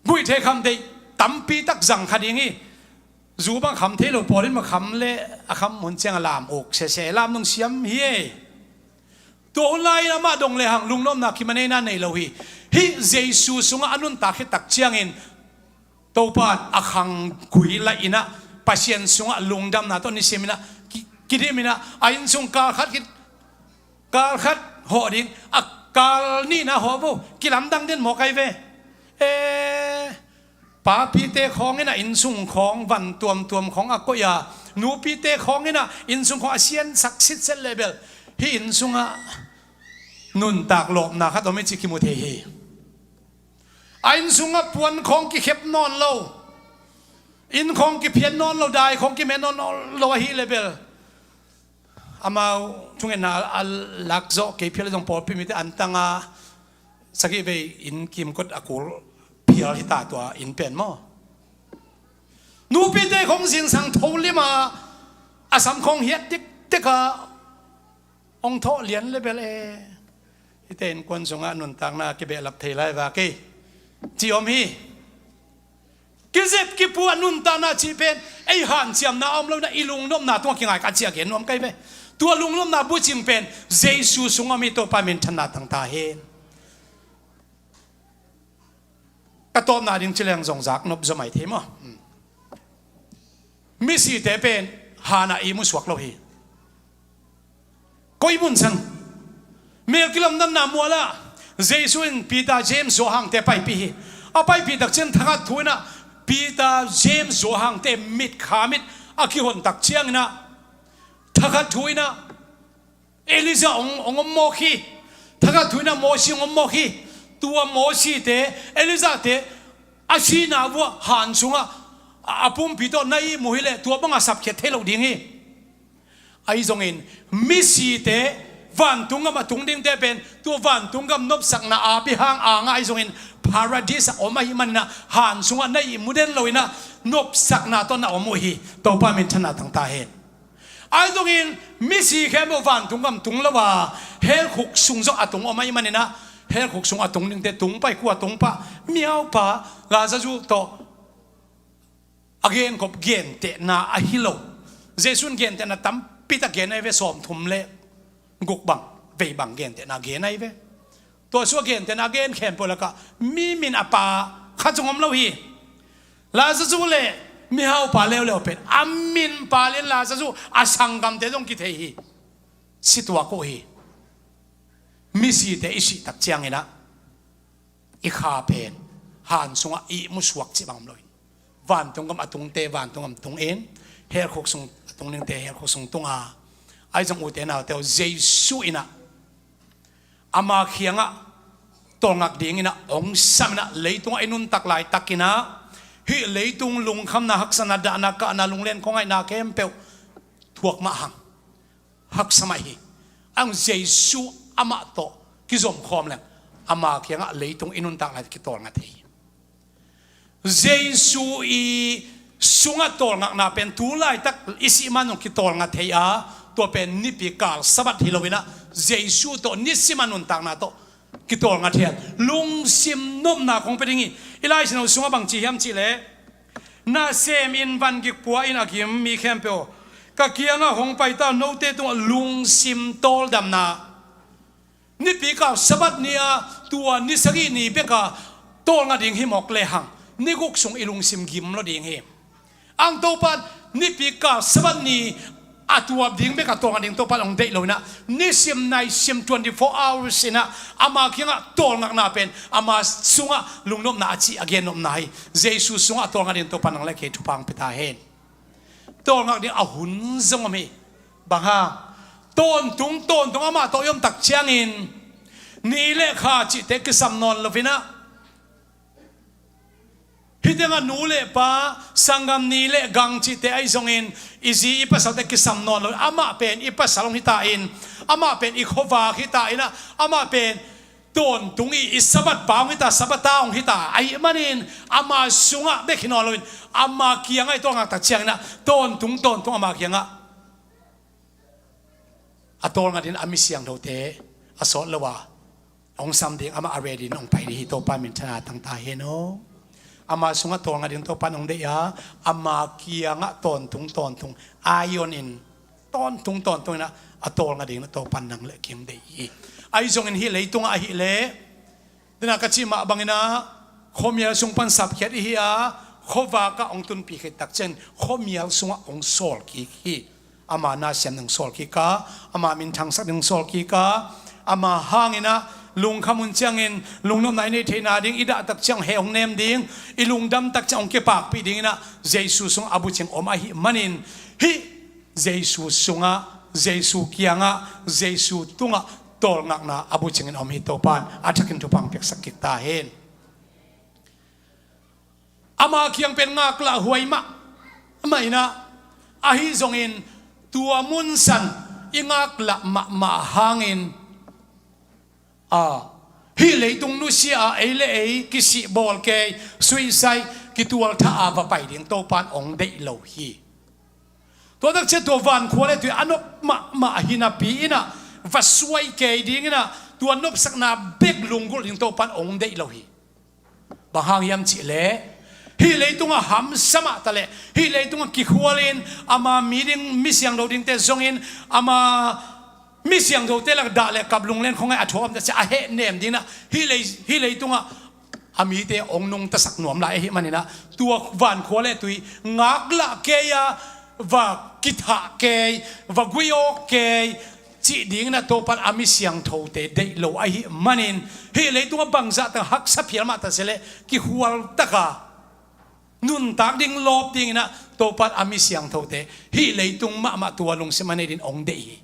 guih thei kham deih tampi tak zang kha ding hi. Zu bang kham thei lo pawl in ma kham le a kham mun ciang a lam uk sese, lam nung siam hi e. Tua hun lai-in amah dong le hang lungnopna kimaneina nei lo hi. Hih Jesu sungah a nuntak hi tak ciangin Topa in a khanggui laih inah Pasian sungah lungdamna tawh nisiminah ki-, kidiminah a innsung kal khat ki-, kal khat hawh ding, a kal nihna hawh vo, kilamdang den mawk ai ve. E, papite khawng inah innsung khawng van tuamtuam khawng a koih a, nupite khawng inah innsung khawng a siansak sitset leh bel hih innsungah nuntak lawpna khat om i ci kimu thei hi. A innsungah puan khawng kikhep nawn lo, inn khawng kiphian nawn lo, dai khawng kimen nawn lo ahih leh bel amau thungetna a lakzawh kei phial zong pawlpi mite antanga sagih vei inn kimkot a kul phial hita tua inn pen maw? Nupite khawng zingsang tho lima a sam khawng hiat tiktika hong thawh lian le bel e. Hihte innkuan sungah nuntakna kibehlap thei lai va kei ci om hi. Kizep kipuah nuntakna cih pen ei hanciamna a om lo inah i lungnopna tungah kingai ka ciah gen nuam kai ve. Tua lungnopna bucing pen Jesu sungah mi Topa minthanna tangta hen. Ka tawpna ding ci leng zong zak nop zaw mai thei maw? Misite pen hanah i musuak lo hi. Koi mun sang mel kilamdanna mualah Jesu in Peter, James, Johan te paipih hi. A paipih takcian thakhat thu inah Peter, James, Johan te mit kha mit a kihon takciang inah thakhat thu inah Elijah hong, hong om mawk hi. Thakhat thu inah Mosi hong om mawk hi. Tua Mosi te, Elijah te a sihna vuah han sungah a, a pumpi tawh na ihmu hileh tua bangah sapkhiat thei lo ding hi. Ahi zongin misite, vantung gam a tung dingte pen tua vantung gam nopsakna api hang a ngah ahi zongin paradis ah om ahih manin ah, han sungah na ihmu den lo in ah nopsakna tawh na om uh hi. Topa minthanna tang ta hen. Ahi zongin misi khempeuh vantung gam tung lo a, hell khuk sung zong a tung om ahih manin ah, hell khuk sung a tung dingte tung pah hi. Kua tung pah? Mihaupa Lazarus tawh a genkhop gentehna ahi lo. Jesu in gentehna tampi tak gen ahi ve, sawmthum le guk bang, vei bang gentehna gen ahi ve. Tua sua gentehna a gen khempeuh lakah mi min a pha khat zong om lo hi. Lazarus le mihaupa leuleu pen a min pha lian Lazarus a sanggamte zong kithei hi. Si tuak uh hi. Misite i sih tak ciangin ah i kha pen han sungah ihmu suak cih bang om lo hi. Vantung gam a tungte vantung gam tung in, hell khuk sung a tung dingte hell khuk sung tung a, ahi zong ute naute aw, Jesu in ah ama kiangah tawlngak dingin ah hong sam in ah, leitungah i nuntak laitakin ah hih leitung lungkhamna, haksatna, dahna, kahna, lunglen khuangaihna khempeuh thuak mah hang, haksa mah hi. Ahi zong Jesu amah tawh kizom khawm leng ama kiangah leitung i nuntak lai kitawlnga thei hi. Jesu i sungah tawlngakna pen tu laitak i sih man zong kitawlnga thei a, tua pen nipi kal Sabbath hi lo in ah Jesu tawh nisim a nuntakna tawh kitawlnga thei a, lungsim nopna kong pia ding hi. I Lai Siangtho sungah bang ci hiam cih leh, nasem in van gik pua in a gim mi khempeuh aw, ka kiangah hong pai ta un, note tungah lungsim tawldamna. Nipi kal Sabbath ni a tua ni sagih ni bek a tawlnga ding hi mawk lehang, ni guk sung i lungsim gim lo ding hi. Ahi zong Topa in nipi kal Sabbath ni a tua ding bek a tawlnga ding Topa in hong deih lo in ah, nisim naisim twenty four hours in ah ama kiangah tawlngakna pen ama sungah lungnopna a cih a gennopna hi. Jesu sungah a tawlnga ding Topa in nang le kei thupha hong pia ta hen. Tawlngak ding a hun zong om hi. Bang hang? Tawntung tawntung amah tawh i om tak ciangin ni le kha cihte kisam nawn lo in ah, hih tengah nu le pa, sanggam ni le gang cihte ahi zongin i zi i pasalte kisam nawn lo, amah pen i pasal hong hi ta in, amah pen i khuavak hi ta in ah, amah pen tawntung i, i Sabbath pa hong hi ta, Sabbath ta hong hi ta ahih manin ama sungah bek hi nawn lo in, ama kiangah i tawlngak tak ciangin ah tawntung tawntung ama kiangah a tawlnga dingin a mi siangthote a sawt lo a hong sam ding, amah a ready in hong pai ding hi. Topa minthanna tang ta hen aw. Ama sungah tawlnga ding Topa in hong deih a, ama kiangah tawntung tawntung, iron in tawntung tawntung in ah a tawlnga ding in ah Topa in nang le kei hong deih hi. Ahi zongin hih leitungah ahih leh, dena ka cih mah bangin ah khuamial sung pan sapkhiat i hi a, khuavak ah hong tunpih khit tak ciangin khuamial sungah hong sawl kik hi. Ama na siam ding hong sawl kik a, ama minthangsak ding hong sawl kik a, ama hangin ah lungkham hun ciangin lungnopna i neih theihna ding, i dah tak ciang heh hong nem ding, i lungdam tak ciang hong kipakpih dingin ah Jesu sungah a bucing om ahih manin, hih Jesu sungah, Jesu kiangah, Jesu tungah tawlngakna a bucingin om hi. Topa in a thakin thupha hong piaksak kik ta hen. Ama kiang pen ngaklah huai mahmah in ah, ahi zongin tua munsan i ngaklah mahmah hangin, a, hih leitung nusia a ei le ei kisih bawl kei, suicide, kitualthah a va pai ding Topa in hong deih lo hi. Tua tak ciang tua vankhua le tui a nop mahmah hi napi in ah va suai kei dingin ah tua nopsakna bek lunggulh ding Topa in hong deih lo hi. Bang hang hiam cih leh, hih leitungah hamsa mah ta leh, hih leitungah kikhualin ama mi ding, mi siangtho dingte zongin, ama mi siangthote lak dah le kap, lunglen khuangaih a thuak om ta ciang a heh nem dingin ah hih lei, hih leitungah a mite hong nungtasak nuam lai ahih manin ah, tua vankhua le tui ngaklah kei a, va kithah kei, va gui awk kei cih dingin ah Topa in a mi siangthote deih lo ahih manin, hih leitungah bangzah tak haksa phial mah ta se leh, kikhual tak a nuntak ding lawp dingin ah Topa in a mi siangthote hih leitung mahmah tua lungsim a nei dingin hong deih hi.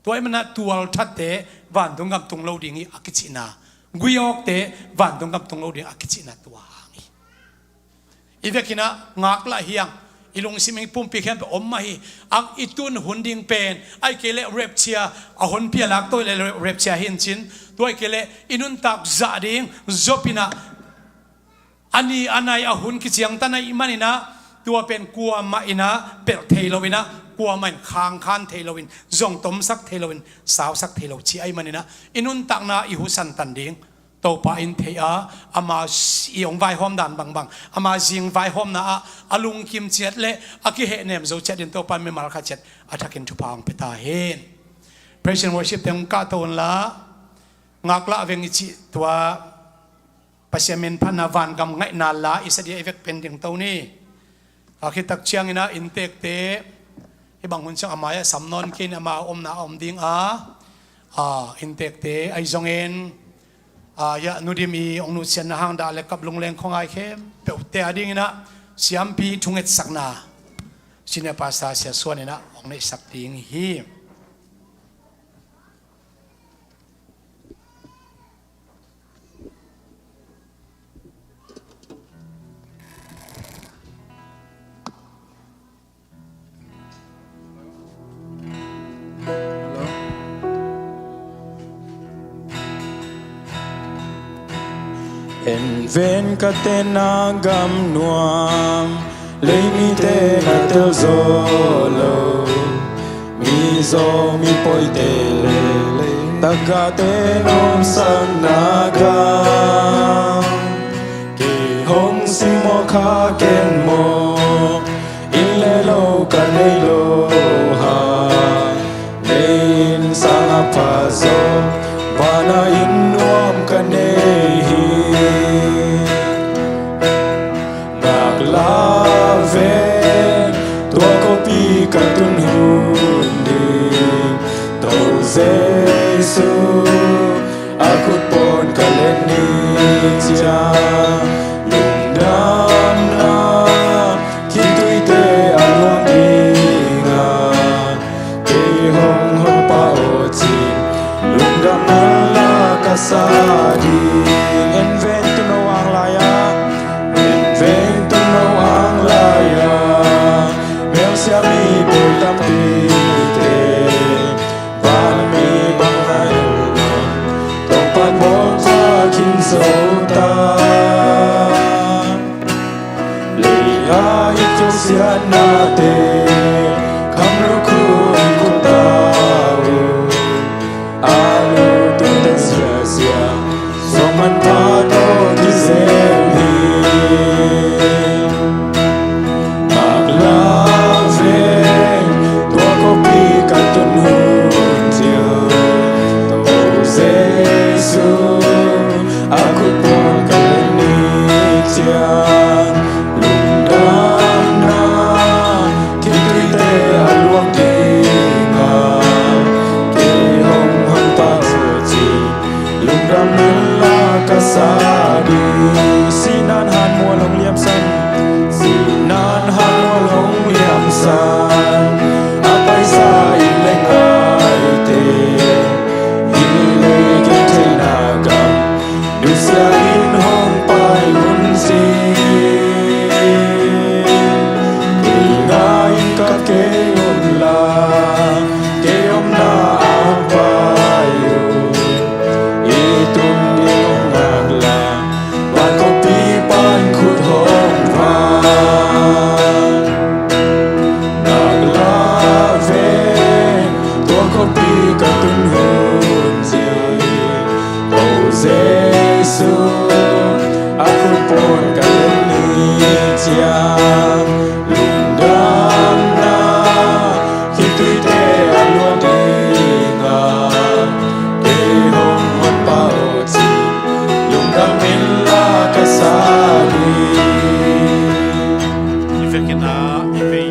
Tua ahih manin ah tualthatte vantung gam tung lo ding hi a kicihna, gui awkte vantung gam tung lo ding a kicihna tua hang hi. I vekin ah ngaklah hi hang, I lungsim i pumpi khempeuh om mah hi. Ang i tun hun ding pen, ahih kei leh rapture, a honpi a lak to leh rapture hi in cin, tua ahih kei leh i nuntak zah ding, Job in ah, a ni a nai a hun kiciangtan ahih manin ah, tua pen kuamah in ah pelh thei lo in ah, kuamah in khangkhan thei lo in, zong tomsak thei lo in, sausak thei lo cih ahih manin ah, i nuntakna i hu santan ding Topa in thei a, ama si-, i hong vaihawm dan bangbang, ama zing vaihawmna ah a lungkim ciat leh a kihehnem zo ciat in Topa in mimal khat ciat a thakin thupha hong pia ta hen. Praise and worship teng hong kahto unla, ngaklah veng i cih tua Pasian min phatna vangam ngaihna la i sa dia i vek pen ding to ni. A khit tak ciangin ah inntekte, hih bang hun ciang a mai-ah sam nawn kei in, ama omna a om ding a, a, inntekte ahi zongin, a, ya, Nu Dim i hong nutsiatna hang dah leh kap lungleng khuangai khempeuhte a dingin ah siampi thungetsakna Senior Pastor Sia Suan in ah hong neihsak ding hi. En ven ka tena gam nuam, leimite na tel zo lo. Mi zo mi poite le, tagahte nopsakna gam. Kei hong simmawh kha ken maw, inn le lo ka nei lo hang. Leiin sang a pha zaw, vana inn nuam ka nei hi. Ngaklah veng, tua khuapi ka tun hun ding, To Jesu a khut pawn ka let ni ciang, lungdamna khituite a luang ding a, kei hong hon pah aw cin, lungdam ngal la ka sa ding. En veng tun no ang lai-a, en veng tun no ang lai-a, melsiam i pawi tampite, van mi bang nai lo, Topa'n bawl khin zo ta. Lei-a i kosiatnate, kham lukhu i kut ta uh. A lutungte siasia, sawm manpha tawh kizem hi. Ngaklah veng, tua khuapi ka tun hun ciang, To Jesu a khut pawn ka let ni ciang, lungdamna khituite a luang ding a, kei hong hon pah aw cin, lungdam ngal la ka sa ding. Sinan hanmual hong liamsan, sinan hanmual hong liamsan, a paisa in le ngaite, hih lei gentheihna gam, nusia in hong pai un ci. Kei ngai in kap kei un la, kei omna ah hong pai uh. I tun ding hong ngaklah, van khuapi pan khut hong vak. Ngaklah veng, tua khuapi ka tun hun ciang, To Jesu a khut pawn ka let ni ciang, lungdamna khituite a luang ding a, kei hong hon pah aw cin, lungdam ngal la ka sa ding. I vekin ah, i vei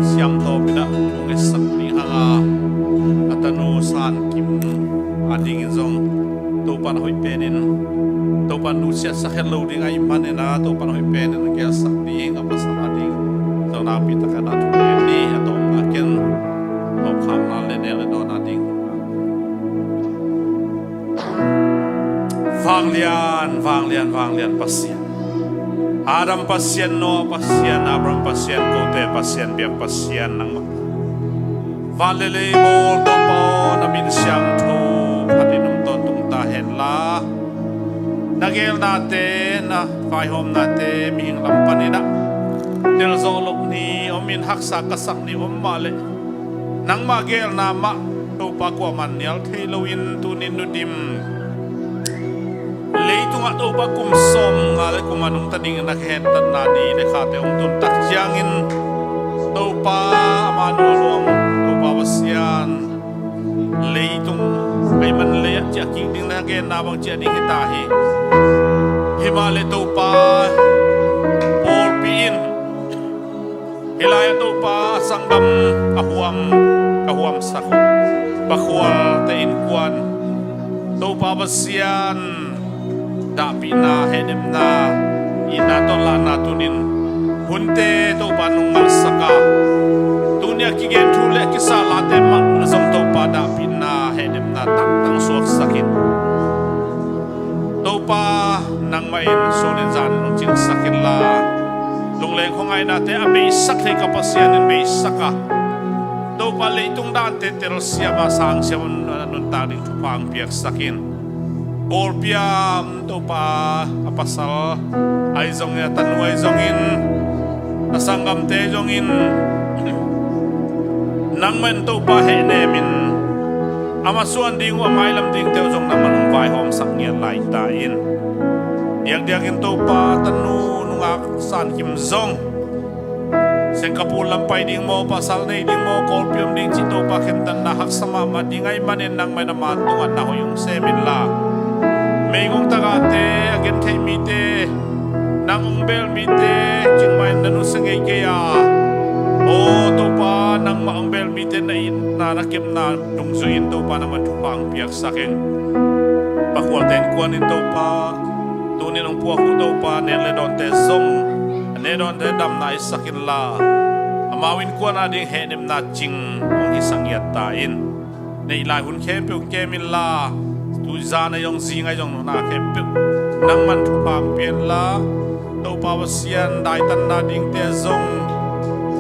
siam tawpin ah hong etsak ding hang a, a tanu San Kim a dingin zong Topa'n a hoih penin, Topa'n nusiatsak het lo ding ahih manin ah, Topa'n a hoih penin a gelsak ding, a pasal a ding zong nakpi takin a thu ngen ni. A tawpna ken nopkhakna le nek le dawnna ding Vanglian, vanglian, vanglian Pasian, Adam Pasian, Noah Pasian, Abraham Pasian, kote Pasian, biak Pasian nangmah, van le lei bawl Topa aw, na min siangtho phatin om tawntung ta henla, na geelnate, na vaihawmnate mihing lam panin ah telzawh loh ni om in, haksa ka sak ni om mah leh, nangmah geelna mah Topa kuamah nial thei loin tuni-in Nu Dim leitungah Topa kum sawmnga le kum a nungta dingin na khentatna ni le khate hong tun tak ciangin, Topa, amah Nu Luang, Topa Pasian, leitung ahih man lei ah ciah kik ding na genna bang ciah ding hi ta hi. Hi mah leh Topa, pawlpi in hih lai-ah Topa sanggam a huam, ka huamsak uh pakhualte innkuan, Topa Pasian, dahpihna, hehnemna, itna tawh lahna tuni-in hunte Topa nong ngalhsak a, tuni a kigen thu le kisa late mah zong Topa dahpihna, hehnemna tangtang suaksak in. Topa, nangmah in sun in zan in hong cingsak inla, lungleng khuangaihnate a beisak thei ka Pasian in beisak a, Topa, leitung dante telsiam a, sangsiam a nuntak ding thupha hong piaksak in. Kawlpi ah Topa, a pasal ahi zongin, a tanu ahi zongin, a sanggamte ahi zongin, nangmah in Topa hehnem in, a masuan ding uh, a mailam dingte uh zong nangmah in hong vaihawmsak ngiat lai ta in. Diakdiakin Topa, tanu nungak San Kim zong Singapore lam pai ding maw, pasal nei ding maw, Kawlpi om ding cih Topa khentatna haksa mahmah ding ahih manin nangmah in ama tungah na hoih hong sem inla, meigong tagahte, a gentheih mite, nang hong bel mite, cingmah in na nusia ngei kei a, aw Topa, nangmah hong bel mite na itna, na kepna dungzui in Topa, nangmah in thupha hong piaksak in. Pakhualte innkuan in Topa, tuni-in hong puak uh Topa, nek le dawnte zong, a nek dawnte damna hisak inla, amau innkuan a ding hehnemna cing hong hisak ngiat ta in. Neih lai hun khempeuh kem inla, tu zan ahi zong, zing ahi zong, nuntak khempeuh nangmah in thupha hong pia inla, Topa Pasian, daitanna dingte zong,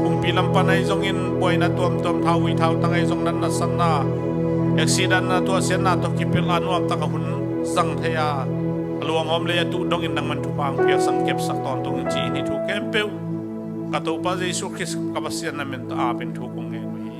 kumpi lam pan ahi zongin, buaina tuamtuam, thauvui thautang ahi zong, natna satna, accident-na, tuahsiatna tawh kipelh a nuamtak a hun zang thei a, a luanghawm lei a tuh dongin nangmah in thupha hong piaksak, kepsak tawntung in ci-in hih thu khempeuh ka Topa Jesu Khrist ka Pasian na min tawh apin thu kong ngen uh hi.